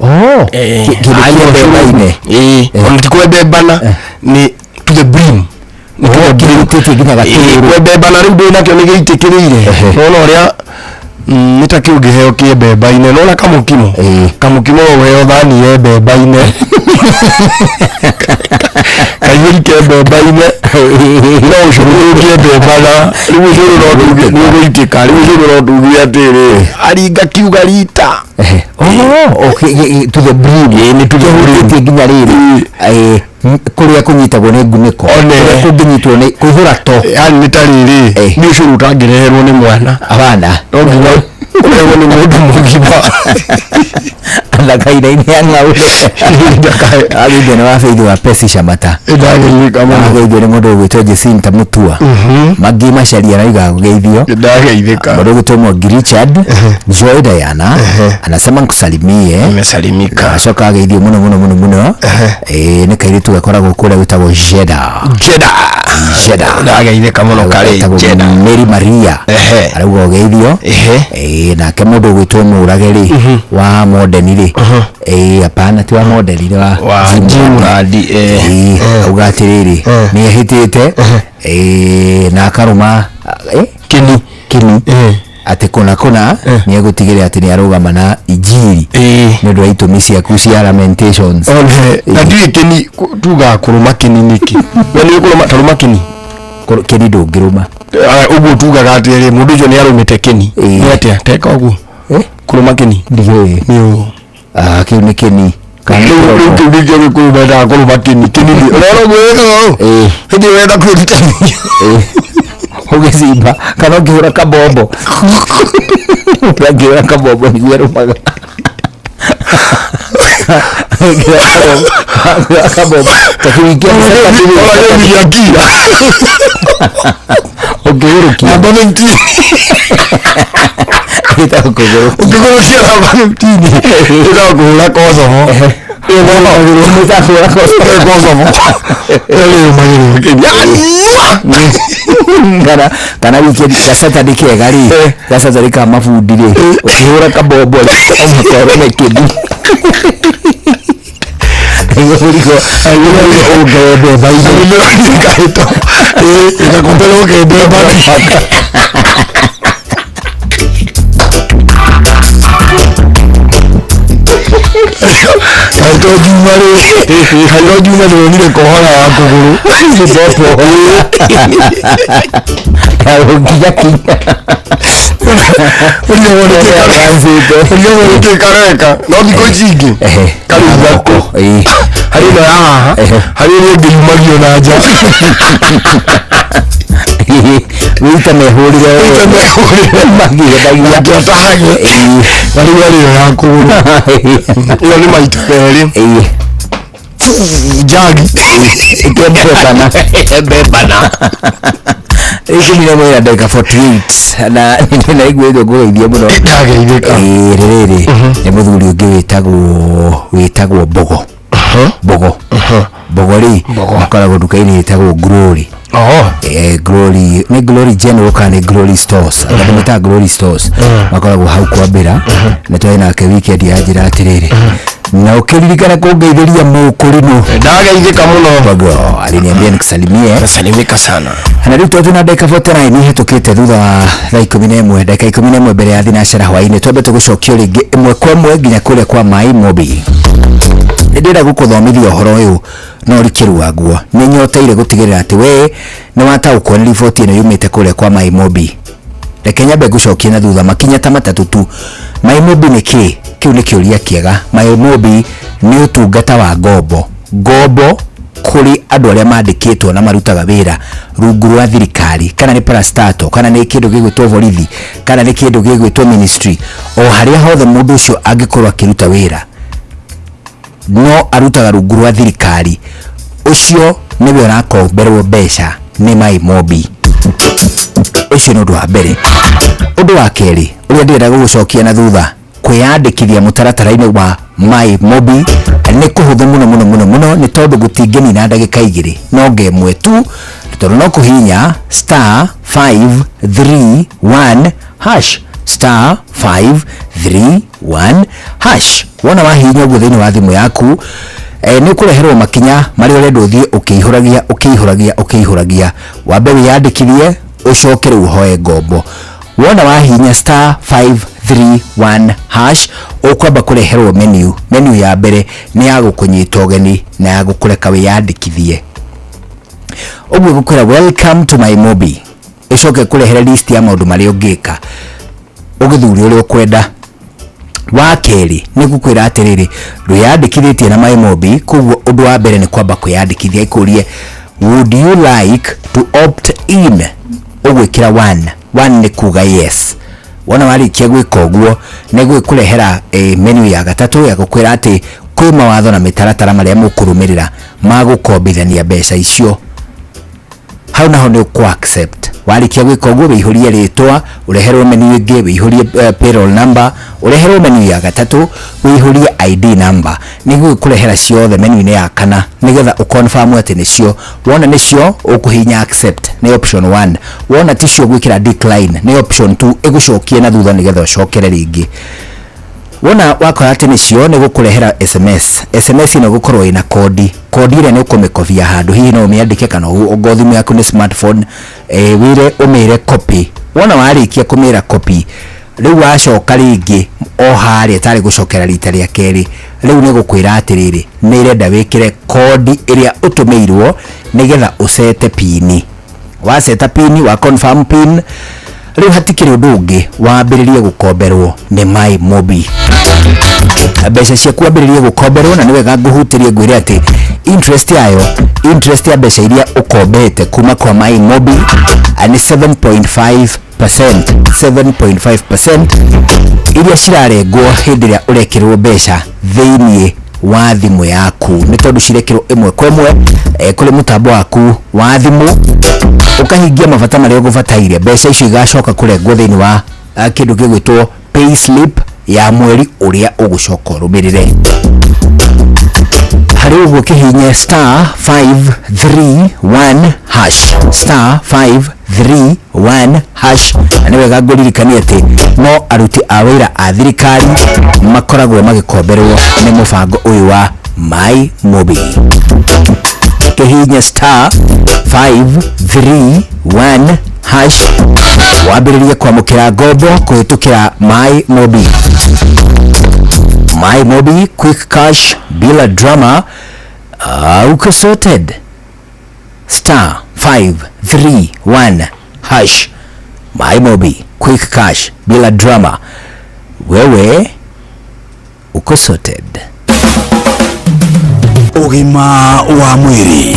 Oh, kĩndũ kĩembembaine. Ĩĩ, ona ti kwembembana, nĩ to the brim. Nĩ to the brim. Kĩhutĩtie nginya gatũrũ. Kwembembana rĩu ndũĩ nakĩo nĩ gĩitĩkĩrĩire. Nona ũrĩa nĩ ta kĩu ũngĩheo kĩembembaine, nona kamũkimo, kamũkimo no ũheo thani yembembaine, kaihũri kembembaine, no ũcũrũ ũngĩembembana rĩu ũcũrũ no tuge nĩ ũgũitĩka. Rĩu ũcũrũ no tuge atĩrĩ, aringa kiuga rita. Oh, okay, to the brim. Nĩ to the brim. Kĩhutĩtie nginya rĩrĩ, kũrĩa kũnyitagwo nĩ ngunĩko, kũrĩa kũngĩnyitwo nĩ kũihũra to. Yani nĩ ta rĩrĩ, nĩ ũcũrũ ũtangĩreherwo nĩ mwana. Abana. No nginya ũrehwo nĩ mũndũ mũgima. Thakaina-inĩ ya ng'aure ageithio nĩ wa Faith wa Pesi Shamata. Ndageithĩka mũno. Ageithio nĩ mũndũ ũgwĩtwo Jacinta Mutua Mangĩ Macaria, arauga ũgeithio. Ndageithĩka. Mũndũ ũgwĩtwo Mwangi Richard Joy Diana anasema nkusalimie. Nimesalimika. Acoka ageithio mũno mũno mũno mũno, nĩ kairĩtu gakoragwo kũrĩa gwĩtagwo Jeda. Jeda. Jeda. Ndageithĩka mũno karĩ Jeda. Mary Maria arauga ũgeithio. Nake mũndũ ũgwĩtwo Mũrage rĩ, wa Modeni rĩ, hapana, ti wa Modeni, nĩ wa Wa Jim Muradi. Auga atĩrĩrĩ, nĩ ehĩtĩte na akarũma kĩni kĩni atĩ kũna kũna nĩ egũtigĩrĩra atĩ nĩ arũgama na injiri nĩ ũndũ wa itũmi ciaku cia lamentations. One na ndiũĩ kĩni tugaga kũrũma kĩni nĩkĩ? We nĩ kũrũma tarũma kĩni. Kĩni ndũngĩrũma. Ũguo tugaga atĩrĩrĩ, mũndũ ũcio nĩ arũmĩte kĩni. Nĩ atĩa teka ũguo kũrũma kĩni? Ndiũĩ. Nĩ ũũ. Kĩu nĩ kĩni. Rĩu kĩu nĩkĩo gĩkũyũ mendaga kũrũma kĩni. Kĩni nĩ ũrona ũguo wĩkaga ũũ hĩndĩ ĩyo wenda kwĩrutanĩria ũgĩcimba kana ũngĩhũra kabombo, ũngĩhũra kabombo nĩguo ĩrũmaga. Ũngĩhũra kabombo ta kĩringia. Ũngĩgũrũkia namba 15. Ĩtagwo kũgũrũkia. Ũngĩgũrũkia namba 15 ĩtagwo kũhũra kocomo. Kana kana weekend ga Saturday kega rĩ, ga Saturday ka mabundi rĩ, ũkĩhũra kabombo rĩ, o mũhaka ũrore kĩndũ. Nĩguo ũngerere mbemba-inĩ. Ĩgakũmbĩra ũkĩmbemba. Kaito Juma rĩ, Kaito Juma ndĩronire kohora ya kũgũrũ. Nginya kinya. Ũrĩa wone kĩ kareka no thikũ ici ingĩ karĩ thako harĩ ĩno ya haha, harĩ ĩrĩa ĩngĩ yumagio na nja. Wĩita mehũrĩre Wĩita mehũrĩre. Magĩethagia. Angĩatahage na rĩu arĩ ĩyo ya kũgũrũ, ĩyo nĩ maita merĩ njagi ĩkĩembebana ĩkĩembebana. 11 na ndagĩka 48 na nĩnaiguĩtwo ngũgeithia mũno. Ndageithĩka. Ĩĩ, rĩrĩrĩ nĩ mũthuri ũngĩ wĩtagwo Mbogo. Mbogo Mbogo rĩ, makoragwo nduka-inĩ ĩtagwo Glory. Glory nĩ Glory General kana nĩ Glory Stores, andũ metaga Glory Stores, makoragwo hau kwambĩra na twarĩ nake weekend ya njĩra atĩrĩrĩ, na ũkĩririkana kũngeithĩria mũkũrinũ. Ndageithĩka mũno. Mbogo aliniambia nikusalimie. Nasalimika sana. Na rĩu tondũ na ndagĩka 49 ihĩtũkĩte thutha wa thaa 11, ndagĩka 11 mbere ya thinacara hwaĩ-inĩ, twambe tũgũcokio rĩngĩ ĩmwe kwa ĩmwe nginya kũrĩa kwa Maĩ Mobi. Nĩ ndĩrenda gũkũthomithia ũhoro ũyũ na ũrikĩru waguo. Nĩ nyoteire gũtigĩrĩra atĩ we nĩ wataũkwo nĩ riboti ĩno yumĩte kũrĩa kwa Maĩ Mobi. Reke nyambe ngũcokie na thutha makinya ta matatũ tu. Maĩ Mobi nĩ kĩ? Kĩu nĩ kĩũria kĩega. Maĩ Mobi nĩ ũtungata wa ngombo, ngombo kũrĩ andũ arĩa mandĩkĩtwo na marutaga wĩra rungu rwa thirikari, kana nĩ parastato, kana nĩ kĩndũ gĩgwĩtwo borithi, kana nĩ kĩndũ gĩgwĩtwo ministry, o harĩa hothe mũndũ ũcio angĩkorwo akĩruta wĩra no arutaga rungu rwa thirikari, ũcio nĩwe ũrakomberwo mbeca nĩ Maĩ Mobi. Ũcio nĩ ũndũ wa mbere. Ũndũ wa kerĩ ũrĩa ndĩrenda gũgũcokia na thutha, kwĩyandĩkithia mũtaratara-inĩ wa Maĩ Mobi nĩ kũhũthũ mũno mũno mũno mũno, nĩ tondũ gũtingĩnina ndagĩka igĩrĩ, no ngemwe tu, tondũ no kũhihinya star 531 hash, star 531 hash. Wona wahihinya ũguo thĩinĩ wa thimũ yaku, nĩ ũkũreherwo makinya marĩa ũrenda ũthiĩ ũkĩihũragia ũkĩihũragia ũkĩihũragia. Wambe wĩyandĩkithie, ũcoke rĩu ũhoe ngombo. Wona wahihinya star 531 hash, ũkwamba kũreherwo menu. Menu ya mbere nĩ ya gũkũnyita ũgeni na ya gũkũreka wĩyandĩkithie. Ũguo gũkwĩra welcome to my Mobi, ĩcoke kũrehere list ya maũndũ marĩa ũngĩka, ũgĩthure ũrĩa ũkwenda. Wa kerĩ nĩ gũkwĩra atĩrĩrĩ, ndwĩyandĩkithĩtie na Maĩ Mobi, koguo ũndũ wa mbere nĩ kwamba kwĩyandĩkithia. Ĩkũrie would you like to opt in, ũgwĩkĩra 1. 1 nĩ kuga yes. Wona warĩkia gwĩka ũguo, nĩ gũkũrehera menu ya gatatũ ya gũkwĩra atĩ kwĩ mawatho na mĩtaratara marĩa mũkũrũmĩrĩra ma gũkombithania mbeca icio. Hau naho nĩ ũkũ accept. Warĩkia gwĩka ũguo, wĩihũrie rĩtwa, ũreherwo menu ĩngĩ, wĩihũrie payroll number, ũreherwo menu ya gatatũ, wĩihũrie ID number. Nĩ gũkũrehera ciothe menu-inĩ ya kana nĩgetha ũconfirm atĩ nĩcio. Wona nĩcio ũkũhihinya accept, nĩ option 1. Wona ticio gwĩkĩra decline, nĩ option 2, ĩgũcokie na thutha nĩgetha ũcokere rĩngĩ. Wona wakora atĩ nĩcio, nĩ gũkũrehera SMS. SMS ĩno ĩgũkorwo ĩna kodi. Kodi ĩrĩa nĩ ũkũmĩkobia handũ, hihi no ũmĩandĩke kana ũngorwo thimũ yaku nĩ smartphone, wĩre ũmĩre copy. Wona warĩkia kũmĩra copy, rĩu wacoka rĩngĩ o harĩa tarĩ gũcokera rita rĩa kerĩ, rĩu nĩ gũkwĩra atĩrĩrĩ, nĩ ĩrenda wĩkĩre kodi ĩrĩa ũtũmĩirwo nĩgetha ũcete pini. Waceta pini, wa confirm pin, rĩu hatikĩrĩ ũndũ ũngĩ, wambĩrĩrie gũkomberwo nĩ Maĩ Mobi. Mbeca ciaku wambĩrĩrie gũkomberwo, na nĩ wega ngũhutĩrie ngwĩre atĩ interest yayo, interest ya mbeca iria ũkombete kuma kwa Maĩ Mobi nĩ 7.5%, 7.5% iria cirarengwo hĩndĩ ĩrĩa ũrekĩrwo mbeca thĩinĩ wa thimũ yaku, nĩ tondũ cirekĩrwo ĩmwe kwa ĩmwe kũrĩ mũtambo waku wa thimũ, ũkahingia mabata marĩa ũgũbataire. Mbeca icio igacoka kũrengwo thĩinĩ wa kĩndũ gĩgwĩtwo pay slip ya mweri ũrĩa ũgũcoka ũrũmĩrĩre. Harĩ ũguo kĩhinye star 531 hash, star 531 hash. Na nĩ wega ngũririkanie atĩ no aruti a wĩra a thirikari makoragwo magĩkomberwo nĩ mũbango ũyũ wa My Mobi. Kĩhinye star 531 hash wambĩrĩrie kwamũkĩra ngombo kũhĩtũkĩra My Mobi. My Mobi, quick cash bila drama, uko sorted. Star 531 hash. My Mobi, quick cash bila drama, wewe uko sorted. Ũgima wa mwĩrĩ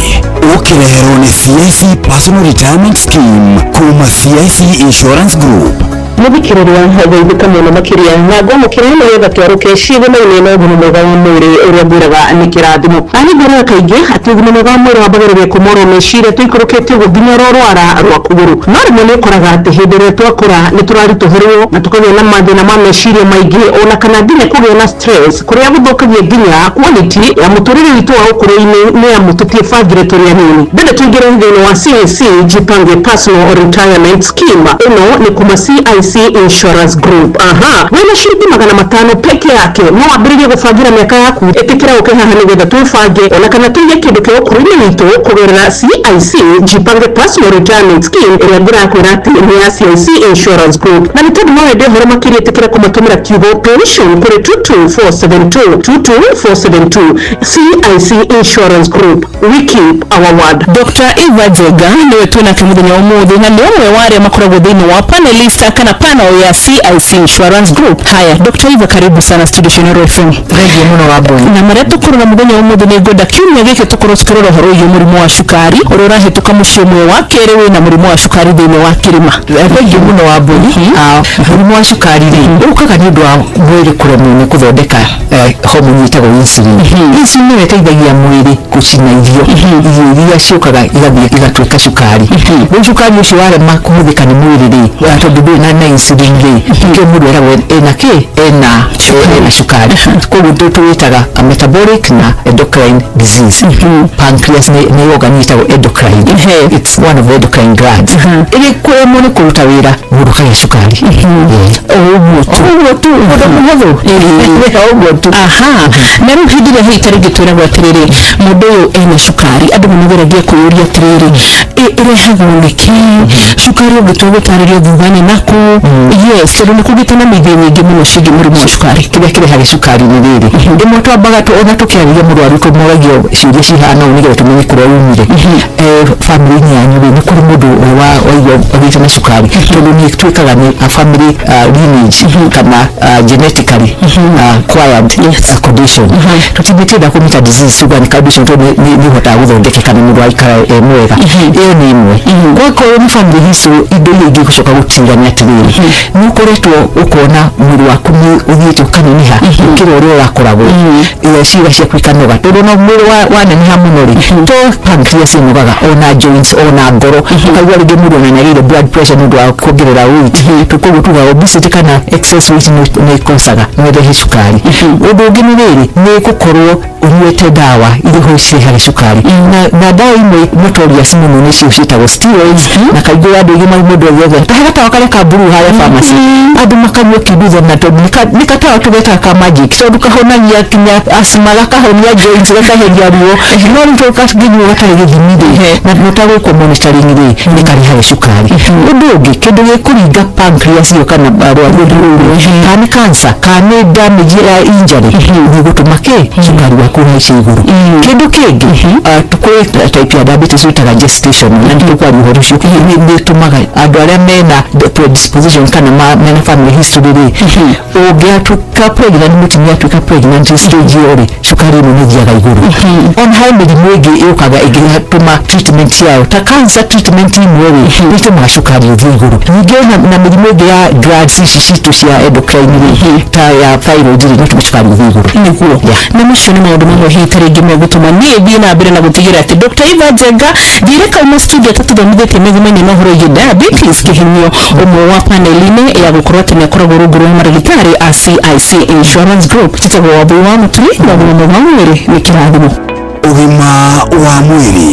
ũkĩreherwo nĩ CIC Personal Retirement Scheme kuma CIC Insurance Group. Mũthikĩrĩria geithĩka mũno makĩria na ngwamũkĩra nĩgetha twarũke ciĩgoma-inĩ na ũgima mwega wa mwĩrĩ ũrĩa ngwĩraga nĩ kĩrathimo. Na nĩ ngwĩraga kaingĩ atĩ ũgima mwega wa mwĩrĩ wambagĩrĩria kũmorwo meciria tũikũrũkĩte ũguo nginya ũrorwara rwa kũgũrũ. No rĩmwe nĩ ũkoraga atĩ hĩndĩ ĩrĩa twakũra nĩ tũraritũhĩrwo na tũkagĩa na mathĩna ma meciria maingĩ ona kana nginya kũgĩa na stress kũrĩa gũthũkagia nginya quality ya mũtũrĩre witũ wa ũkũrũ-inĩ nĩ amu tũtiĩbangire tũrĩ anini. Mbere tũingĩre thĩinĩ wa CIC Jipange Personal Retirement Scheme. Ĩno nĩ kuma CIC Insurance Group. Aha, wĩna ciringi 500 peke yake no wambĩrĩrie gũbangĩra mĩaka yaku. Ĩtĩkĩra ũke haha nĩgetha twĩbange ona kana tũige kĩndũ kĩa ũkũrũ-inĩ witũ kũgerera CIC Jipange Personal Retirement Scheme ĩrĩa ngĩrakwĩra atĩ nĩ ya CIC Insurance Group. Na nĩ tondũ no wende ũhoro makĩria ĩtĩkĩra kũmatũmĩra kiugo pension kũrĩ 22472 22472. CIC Insurance Group, we keep our word. Dr. Eva Njenga niwe twĩnake mũthenya wa ũmũthĩ na nĩ ũmwe wa arĩa makoragwo thĩinĩ wa panelist kana panel ya CIC Insurance Group. Haya, Dr. Eva, karibu sana studio cia Inooro FM. Thengiũ mũno Wambui. Na marĩa tũkũrora mũthenya wa ũmũthĩ nĩ ngwenda kiumia gĩkĩ tũkorwo tũkĩrora ũhoro wĩgiĩ mũrimũ wa cukari ũrĩa ũrahĩtũka mũciĩ ũmwe wa kerĩ wĩna mũrimũ wa cukari thĩinĩ wa kĩrĩma. Thengiũ mũno Wambui. Mũrimũ wa cukari rĩ ũkaga nĩ ũndũ wa mwĩrĩ kũremwo nĩ kũthondeka homoni ĩtagwo insulin. Insulin nĩyo ĩteithagia mwĩrĩ gũcina irio iria ciũkaga igathiĩ igatuĩka cukari. Rĩu cukari ũcio warema kũhũthĩka nĩ mwĩrĩ rĩ, tondũ ndũrĩ na insulin rĩ, nĩkĩo mũndũ eragwo ena kĩ, ena cukari. Koguo tũwĩtaga metabolic na endocrine disease. Pancreas nĩ organ ĩtagwo endocrine. It's one of the endocrine glands. Ĩrĩ kũremwo nĩ kũruta wĩra mũndũ akagĩa cukari. Ũguo tu, ũguo tu, ũndũ mũhũthũ. Ũguo tu. Aha, na rĩu hĩndĩ ĩrĩa hihi ta rĩngĩ twĩragwo atĩrĩrĩ mũndũ ũyũ ena cukari, andũ nĩ mageragia kwĩyũria atĩrĩrĩ ĩrehagwo nĩkĩ cukari ũngĩtua gũtarĩrio thutha-inĩ naku? Yes, tondũ nĩ kũgĩte na mĩthĩ nyingĩ mũno ciĩgiĩ mũrimũ wa cukari. Kĩrĩa kĩrehaga cukari nĩ rĩrĩ, rĩmwe twambaga ona tũkĩarĩria mũrwaru tũmũragio ciũria cihana ũũ nĩgetha tũmenye kũrĩa umire. Bamĩrĩ-inĩ yanyu rĩ, nĩ kũrĩ mũndũ waigua agĩte na cukari? Tondũ nĩ twĩkaga nĩ a family lineage kana genetically acquired condition. Tũtingĩtenda kũmĩta disease, tuga nĩ condition tondũ nĩ ĩhotaga gũthondekeka na mũndũ aikara e mwega. Ĩyo nĩ ĩmwe. Gwakorwo nĩ family history, indo iria ingĩ gũcoka gũtira nĩ atĩrĩrĩ, nĩ ũkoretwo ũkona mwĩrĩ waku nĩ ũthiĩte ũkaneneha gũkĩra ũrĩa ũrakoragwo, ciĩga ciaku ikanoga, tondũ ona mwĩrĩ waneneha mũno rĩ, to pancreas ĩnogaga, ona joints, ona ngoro. Ũkaigua rĩngĩ mũndũ ona nĩagĩire blood pressure nĩ ũndũ wa kuongerera weight. Koguo tugaga obesity kana excess weight nĩ ĩkosaga no ĩrehe cukari. Ũndũ ũngĩ nĩ rĩrĩ, nĩ gũkorwo ũnyuĩte ndawa iria ho cirehaga cukari, na ndawa imwe notorious mũno nĩcio ciĩtagwo steroids. Na kaingĩ andũ aingĩ mũndũ othe ta he gatawa karĩa ka blue harĩa pharmacy andũ makanyua kindutho, na tondũ nĩ gatawa tũgetaga ka magic, tondũ kahonagia kinya asthma, gakahonia joints, gakaheria ruo. No rĩu tondũ kangĩnyuo gatarĩ gĩthimi rĩ, na ũtagwĩkwo monitoring rĩ, nĩ karehaga cukari. Ũndũ ũngĩ, kĩndũ gĩkũringa pancreas ĩyo kana rwagĩ rũrũ, kana nĩ cancer kana nĩ damage ya injury, nĩ gũtũma kĩ cukari waku ũhaice igũrũ. Kĩndũ kĩngĩ, kwĩ type ya diabetes wĩtaga gestation, na nĩ tũkwaria ũhoro ũcio. Nĩ ĩtũmaga andũ arĩa mena predisposition kana mena family history rĩ, ũngĩatuĩka pregnant, mũtumia atuĩka pregnant stage ĩyo rĩ, cukari ĩno nĩ ĩthiaga igũrũ. Ona harĩ mĩrimũ ĩngĩ ĩũkaga ĩngĩtũma treatment yayo ta cancer, treatment imwe rĩ, nĩ ĩtũmaga cukari ũthiĩ igũrũ. Ningĩ ona na mĩrimũ ĩngĩ ya glands ici citũ cia endocrine rĩ, ta ya thyroid rĩ, no ĩtũme cukari ũthiĩ igũrũ. Nĩguo, na macio nĩ maũndũ mamwe hihi ta rĩngĩ megũtũma niĩ thiĩ na mbere na gũtigĩrĩra atĩ Dr. Eva Njenga thiĩre kauma studio atatũthomithĩtie mĩgumaine na ũhoro wĩgiĩ diabetes, kĩhinyio ũmwe wa panel-inĩ ya gũkorwo atĩ nĩakoragwo rungu rwa marĩgĩtarĩ a CIC Insurance Group. Tũtagwo Wambui wa Mũturi, na ũgima mwega wa mwĩrĩ nĩ kĩrathimo. Ũgima wa mwĩrĩ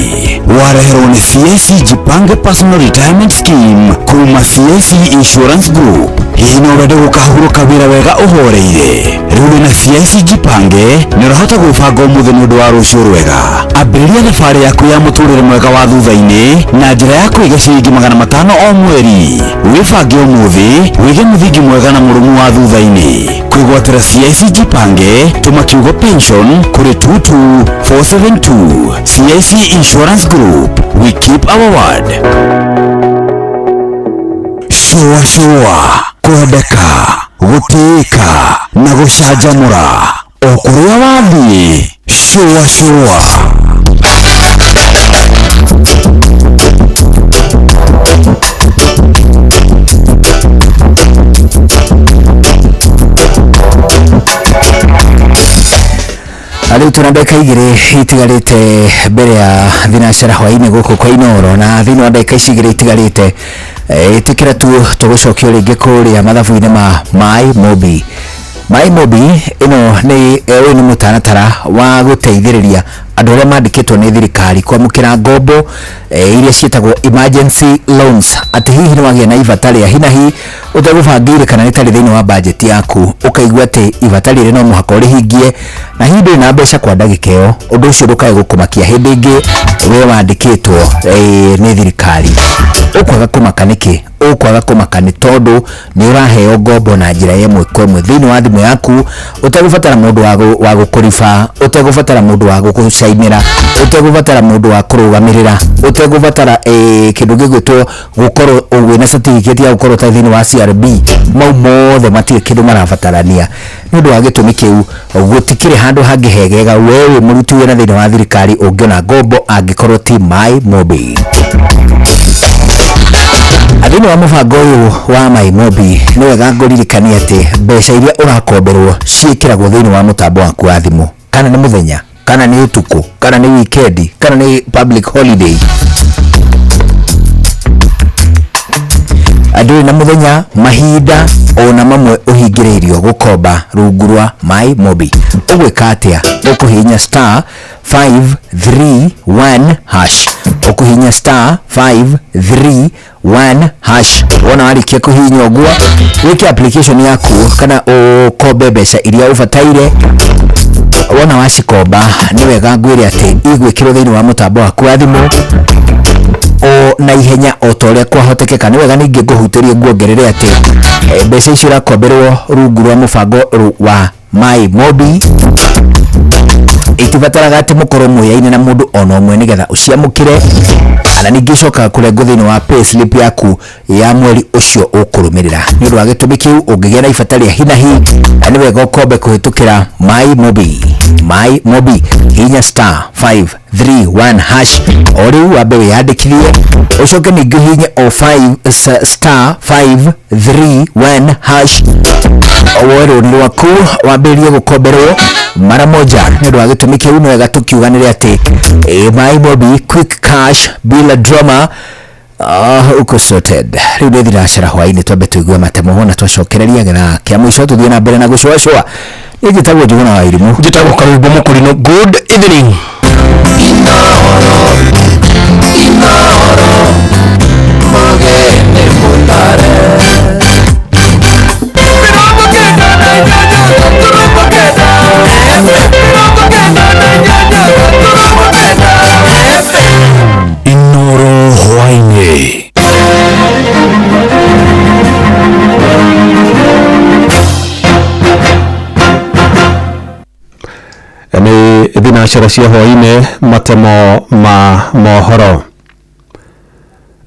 wareherwo nĩ CIC Jipange Personal Retirement Scheme kuma CIC Insurance Group. Hihi no wende gũkahurũka wĩra wega ũhoreire? Rĩu wĩna CIC Jipange nĩ ũrahota gwĩbanga ũmũthĩ nĩ ũndũ wa rũciũ rwega. Ambĩrĩria thabarĩ yaku ya mũtũrĩre mwega wa thutha-inĩ na njĩra ya kũiga ciringi 500 o mweri. Wĩbange ũmũthĩ, wĩige mũthingi mwega na mũrũmu wa thutha-inĩ. Kwĩgwatĩra CIC Jipange, tũma kiugo pension kũrĩ 22472. CIC Insurance Group, we keep our word. Shũa shũa, kwendeka, gũtĩĩka na gũcanjamũra o kũrĩa wathiĩ. Shũa shũa. Rĩu tũna ndagĩka igĩrĩ itigarĩte mbere ya thinacara hwaĩ-inĩ gũkũ kwa Inoro, na thĩinĩ wa ndagĩka ici igĩrĩ itigarĩte ĩtĩkĩra tu tũgũcokio rĩngĩ kũrĩa mathabu-inĩ ma Mai Mobi. Mai Mobi ĩno nĩ ũyũ nĩ mũtaratara wa gũteithĩrĩria andũ arĩa mandĩkĩtwo nĩ thirikari kwamũkĩra ngombo iria ciĩtagwo emergency loans, atĩ hihi nĩ wagĩa na ibata rĩa hinahi ũtegũbangĩire kana rĩtarĩ thĩinĩ wa bajeti yaku, ũkaigua atĩ ibata rĩrĩ no mũhaka ũrĩhingie na hihi ndũrĩ na mbeca kwa ndagĩka ĩyo, ũndũ ũcio ndũkae gũkũmakia hĩndĩ ĩngĩ we wandĩkĩtwo nĩ thirikari. Ũkwaga kũmaka nĩkĩ? Ũkwaga kũmaka nĩ tondũ nĩ ũraheo ngombo na njĩra ya ĩmwe kwa ĩmwe thĩinĩ wa thimũ yaku, ũtegũbatara mũndũ wa gũkũriba, ũtegũbatara mũndũ wa gũgũcainĩra, ũtegũbatara mũndũ wa kũrũgamĩrĩra, ũtegũbatara kĩndũ gĩgwĩtwo gũkorwo wĩna certificate ya gũkorwo ta thĩinĩ wa CRB. Mau mothe matirĩ kĩndũ marabatarania. Nĩ ũndũ wa gĩtũmi kĩu gũtikĩrĩ handũ hangĩ hegega we wĩ mũruti wĩra thĩinĩ wa thirikari ũngĩona ngombo angĩkorwo ti Mai Mobi. Thĩinĩ wa mũbango ũyũ wa Mai Mobi nĩ wega ngũririkanie atĩ mbeca iria ũrakomberwo ciĩkĩragwo thĩinĩ wa mũtambo waku wa thimũ, kana nĩ mũthenya, kana nĩ ũtukũ, kana nĩ weekend, kana nĩ public holiday. Andũ na mũthenya mahinda ona mamwe ũhingĩrĩirio gũkomba rungu rwa Mai Mobi. Ũgwĩka atĩa? Ũkũhihinya star 531 hash. Ũkũhihinya star 531 hash. Wona warĩkia kũhihinya ũguo, wĩke application yaku kana ũkombe mbeca iria ũbataire. Wona wacikomba nĩ wega ngwĩre atĩ igwĩkĩrwo thĩinĩ wa mũtambo waku wa thimũ o na ihenya o ta ũrĩa kwahotekeka. Nĩ wega ningĩ ngũhutĩrie nguongerere atĩ mbeca icio irakomberwo rungu rwa mũbango wa Mai Mobi itibataraga atĩ mũkorwo mwĩyaine na mũndũ ona ũmwe nĩgetha ũciamũkĩre, ana ningĩ icokaga kũrengwo thĩinĩ wa payslip yaku ya mweri ũcio ũkũrũmĩrĩra. Nĩ ũndũ wa gĩtũmi kĩu ũngĩgĩa na ibata rĩa hinahi nĩ wega ũkombe kũhĩtũkĩra Mai Mobi. Mai Mobi, hihinya star 531 hash o rĩu wambe wĩyandĩkithie, ũcoke ningĩ ũhihinye o 5 star 531 hash woe rũni rwaku wambĩrĩrie gũkomberwo mara moja. Nĩ ũndũ wa gĩtũmi kĩu nĩ wega tũkiuganĩre atĩ Mai Mobi quick cash bila drama uko sorted. Rĩu nĩ thinacara hwaĩ-inĩ, twambe tũigue matemo na twacokereria gĩthaa kĩa mũico tũthiĩ na mbere na gũcũacũa. Niĩ njĩtagwo Njũgũna wa Irimũ. Njĩtagwo Karũmbo Mũkũrinũ. Good evening. Inoro, Inoro, mũgeni mũtare. 988 Inoro hwaĩ-inĩ. Nĩ thinacara cia hwaĩ-inĩ, matemo ma mohoro.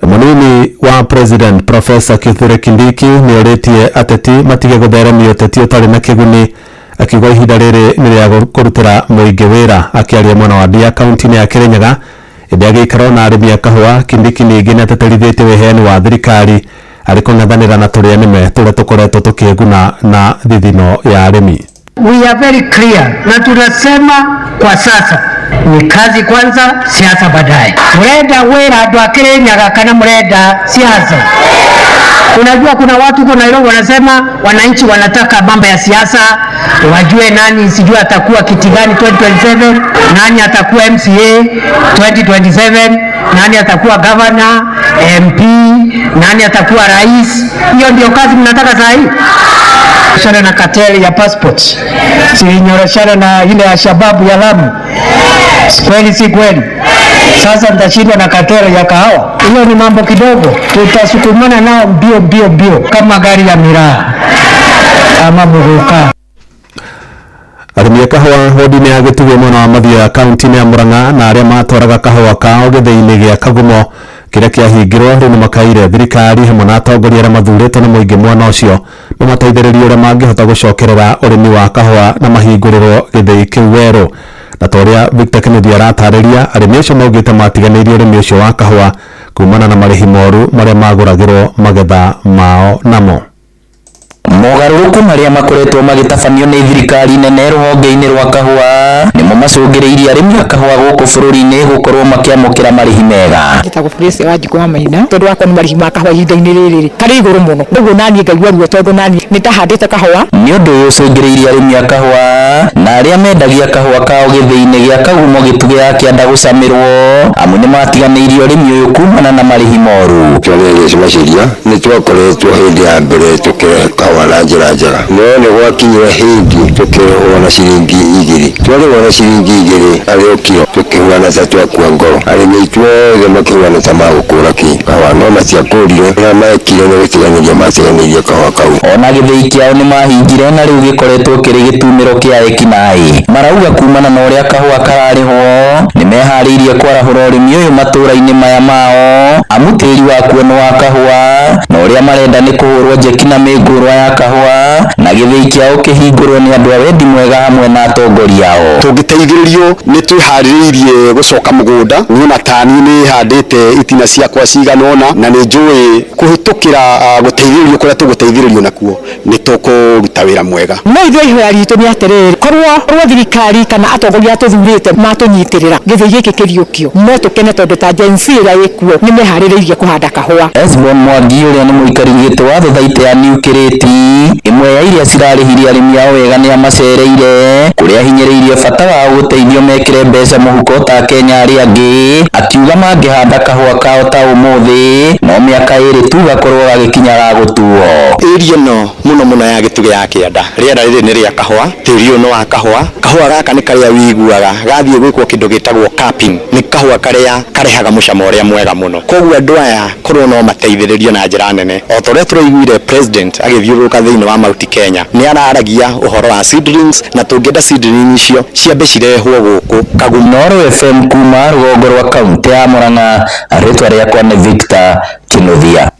Mũnini wa President Professor Kithure Kindiki nĩ orĩtie ateti matige gũtheremia ũteti ũtarĩ na kĩguni, akiuga ihinda rĩrĩ nĩ rĩa kũrutĩra mũingĩ wĩra. Akĩaria mwena wa Ndia kaunti-inĩ ya Kirinyaga hĩndĩ ya gĩikaro na arĩmi a kahũa, Kindiki ningĩ nĩ ateterithĩtie wĩheani wa thirikari arĩ kũng'ethanĩra na tũrĩa nĩme tũrĩa tũkoretwo tũkĩguna na thithino ya arĩmi. We are very clear na tunasema kwa sasa ni kazi kwanza, siasa baadaye. Murenda wira andu a Kirinyaga kana murenda siasa? Unajua kuna watu huko Nairobi wanasema wananchi wanataka mambo ya siasa, wajue nani sijui atakuwa kiti gani 2027, nani atakuwa MCA 2027, nani atakuwa governor, MP, nani atakuwa rais. Hiyo ndio kazi mnataka saa hii? Shana na kateli ya passport, sinyoroshana na ile ya shababu ya Lamu. Kweli si kweli? Sasa mtashindwa na kateli ya kahawa. Hiyo ni mambo kidogo, tutasukumana nao mbio mbio mbio kama gari ya miraa ama muguka. Arĩmi a kahũa wodi-inĩ ya Gĩtugĩ mwena wa Mathioya kaunti-inĩ ya Murang'a na arĩa matwaraga kahũa kao gĩthĩi-inĩ gĩa Kagumo kĩrĩa kĩahingirwo rĩu nĩmakaire thirikari hamwe na atongoria arĩa mathurĩtwo nĩ mũingĩ mwena ũcio mamateithĩrĩrie ũrĩa mangĩhota gũcokerera ũrĩmi wa kahũa na mahingũrĩrwo gĩthĩi kĩu werũ. Na ta ũrĩa Victor Kennedy aratarĩria, arĩmi acio maugĩte matiganĩirie ũrĩmi ũcio wa kahũa kumana na marĩhi moru marĩa magũragĩrwo magetha mao namo. Mogarũrũku marĩa makoretwo magĩtabanio nĩ thirikari nene rũhonge-inĩ rwa kahũa nĩmo macũngĩrĩirie arĩmi a kahũa gũkũ bũrũri-inĩ gũkorwo makĩamũkĩra marĩhi mega. Njĩtagwo Grace wa Njikũ wa Maina, tondũ wakwa nĩ marĩhi ma kahũa ihinda-inĩ rĩrĩ karĩ igũrũ mũno, ũguo naniĩ ngaigua ruo tondũ naniĩ nĩ ndahandĩte kahũa. Nĩ ũndũ ũyũ ũcũngĩrĩirie arĩmi a kahũa na arĩa mendagia kahũa kao gĩthĩi-inĩ gĩa Kagumo Gĩtugĩ ya kĩanda gũcamĩrwo, amu nĩ matiganĩirie ũrĩmi ũyũ kumana na marĩhi moru. Kĩonereria makĩria nĩ twakoretwo hĩndĩ ya mbere tũkĩrehe kahũa na njĩra njega, no nĩ gwakinyire hĩndĩ tũkĩrĩhwo na ciringi 2, twarĩhwo na ciringi 2 harĩ o kiro, tũkĩhuana ta twakua ngoro. Arĩmi aitũ othe makĩhuana ta magũkũra kĩ kahũa, no matiakũrire, ũrĩa mekire nĩ gũtiganĩria matiganĩirie kahũa kau. Ona gĩthĩi kĩao nĩ mahingire na rĩu gĩkoretwo kĩrĩ gĩtumĩro kĩa ekinaĩ. Marauga kumana na ũrĩa kahũa kararĩhwo nĩ meharĩirie kwarahũra ũrĩmi ũyũ matũũra-inĩ maya mao, amu tĩri wakuo nĩ wa kahũa na ũrĩa marenda nĩ kũhũrwo njeki na mĩngũrwa ya kahũa na gĩthĩi kĩao kĩhingũrwo nĩ andũ a wendi mwega hamwe na atongoria ao. Tũngĩteithĩrĩrio nĩ twĩharĩrĩirie gũcoka mũgũnda, niĩ na tani nĩ handĩte itina ciakwa cigana ũna na nĩ njũĩ kũhĩtũkĩra gũteithĩrĩrio kũrĩa tũgũteithĩrĩrio nakuo nĩ tũkũruta wĩra mwega. No ithuĩ ihoya ritũ nĩ atĩrĩrĩ, korwo thirikari kana atongoria tũthurĩte matũnyitĩrĩra gĩthĩi gĩkĩ kĩriũkio, no tũkene tondũ ta Gen Z ĩrĩa ĩkuo nĩ meharĩrĩirie kũhanda kahũa. Esbon Mwangi ũrĩa nĩ mũikari gĩtĩ wa thothaitĩ ya New Kĩrĩti, ĩmwe ya iria cirarĩhirie arĩmi ao wega nĩ amacereire kũrĩa ahinyĩrĩirie bata wao gũteithio mekĩre mbeca mũhuko ta Kenya arĩa angĩ, akiuga mangĩhanda kahũa kao ta ũmũthĩ no mĩaka 2 tu gakorwo gagĩkinya ga gũtuo. Ĩria ĩno mũno mũno ya Gĩtugĩ ya kĩanda, rĩera rĩrĩ nĩ rĩa kahũa, tĩri ũyũ nĩ wa kahũa. Kahũa gaka nĩ karĩa wĩiguaga gathiĩ gwĩkwo kĩndũ gĩtagwo cupping, nĩ kahũa karĩa karehaga mũcamo ũrĩa mwega mũno. Koguo andũ aya korwo no mateithĩrĩrio na njĩra nene, o ta ũrĩa tũraiguire president agĩthiũrũrũka thĩinĩ wa Mount Kenya nĩ araragia ũhoro wa seedlings, na tũngĩenda seedlings icio ciambe cirehwo gũkũ Kagumo. Inooro FM kuma rũgongo rwa kaunti ya Murang'a, rĩtwa rĩakwa nĩ Victor Kinuthia.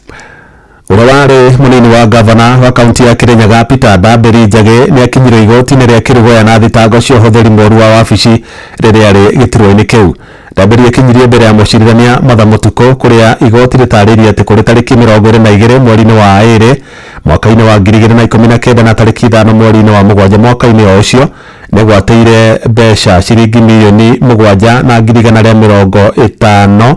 Ũrĩa warĩ mũnini wa gavana wa kaunti ya Kirinyaga Peter Ndambĩri Njagĩ nĩ akinyire igoti-inĩ rĩa Kĩrũgũya na thitango cia ũhũthĩri mũru wa wabici rĩrĩa arĩ gĩturwa-inĩ kĩu. Ndambĩri akinyirie mbere ya mũcirithania Martha Mũtukũ kũrĩa igoti rĩtarĩirie atĩ kũrĩ tarĩki 22 mweri-inĩ wa 2 mwaka-inĩ wa 2019 na tarĩki 5 mweri-inĩ wa 7 mwaka-inĩ o ũcio nĩgwatĩire mbeca ciringi mirioni 7 na 150,000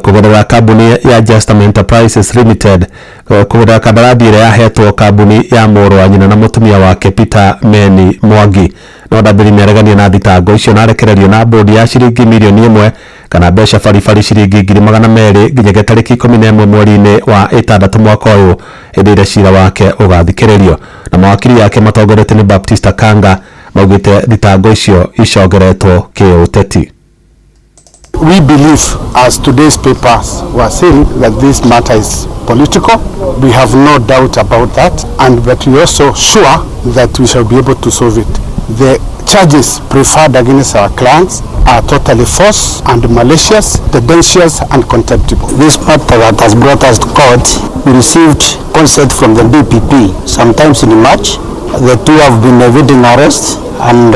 kũgerera kambuni ya Justam Enterprises Limited kũgerera kandarathi ĩrĩa yahetwo kambuni ya mũrũ wa nyina na mũtumia wake Peter Meni Mwangi. No Ndambĩri nĩaregania na thitango icio na arekererio na bũndi ya ciringi mirioni 1 kana mbeca baribari ciringi 200,000 nginyagia tarĩki 11 mweri-inĩ wa 6 mwaka ũyũ hĩndĩ ĩrĩa cira wake ũgathikĩrĩrio. Na mawakiri yake matongoretio nĩ Baptista Kanga maugĩte thitango icio icongeretwo kĩũteti. We believe, as today's papers were saying, that this matter is political. We have no doubt about that, and but we are also sure that we shall be able to solve it. The charges preferred against our clients are totally false and malicious, tendentious and contemptible. This matter that has brought us to court, we received consent from the DPP sometimes in March. The two have been evading arrest, and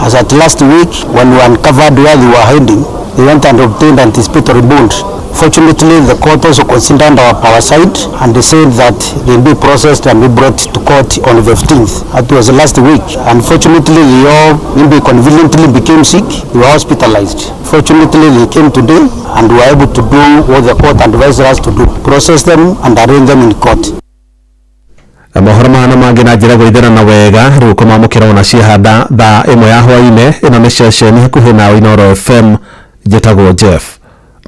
as at last week, when we uncovered where they were hiding, they went and obtained anticipatory bond Fortunately, the court also considered our side and they said that they'll be processed and be brought to court on the 15th. That was last week. Unfortunately, they all maybe conveniently became sick. They were hospitalized. Fortunately, they came today and were able to do what the court advised us to do, process them and arraign them in court. Mohoro mana mangĩ na njĩra gũithĩrana wega rĩu kũmamũkĩra ona ciahanda thaa ĩmwe ya hwainĩ. Ĩno nĩ ceceni hakuhĩ na Inooro FM, njĩtagwo Jeff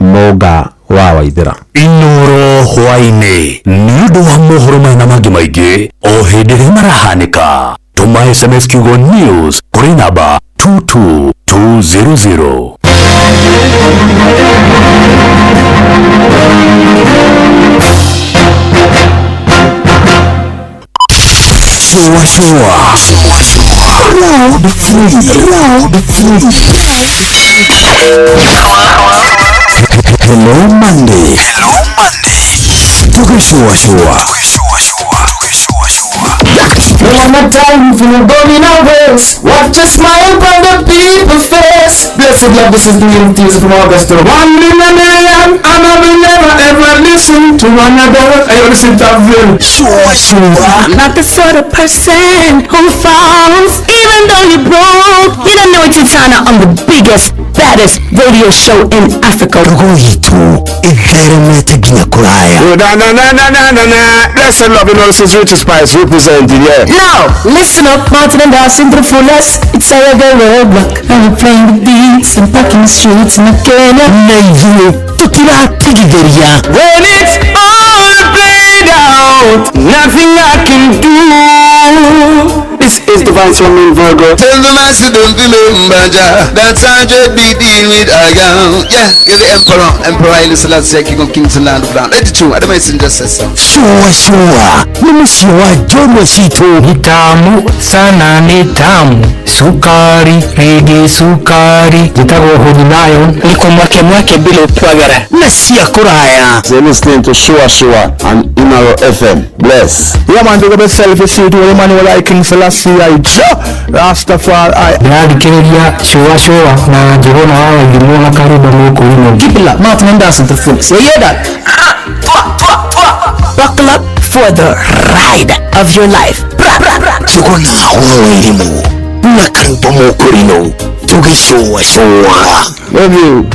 Mũnga wa Waithĩra. Inooro hwainĩ nĩ ũndũ wa mohoro maya na mangĩ maingĩ o hĩndĩ ĩrĩa marahanĩka. Tũma SMS kiugo news kũrĩ namba 22200. Shua shua. Round 3. Round 3. Hello Monday. Hello Monday. Tukishua shua. No one time for going our ways. Watch a smile on the people's face. Blessed love, this is the unity from Augusta. 1 in a million, and I will never ever listen to another. I listen to them. Sure, sure. I'm not the sort of person who falls, even though you're broke. You don't know it's Titana on the biggest, baddest radio show in Africa. Rogoitu, itheremete nginya kuraya. Na na na na na na na. Blessed love, you know this is Richard Spice representing, yeah. Now, listen up, Martin and Dawson to the fullest. It's a reggae roadblock. And we're playing the beats and packing the streets in Kenya. Na ithuĩ tũtiratigithĩria. When it's all played out, nothing I can do. This is the Vice Chairman Virgo. Tell the master don't remember that's how you be dealing with I am. Yeah, you're the emperor, Emperor Haile Selassie, King of Kings and Land of Land. 82, I don't just say so. Shua shua, ni mũciĩ wa John Wacitũ. Ni tamu sana, ni tamu sukari, rĩngĩ sukari. Njĩtagwo Holy Lion. Niko mwake mwake bila upwagara. Na cia kũraya. You're listening to Shua Shua on Inooro FM. Bless. Yeah man, big up yourself, you see to Emmanuel I King Selassie I Jah Rastafari. Ndĩrathikĩrĩria Shua Shua na Njũgũna wa Waithimũ na Karũmba Mũkũrinũ. Keep it locked, Martin and Dawson to the fullest. You hear that? Buckle up for the ride of your life. Njũgũna wa Wairimu na Karũmba Mũkũrinũ tũgĩcũa cũa. Love you.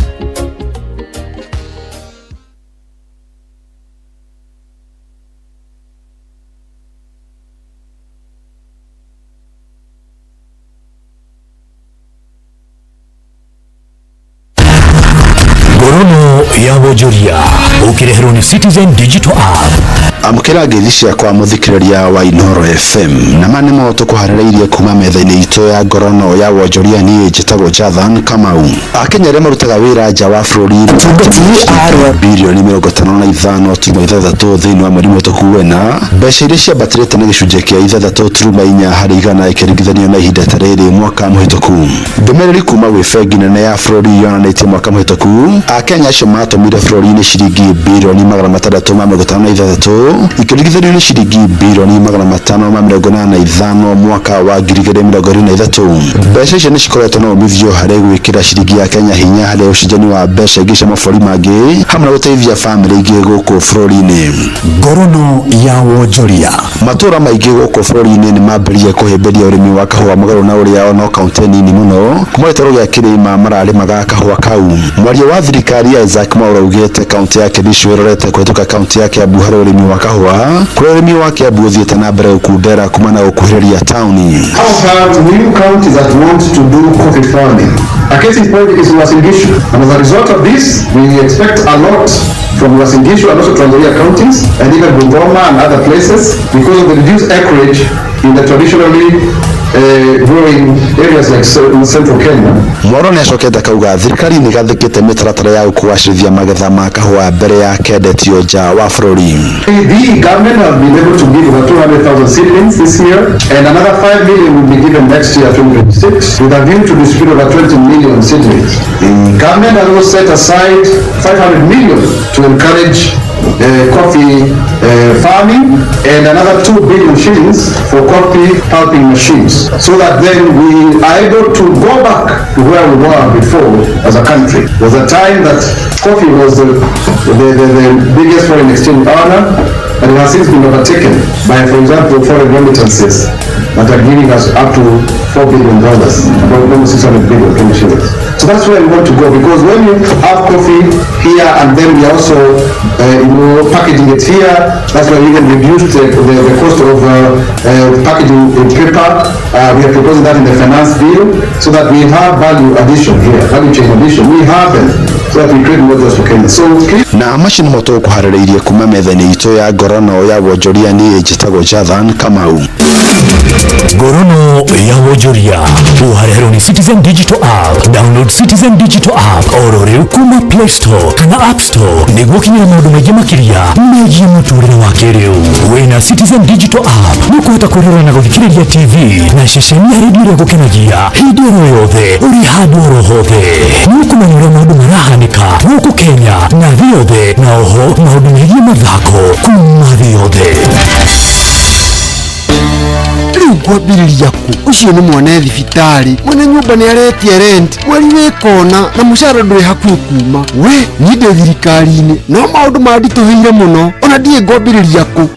Ngorono ya wonjoria ũkĩreherwo nĩ Citizen Digital App. Amũkĩra ngeithi ciakwa mũthikĩrĩria wa Inooro FM na ma nĩmo tũkũharĩrĩirie kuma metha-inĩ itũ ya ngorono ya wonjoria. Niĩ njĩtagwo Jathan Kamau. Akenya arĩa marutaga wĩra nja wa bũrũri birioni 55.6 thĩinĩ wa mweri mũhĩtũku wena mbeca iria ciambatĩrĩte na gĩcunjĩ kĩa 6.4 harĩ igana ĩkĩringithanio na ihinda ta rĩrĩ mwaka mũhĩtũku. Ndũmĩrĩri kuma gwĩ bengi nene ya bũrũri yonanĩtie mwaka mũhĩtũku Akenya acio matũmire bũrũri-inĩ ciringi birioni 656 ikĩringithanio na ciringi birioni 585 mwaka wa 2023. Mbeca icio nĩ cikoretwo na umithio harĩ gwĩkĩra ciringi ya Kenya hinya harĩ ũcenjania wa mbeca ingĩ cia mabũrũri mangĩ hamwe na gũteithia bamĩrĩ ingĩ gũkũ bũrũri-inĩ. Ngorono ya wonjoria. Matũra maingĩ gũkũ bũrũri-inĩ nĩ mambĩrĩirie kũhĩmbĩria ũrĩmi wa kahũa mũgarũ na ũrĩa ono kaunti nini mũno kuma gĩtarũ gĩa Kĩrĩma mararĩmaga kahũa kau. Mwaria wa thirikari Isaac Mwaura augĩte kaunti ya Kericho ĩrorete kũhĩtũka kaunti ya Kiambu harĩ ũrĩmi wa kahũa kũrĩa ũrĩmi wa Kiambu ũthiĩte na mbere gũkundera kuma na gũkuhĩrĩria taũni. How about new counties that want to do coffee farming? A case in point is Uasin Gishu, and as a result of this, we expect a lot from Uasin Gishu and also Trans Nzoia counties and even Bungoma and other places because of the reduced acreage in the traditionally growing areas like in central Kenya. Mwaura nĩacokete akauga thirikari nĩgathĩkĩte mĩtaratara ya gũkũgacĩrithia magetha ma kahũa mbere ya kendetio nja wa bũrũri. The government has been able to give over 200,000 seedlings this year and another 5 million will be given next year 2026 with a view to distribute over 20 million seedlings. The government has also set aside 500 million to encourage coffee farming and another 2 billion shillings for coffee pulping machines, so that then we are able to go back to where where we were before as a country. There was a time that coffee was the biggest foreign exchange earner, and it has since been overtaken by, for example, foreign remittances that are giving us up to $4 billion, almost 600 billion Kenya shillings. So that's where we want to go, because when you have coffee here and then we are also packaging it here, that's why we even reduced the cost of packaging in paper. We are proposing that in the finance bill so that we have value addition here, value chain addition. We have them so that we create more jobs for Kenya. So please. Na macio nĩmo tũkũharĩrĩirie kuma metha-inĩ itũ ya ngorono ya wonjoria. Niĩ njĩtagwo Jathan Kamau. Ngorono ya wonjoria ũhareherwo nĩ Citizen Digital App. Download Citizen Digital App oro rĩu kuma Play Store kana App Store nĩguo kinyĩra maũndũ maingĩ makĩria megiĩ mũtũrĩre wa kĩrĩu. Wĩna Citizen Digital App nĩũkũhota kwĩrorera na gũthikĩrĩria TV na ceceni ya redio ĩrĩa ĩgũkenagia hĩndĩ oro yothe ũrĩ handũ oro hothe. Nĩũkũmenya ũrĩa maũndũ marahanĩka gũkũ Kenya na thĩ yothe, na oho maũndũ megiĩ mathako kuma thĩ yothe. Rĩu ngwambĩrĩria kũ? Ũcio nĩ mwana thibitarĩ, mwene nyũmba nĩ aretia rent mweri wĩ kona, na mũcara ndũrĩ hakuhĩ kuma. We niĩ ndĩ thirikari-inĩ no maũndũ manditũhĩire mũno, ona ndiĩ ngwambĩrĩria kũ.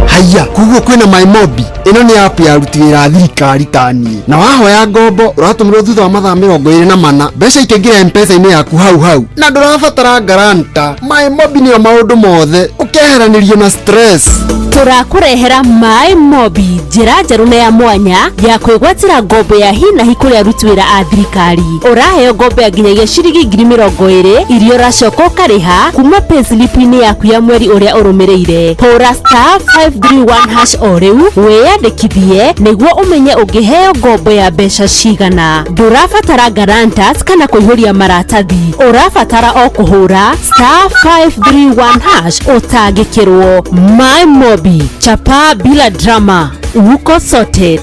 Haiya, koguo kwĩna MyMobi. Ĩno nĩ app ya aruti wĩra a thirikari ta niĩ, na wahoya ngombo ũratũmĩrwo thutha wa mathaa 24, mbeca ikaingĩra M-Pesa-inĩ yaku hau hau, na ndũrabatara guarantor. MyMobi nĩyo maũndũ mothe, ũkeheranĩrio na stress. Tũrakũrehera MyMobi, njĩra njerũ na ya mwanya ya kwĩgwatĩra ngombo ya hi na hi kũrĩ aruti wĩra a thirikari. Ũraheo ngombo ya nginyagia ciringi 20,000 iria ũracoka ũkarĩha kuma payslip-inĩ yaku ya mweri ũrĩa ũrũmĩrĩire. Hũra *531# o rĩu wĩyandĩkithie nĩguo ũmenye ũngĩheo ngombo ya mbeca cigana. Ndũrabatara guarantors kana kũihũria maratathi, ũrabatara o kũhũra *531# ũtangĩkĩrwo. MyMobi, chapa bila drama, uko sorted.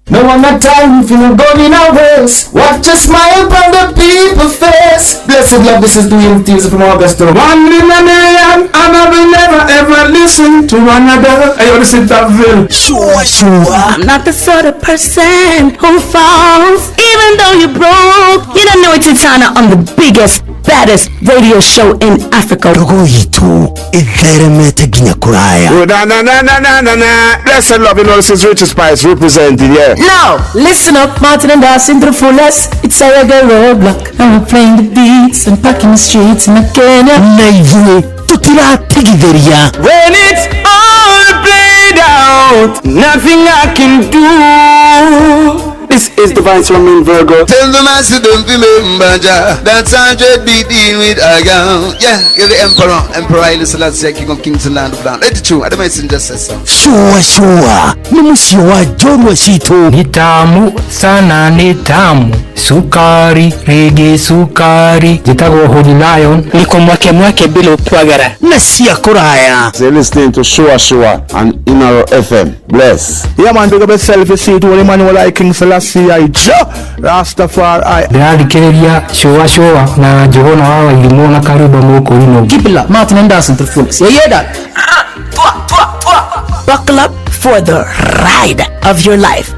No one got time if you go in a race. Watch a smile on the people's face. Blessed love, this is the Unity from Augusta. One in a million, and I will never ever listen to another. I want to sit that bill. Sure, sure. I'm not the sort of person who falls, even though you're broke. You don't know it's Titana on the biggest, baddest radio show in Africa. Rogo itu itheremete nginya kuraya. Na na na na na na na. Blessed love, you know this is Richard Spice representing, yeah. Now, listen up, Martin and Dawson to the fullest. It's a reggae roadblock, and we're playing the beats and packing the streets in Kenya. Na ithuĩ tũtiratigithĩria. When it's all played out, nothing I can do. This is Divine Solomon Virgo. Tell the master don't remember Jah. That's 100 be deal with a girl. Yeah, you're the emperor, Emperor Haile Selassie, King of Kings and Land of Land. 82, I don't mind just say so. Sure, sure. Ni mũciĩ wa njorua citũ. Ni tamu sana, ni tamu sukari, rigi sukari. Njĩtagwo Holy Lion. Niko mwake mwake bila ukwagara na cia kũraya. You're listening to Sure Sure and Inaro FM. Bless. Yeah man, big up yourself, you see it, Holy man, you like King Selassie I Jah Rastafari. Ndĩrathikĩrĩria Sure Sure na Njũgũna wa Wairimũ na Karũmba Mũkũrinũ. Keep it locked, Martin and Dawson to the fullest. You hear that? Buckle up for the ride of your life.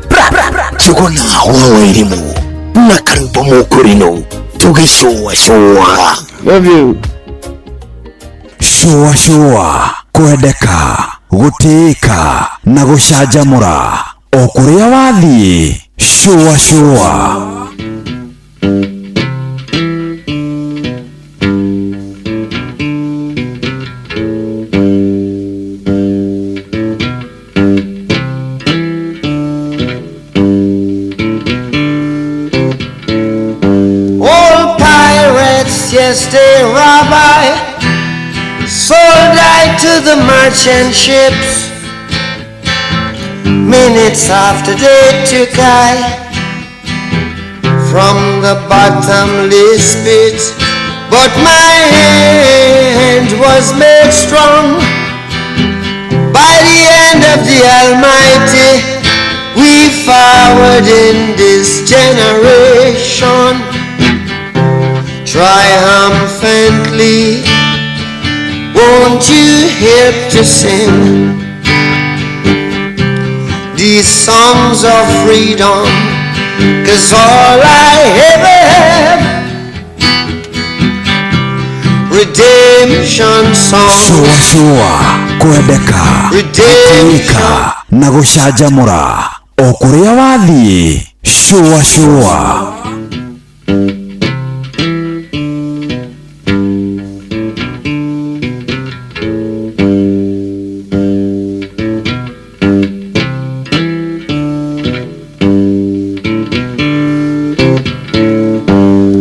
Njũgũna wa Wairimũ na Karũmba Mũkũrinũ tũgĩcũa cũa. Love you. Sure sure, kwendeka, gũtĩĩka na gũcanjamũra o kũrĩa wathiĩ. Sure sure. All pirates, yes, they rob I. Sold I to the merchant ships. Minutes after they took I from the bottomless pit. But my hand was made strong by the hand of the Almighty. We forward in this generation triumphantly. Won't you help to sing these songs of freedom? Cause all I ever have, redemption songs. Cũa cũa kwendeka gũtĩĩka na gũcanjamũra o kũrĩa wathiĩ cũa cũa.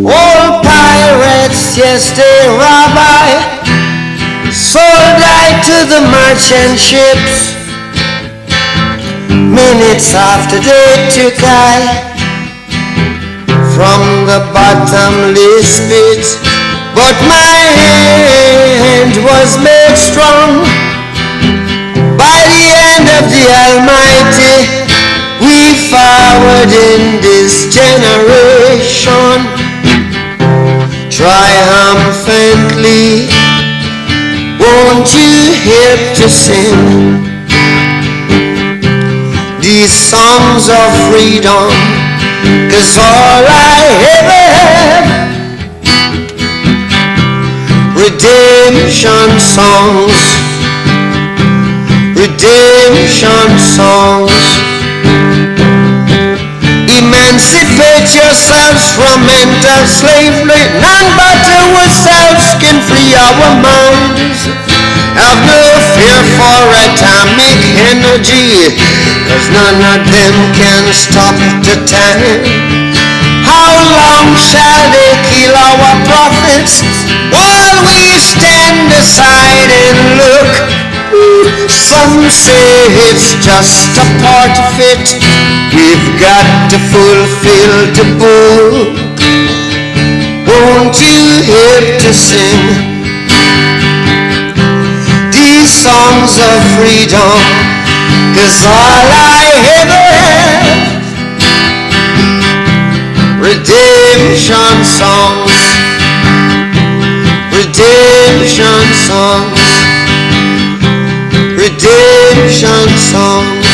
All pirates, yes, they rob I, sold I to the merchant ships. Minutes after they took I from the bottomless pit, but my hand was made strong by the hand of the Almighty. We forward in this generation triumphantly. Won't you help to sing these songs of freedom? Cause all I ever have, redemption songs, redemption songs. Emancipate yourselves from mental slavery. None but ourselves can free our minds. Have no fear for atomic energy, cause none of them can stop the time. How long shall they kill our prophets while we stand aside and look? Some say it's just a part of it. We've got to fulfill the book. Won't you help to sing these songs of freedom? Cause all I ever have, redemption songs, redemption songs, redemption songs.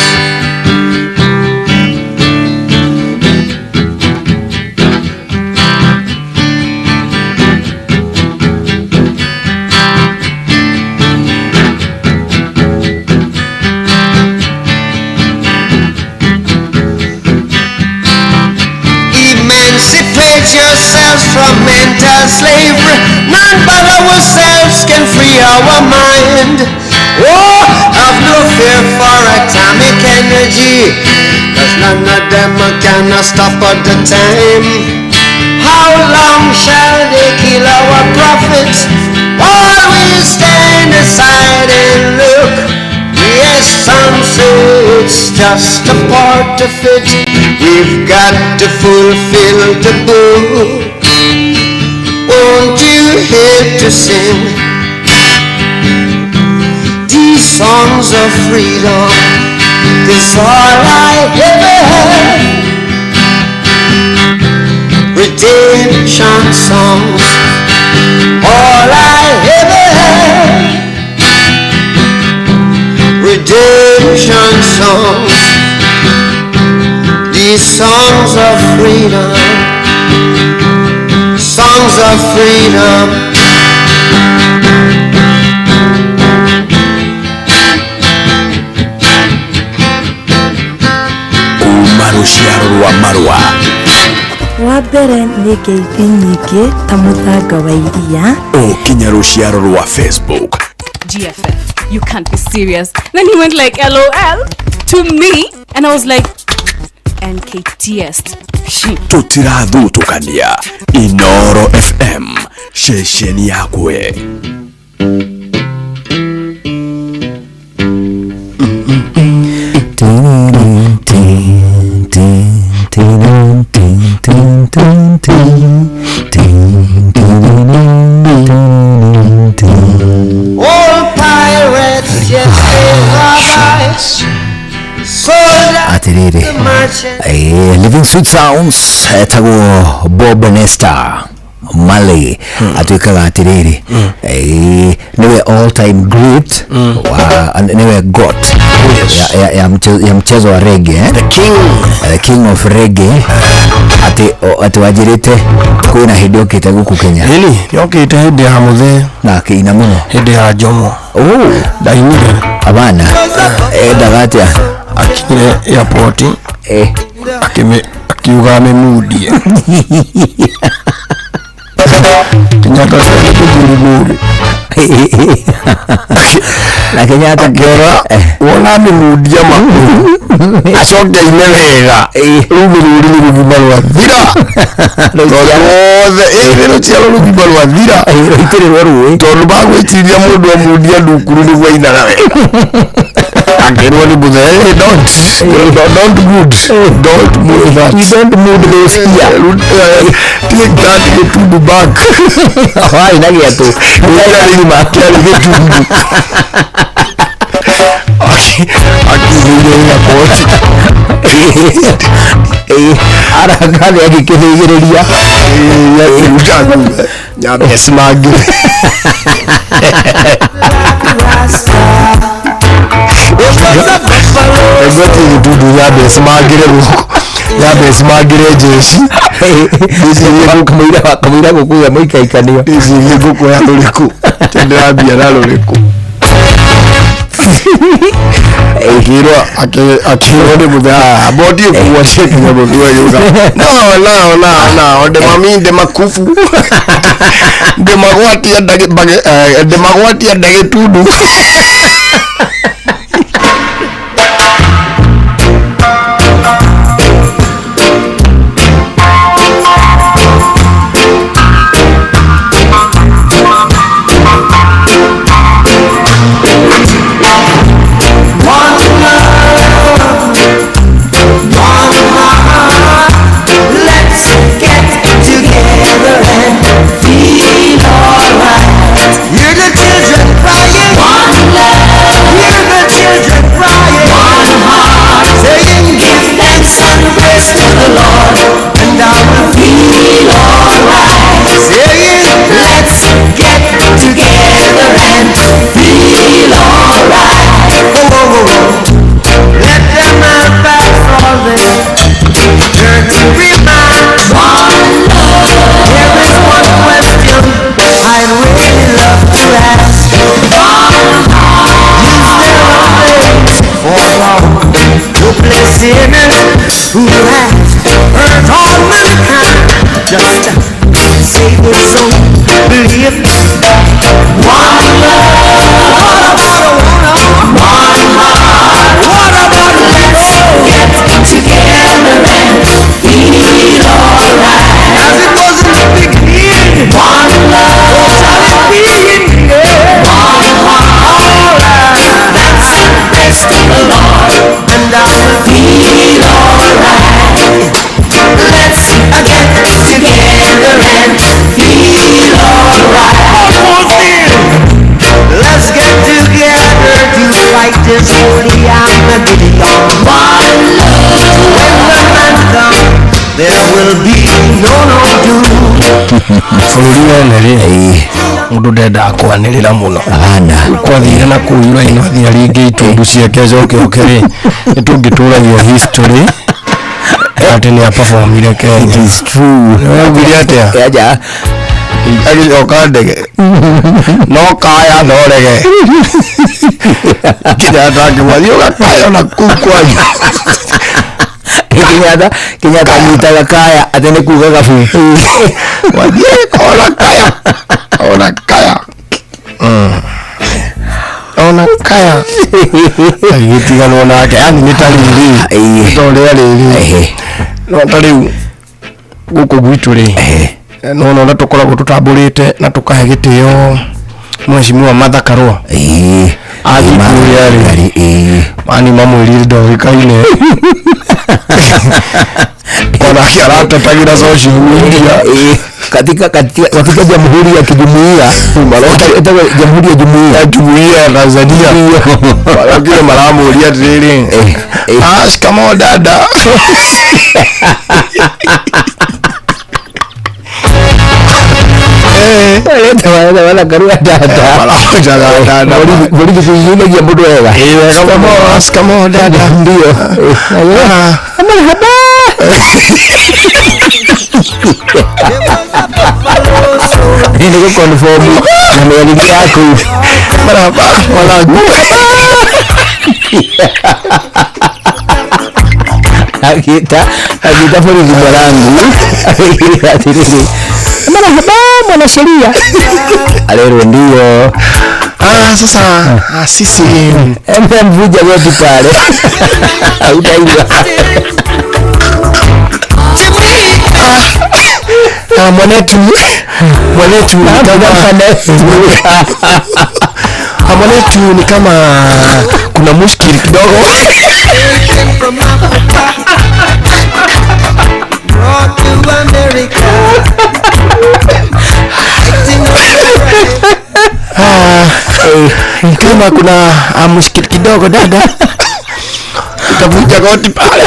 Emancipate yourselves from mental slavery. None but ourselves can free our mind. Oh, have no fear for atomic energy, cause none of them can stop at the time. How long shall they kill our prophets while we stand aside and look? Yes, some say it's just a part of it. We've got to fulfill the book. Won't you help to sing these songs of freedom? Cause all I ever have, redemption songs. All I ever have, redemption songs. These songs of freedom, songs of freedom. Kuma rũciaro rwa marũa. Wa mbere nĩ ngeithi nyingĩ ta mũthanga wa iria. O kinya rũciaro rwa Facebook. GFF, you can't be serious. Then he went like LOL to me, and I was like, NKTS. Tũtirathutũkania. Inoro FM, ceceni yakwe. All pirates, yes, they rob I, sold out Atiriri the merchant. Living Sweet Sounds etagwo Bob Nesta Marley atuĩkaga atĩrĩrĩ, niwe all time great wa, niwe goat ya mchezo wa reggae, eh? The king. The king of reggae, atĩ wanjĩrĩte kwĩna hĩndĩ okĩte gũkũ Kenya. Ĩni yokĩte hĩndĩ ya mũthee na akĩina mũno hĩndĩ ya Jomo. Oh, ndainire. Abana endaga atĩa? Akinyire airport, akiuga amĩmundie Kenyatta nĩ na Kenyatta akĩora wona amĩmundia magũrũ acoke aine wega, rĩu mĩrũri nĩ rũgima rwathira tondũ wothe nĩ rũciaro rũgima rwathira rũitĩrĩrwo rũĩ tondũ magwĩciria mũndũ amundia ndukuru nĩguo ainaga wega. Akĩrwo nĩ mũthee, "Hey, don't good, don't move that. You don't move those here. Take that gĩtundu back." Warĩ na gĩatũ. Kĩarĩ gĩtundu akiumĩire airport. Arangathĩ agĩkĩthĩgĩrĩria. Nyambecimangire. Egweti gĩtundu nyambecimangire gũkũ, nyambecimangire jeshi. Kamũira gũkũ ya mũikaikanio. Ndĩcirie ngũkũ ya rũrĩkũ, ndĩrambia na rũrĩkũ. Akĩrwo akĩrwo nĩ mũthee bodi ĩkuacie kinya mũthee agĩũka, no no no no, ndĩmami ndĩmakubu ndĩmagwatia ndĩmagwatia ndagĩtundu. One love, one heart. Let's get together and feel alright. Hear the children crying. One love. Hear the children crying. One heart. Saying, give thanks and praise to the Lord, and I will feel alright. Saying, let's get together and feel alright. Oh, oh, oh, oh. Let them have back all their dirty reminds. One love. There is one question I'd really love to ask. One heart. Is there a place for all hopeless sinners who has hurt all mankind? Just save his own belief. One love. What about a one heart? What about let's get together and feel alright? As it was in the beginning. One love. So shall it be in the end. One heart. Alright. Give thanks and praise to the Lord, and I will feel alright. Let's get together and feel alright. Let's get together to fight this holy Armageddon. One love. When the man comes, there will be no doom. Bũrũri wene rĩ, mũndũ ndendaga kwanĩrĩra mũno kwathire na kũu iraino athia rĩngĩ itundu ciake acoke oke rĩ, nĩ tũngĩtũragia history atĩ nĩ aperformire Kenya. It is true. Nĩwaugire atĩa? Aja. Agĩcoka ndege no kaya no rege Kenyatta akĩmwathiĩ ũgakaya na kũu kwanyu. Kenyatta anyitaga kaya atĩ nĩ kuga gabu. Wathiĩ ona kaya ona kaya ona kaya agĩgĩtiganwo nake, yani nĩ ta rĩrĩ ta ũrĩa rĩrĩ no ta rĩu gũkũ gwitũ rĩ, no no na tũkoragwo tũtambũrĩte na tũkahe gĩtĩo mheshimiwa Martha Karua athiĩ kũrĩa rĩ, mani mamwĩrire ndoĩkaine onake aratetagĩra social media. Katika katika jamhuri ya kijumuiya ĩtagwo jamhuri ya jumuiya ya jumuiya ya Tanzania marokire maramũria atĩrĩrĩ, ah, shikamoo dada. Mareta mareta karua dada. Marahojaga dada. Borithi kuinagia mũndũ wega. Ĩĩ wega mũno. Shikamoo dada. Ndio. Marhaba. Nĩ gũconfirm na mĩario yaku. Marhaba. Mwanangu. Agĩta agĩta borithi mwanangu. Agĩkĩra atĩrĩrĩ. Marhaba mwanasheria. Arerwo ndio. Ah, sasa sisi mvuja goti pale. Utaigua. Mwanetu mwanetu ni kama mwanetu ni kama kuna mushkil kidogo. Kama kuna mushkil kidogo dada, utavuja goti pale.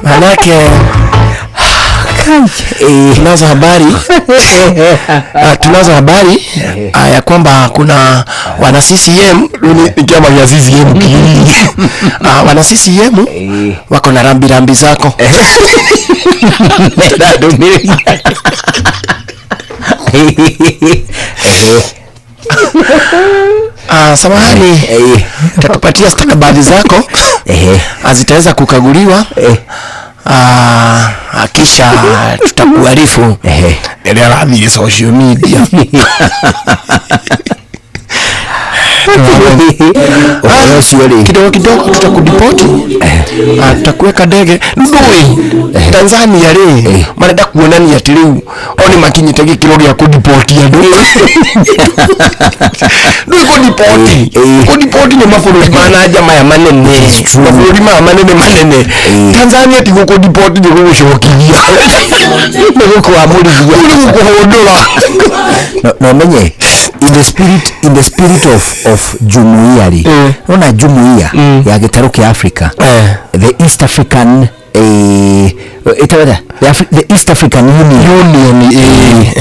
Manake tunazo habari tunazo habari ya kwamba kuna wana CCM ni chama ya CCM wana CCM wako na rambi rambi zako. Samahani, tatupatia stakabadhi zako azitaweza kukaguliwa, kisha tutakuarifu rĩrĩa rathiĩ social media. Kidogo kidogo tutakudipoti, tutakuweka ndege ndui Tanzania rĩ marenda kuonania atĩ rĩu o nĩ makinyĩte gĩkĩro gĩa kũdipoti andũ. Ndũĩ kũdipoti, kũdipoti nĩ mabũrũri ma nanja maya manene, mabũrũri maya manene manene. Tanzania ti gũkũdipoti, nĩ gũgũcokithia, nĩ gũkũamũrithia, nĩ gũkũhũndũra. No menye in the spirit of jumuiya rĩ, ona jumuiya ya gĩtarũ kĩa Africa, the East African the East African Union,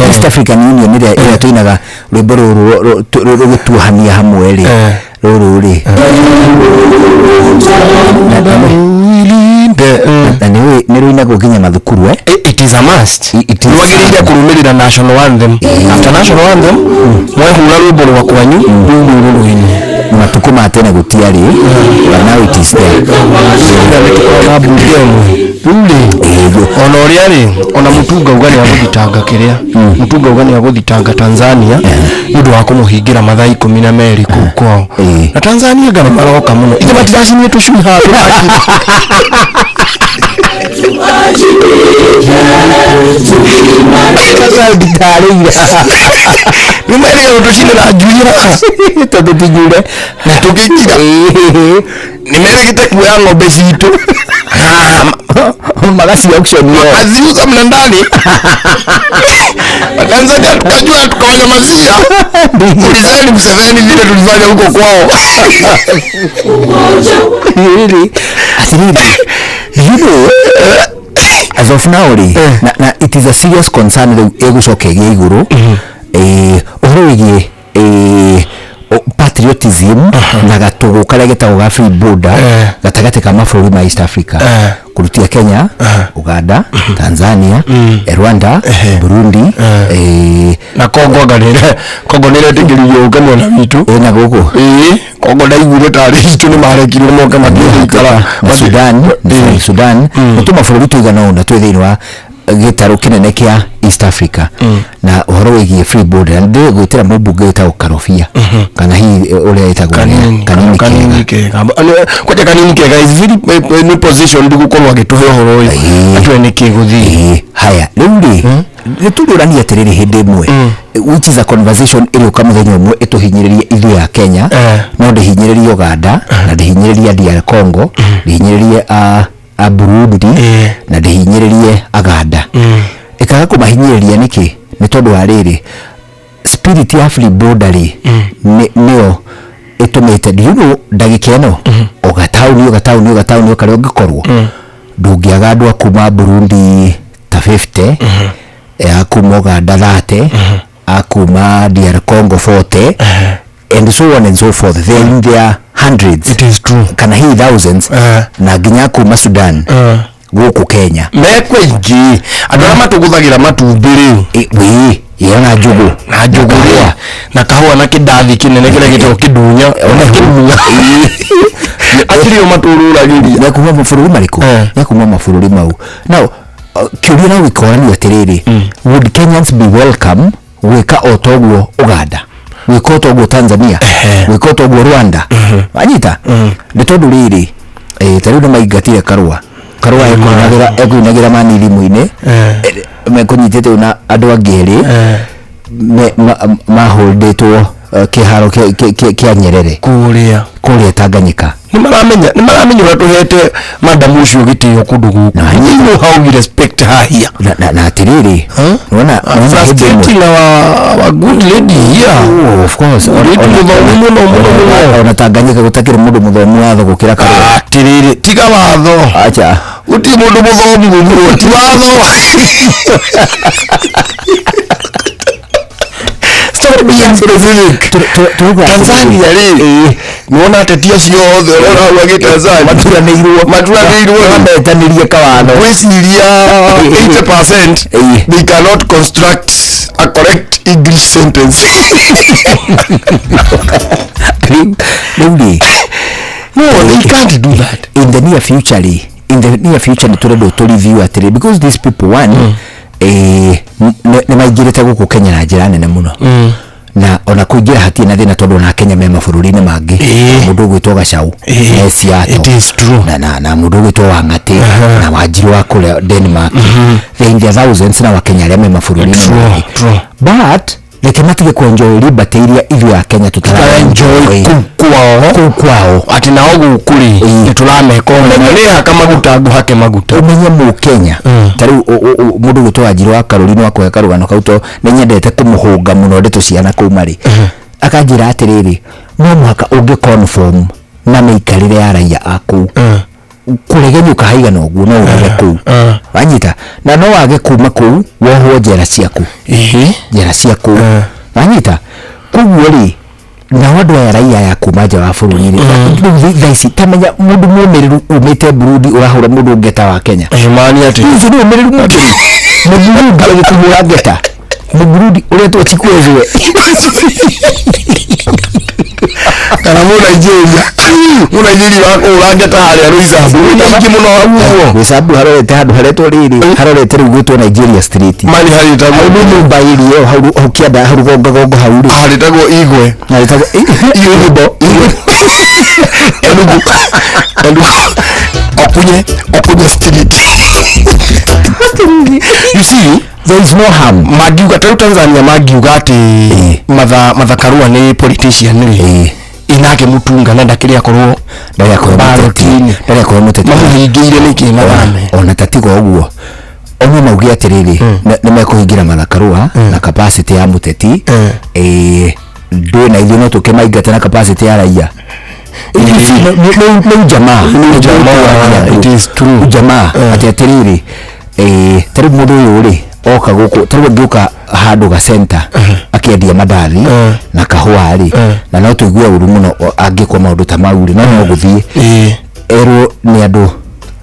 East African Union ĩrĩa tũinaga rwĩmbo rũrũ rũgĩtuohania hamwe rĩ, rũrũ rĩ na nĩ rũinagwo nginya mathukuru. It is a must. Nĩwagĩrĩire kũrũmĩrĩra national anthem. After national anthem mwehura rwĩmbo rwa kwanyu rũu rũrũ rũinwo. Matukũ ma tene gũtiarĩ, but now it is there. Na mbunge ĩmwe rĩu rĩ, ona ũrĩa rĩ, ona Mutunga uga nĩagũthitanga kĩrĩa, Mutunga uga nĩagũthitanga Tanzania nĩ ũndũ wa kũmũhingĩra mathaa 12 kũu kwao. Na Tanzania ngano maroka mũno, ithe matiracinie tũcui haha tũrakire. Nĩ merĩga gũtũcinĩra njui haha tondũ tinjure na tũkĩnjira. Nĩ merĩgĩte kuoya ng'ombe citũ magaci auction wakaziuza mle ndani. Watanzania tukajua tukawanyamazia. Ulizeni Museveni vile tulifanya huko kwao. Really? Atiriri, you know, as of now rĩ, na it is a serious concern rĩu ĩgũcoka ĩgĩe igũrũ ũhoro wĩgiĩ patriotism na gatũgũ karĩa getagwo ga free border gatagatĩ ka mabũrũri ma East Africa, kũrutia Kenya, Uganda, Tanzania, Rwanda, Burundi, na Kongo ngarĩre Kongo nĩretĩkĩririo ũke mwena witũ na gũkũ Kongo ndaiguire tarĩ itũ nĩ marekirwo moke mathiĩ na Sudan, na Sudan nĩ tũmabũrũri tũigana ũna twĩ thĩinĩ wa gĩtarũ kĩnene kĩa East Africa na ũhoro wĩgiĩ free border. Na ndĩ gwĩtĩra mũmbunge wĩtagwo Karobia kana hihi ũrĩa ĩtagwo Kanini Kega. Kwanja Kanini Kega is very nĩ position gũkorwo agĩtũhe ũhoro ũyũ atũhe nĩkĩ gũthiĩ. Haya rĩu rĩ, nĩ tũrũranie atĩrĩrĩ hĩndĩ ĩmwe, which is a conversation ĩrĩũka mũthenya ũmwe ĩtũhinyĩrĩrie ithuĩ ya Kenya, no ndĩhinyĩrĩrie Uganda na ndĩhinyĩrĩrie DR Congo, ndĩhinyĩrĩrie a Burundi na ndĩhinyĩrĩrie Aganda. Ĩkaga kũmahinyĩrĩria nĩkĩ? Nĩ tondũ wa rĩrĩ, spirit ya free border rĩ nĩyo ĩtũmĩte, do you know, ndagĩka ĩno ũgataũni ũgataũni ũgataũni karĩa ũngĩkorwo Ndũngĩaga andũ a kuma Burundi ta 50, a kuma Uganda 30, a kuma DR Congo 40, and so on and so forth. They are in their hundreds. It is true. Kana hihi thousands, na nginya kuma Sudan gũkũ Kenya. Mekwo aingĩ andũ arĩa matũgũthagĩra matumbĩ rĩu. Wĩ na njũgũ. Na njũgũ rĩ, na kahũa, na kĩndathi kĩnene kĩrĩa gĩtagwo kĩndunya, ona kĩmunya atirĩ o matũrũragĩria. Mekuma mabũrũri marĩkũ? Mekuma mabũrũri mau. Now kĩũria no gĩkoranio atĩrĩrĩ, would Kenyans be welcome gwĩka o toguo Uganda, gwĩka o toguo Tanzania, gwĩka o toguo Rwanda? Wanyita? Nĩ tondũ rĩrĩ, ta rĩu nĩ maingatire Karũa. Karũa ekũinagĩra mani thimũ-inĩ, mekũnyitĩte na andũ angĩ erĩ maholdĩtwo kĩharo kĩa Nyerere kũrĩa Tanganyika. Nĩ maramenya ũrĩa tũhete madamu ũcio gĩtĩo kũndũ gũkũ. You know how we respect her here. Na atĩrĩrĩ, nĩwona frustrating our good lady here. Oh, of course. Lady mũthomu mũno mũno mũno. Ona Tanganyika gũtakĩrĩ mũndũ mũthomu watho gũkĩra Karũa. Atĩrĩrĩ, tiga watho. Acha. Gũtirĩ mũndũ mũthomu mũno, ti watho. Stop being specific. Tanzania rĩ, nĩwona ateti acio othe ũrĩa ũrauga gĩ Tanzania maturanĩirwo mametanĩrie kawatho. Ngwĩciria 80% they cannot construct a correct English sentence. Rĩu rĩ, no, they can't do that. In the near future rĩ, in the near future nĩ tũrendwo tũ review atĩrĩ, because these people, one, nĩ maingĩrĩte gũkũ Kenya na njĩra nene mũno, na ona kũingĩra hatirĩ na thĩna tondũ ona Kenya me mabũrũri-inĩ mangĩ. Mũndũ ũgwĩtwo Gacau me Seattle. It is true. Na mũndũ ũgwĩtwo Wang'atĩ na Wanjiru wa kũrĩa Denmark. They in their thousands, na Wakenya arĩa me mabũrũri-inĩ mangĩ. But reke matige kũ-enjoy liberty iria ithuĩ a Kenya tũtara-enjoy kũu kwao. Atĩ nao gũkũ rĩ, nĩ tũrameka ũmenyo, nĩ haka maguta ngũhake maguta. Ũmenye mũkenya ta rĩu mũndũ ũgwĩtwo Wanjiru wa Karũri no akũhe karũgano kau, to nĩ nyendete kũmũhũnga mũno ndeto ciana kũu marĩ. Akanjĩra atĩrĩrĩ, no mũhaka ũngĩ conform na mĩikarĩre ya raia a kũu. Kũregenyũka haigana ũguo no ũrege kũu. Wanyita? Na no wage kuma kũu wohwo njera ciaku. Njera cia kũu. Wanyita? Koguo rĩ, nao andũ aya raia ya kuma nja wa bũrũri rĩ, rĩu thaa ici ta menya mũndũ mũmĩrĩru umĩte Burundi ũrahũra mũndũ ngeta wa Kenya. Mani atĩ? Ũcio nĩ ũmĩrĩru mũkĩru. Mũburundi agĩkũhũra ngeta. Mũburundi ũretwo Chikwezwe. Kana Mũnigeria. Mũnigeria wa kũhũra ngeta harĩa Roysambu. Nĩ aingĩ mũno hau ũguo. Roysambu harorete handũ haretwo rĩrĩ, harorete rĩu gwĩtwo Nigeria Street. Mani harĩtagwo. Hau nĩ nyũmba ĩrĩ ĩyo hau hau kĩanda hau rũgongogongo hau rĩ. Harĩtagwo Igwe. Harĩtagwo Igwe. Enugu. Enugu. Okunye, Okunye Street. You see, there is no harm. Mangiuga ta rĩu Tanzania mangiuga atĩ Martha Karua nĩ politician rĩ, inake Mutunga na ndakĩrĩ akorwo ballot-inĩ, ndarĩ akorwo mũteti. Mamũhingĩire nĩkĩ na thame? Ona tatiga ũguo, ona mauge atĩrĩrĩ, nĩ mekũhingĩra Martha Karua na capacity ya mũteti, ndũĩ na ithuĩ no tũke maingate na capacity ya raia. Nĩ ujamaa. It is true. Ujamaa atĩ atĩrĩrĩ, ta rĩu mũndũ ũyũ rĩ, oka gũkũ, ta rĩu angĩũka handũ ga center akĩendia mandathi na kahũa rĩ, na no tũigue ũru mũno angĩkwo maũndũ ta mau rĩ, no no gũthiĩ erwo nĩ andũ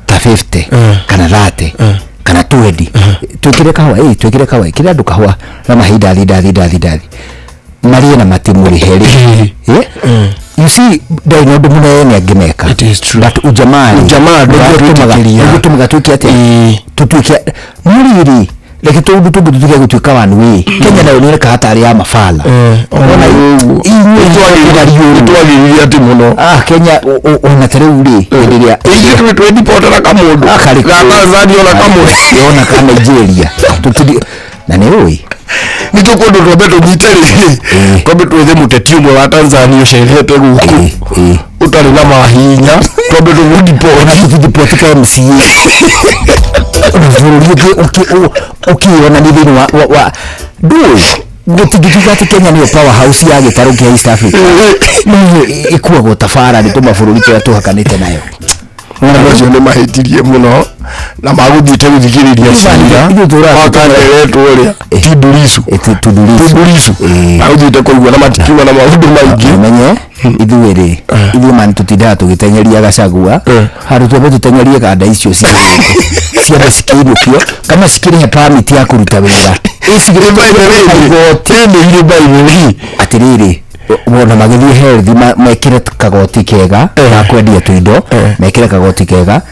ta 50 kana 30 kana 20, twĩkĩre kahũa, twĩkĩre kahũa, ĩkĩre andũ kahũa na mahinda ndathi ndathi ndathi ndathi marĩe na matimũrĩhe rĩ. You see, ndarĩ na ũndũ mũnene angĩmeka. It is true. But ujamaa rĩ, Ujamaa ndũngĩtwĩtĩkĩria. nĩguo tũmaga twĩke atĩa? Tũtuĩke no rĩrĩ, reke tũndũ tũngĩ tũtuĩke gũtuĩka one way. Kenya nayo nĩyonekaga tarĩ ya mabala. Ona Nĩtwagĩrĩire atĩ mũno. Kenya ona ta rĩu rĩ, hĩndĩ ĩrĩa Ithuĩ twĩdipotera kamũndũ. Karĩ Ga Tanzania ona kamwe. Ona ka Nigeria. Tũtiri na nĩ ũĩ. Nĩ tũkũndũ twambe tũnyite rĩrĩ. Twambe twethe mũteti ũmwe wa Tanzania ũcerete gũkũ. Ũtarĩ na mahinya. Twambe tũmũdipoti. Ona tũtidipoti ka MCA. Bũrũri ũngĩ ũkĩyonania thĩinĩ wa ndũĩ. Gũtingĩtuĩka atĩ Kenya nĩyo powerhouse ya gĩtarũ kĩa East Africa. No ĩkuagwo ta bara nĩ tũmabũrũri tũrĩa tũhakanĩte nayo. Andũ acio nĩ mahĩtirie mũno na magũthiĩte gũthikĩrĩria cira wakaneretwo ũrĩa Tundu Lissu Tundu Lissu magũthiĩte kũigua na matikiuga na maũndũ maingĩ. Menye ithuĩ rĩ, ithuĩ mani tũtindaga tũgĩteng'eria Gachagua handũ twambe tũteng'erie kanda icio ciambe cikĩinũkio kana cikĩrĩhe permit ya kũruta wĩra. Igoti atĩrĩrĩ, wona magĩthiĩ health mekĩre kagoti kega ga kwendia tũindo, mekĩre kagoti kega,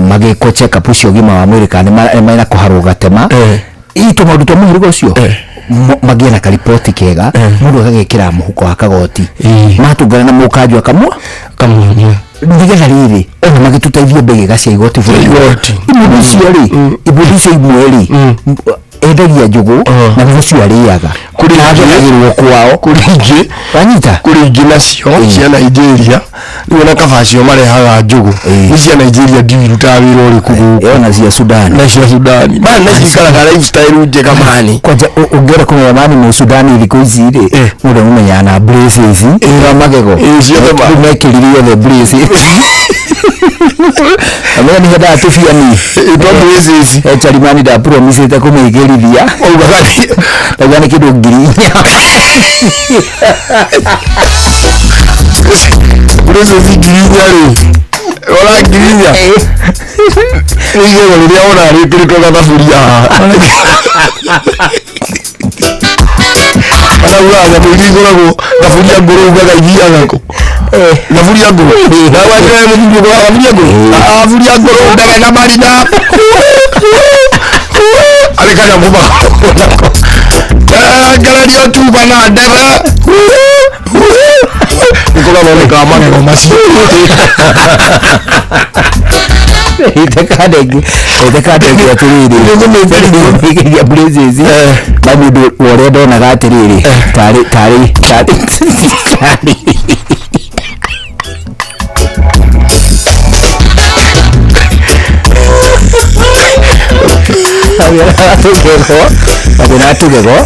magĩkwo check up ũcio ũgima wa mwĩrĩ kana nĩ mena kũharwo gatema ii tũmaũndũ twa mũhĩrĩga ũcio, magĩe na kariboti kega, mũndũ agagĩkĩra mũhuko wa kagoti matũngana na mũkanju akamwa kamuonia nĩgetha rĩrĩ ona magĩtũteithie mbegega cia igoti bũrũri. Ibũri icio rĩ, ibũri icio imwe rĩ, endagia njũgũ na nĩ ũcio arĩaga kũrĩ agenagĩrwo kwao kũrĩ ingĩ wanyita kũrĩ ingĩ nacio cia Nigeria rĩu ona kaba acio marehaga njũgũ nĩ cia Nigeria ndiũĩ irutaga wĩra ũrĩkũ gũkũ ona cia Sudan na cia Sudani mani na cikaraga lifestyle njega mani. Kwanja ũngĩenda kũmenya mani mũ Sudani thikũ ici rĩ, mũndũ amũmenyaga na braces na magego rĩu mekĩrire othe braces. Amenya nĩ hendaga tũbiani twa braces. Charimani ndapromisĩte kũmĩkĩrithia ndauga nĩ kĩndũ 4,000. Braces 4,000 rĩ, ona 4,000 nĩ igego rĩrĩa wona rĩkĩrĩtwo gathaburia haha araugaga nyamũ iria igũragwo thaburia ngũrũ ugaga ithiaga kũ thaburia ngũrũ na wajira mũthuri ũgũraga thaburia ngũrũ thaburia ngũrũ ndege na marina arĩ kanyamũ makoragwo nako ngarario tuba na ndege nĩko gathondekaga magego macio. Itekandenge atĩrĩrĩ ĩkĩria braces na mũndũ wa ũrĩa ndonaga atĩrĩrĩ tarĩ tarĩ tarĩ tarĩ agĩra tũgego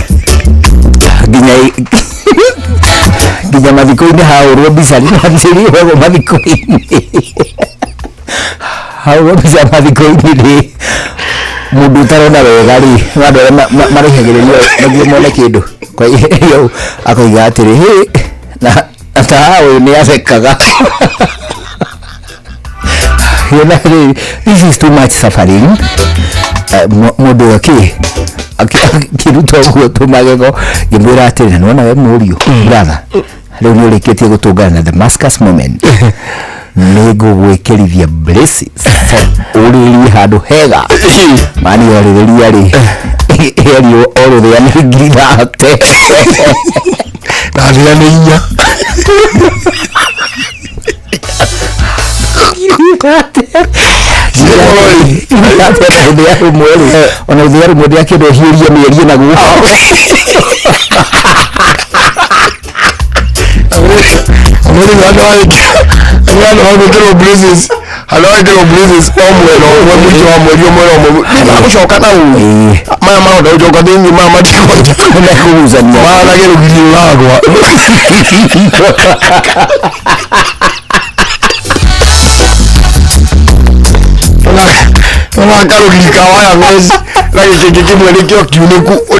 nginya mathiko-inĩ haũrwo mbica nĩmanjĩrĩirwo mathiko-inĩ haũrwo mbica mathiko-inĩ rĩ, mũndũ ũtarona wega rĩ, andũ arĩa marĩhagĩrĩrio nĩguo mone kĩndũ kwa hiyo akoiga atĩrĩ hĩ na ta ũyũ nĩ athekaga. You know, this is too much suffering. Mũndũ akĩruta ũguo tũmagego ngĩmwĩra atĩrĩ na nĩwona we mũriũ brother rĩu nĩ ũrĩkĩtie gũtũngana na Damascus moment nĩ ngũgwĩkĩrithia braces ũrĩrie handũ hega mani orĩrĩria rĩ erio orũthĩa nĩ 30,000 na thĩa nĩ 4. Ona rũthĩa rũmwe ndĩrakĩenda ũhiũrie mĩario naguo. Andũ braces handũ wekĩrwo braces o mwena ũmwe mũico wa mweri ũmwe na ũmwe nĩmagũcoka na ũũ maya maronda gũcoka thĩinĩ maya matikonja mekũgucania mahana kĩrũgiri ũragwa. Ona karũgiri ka waya mesh na gĩkĩngĩ kĩmwe nĩkĩo kiunĩku.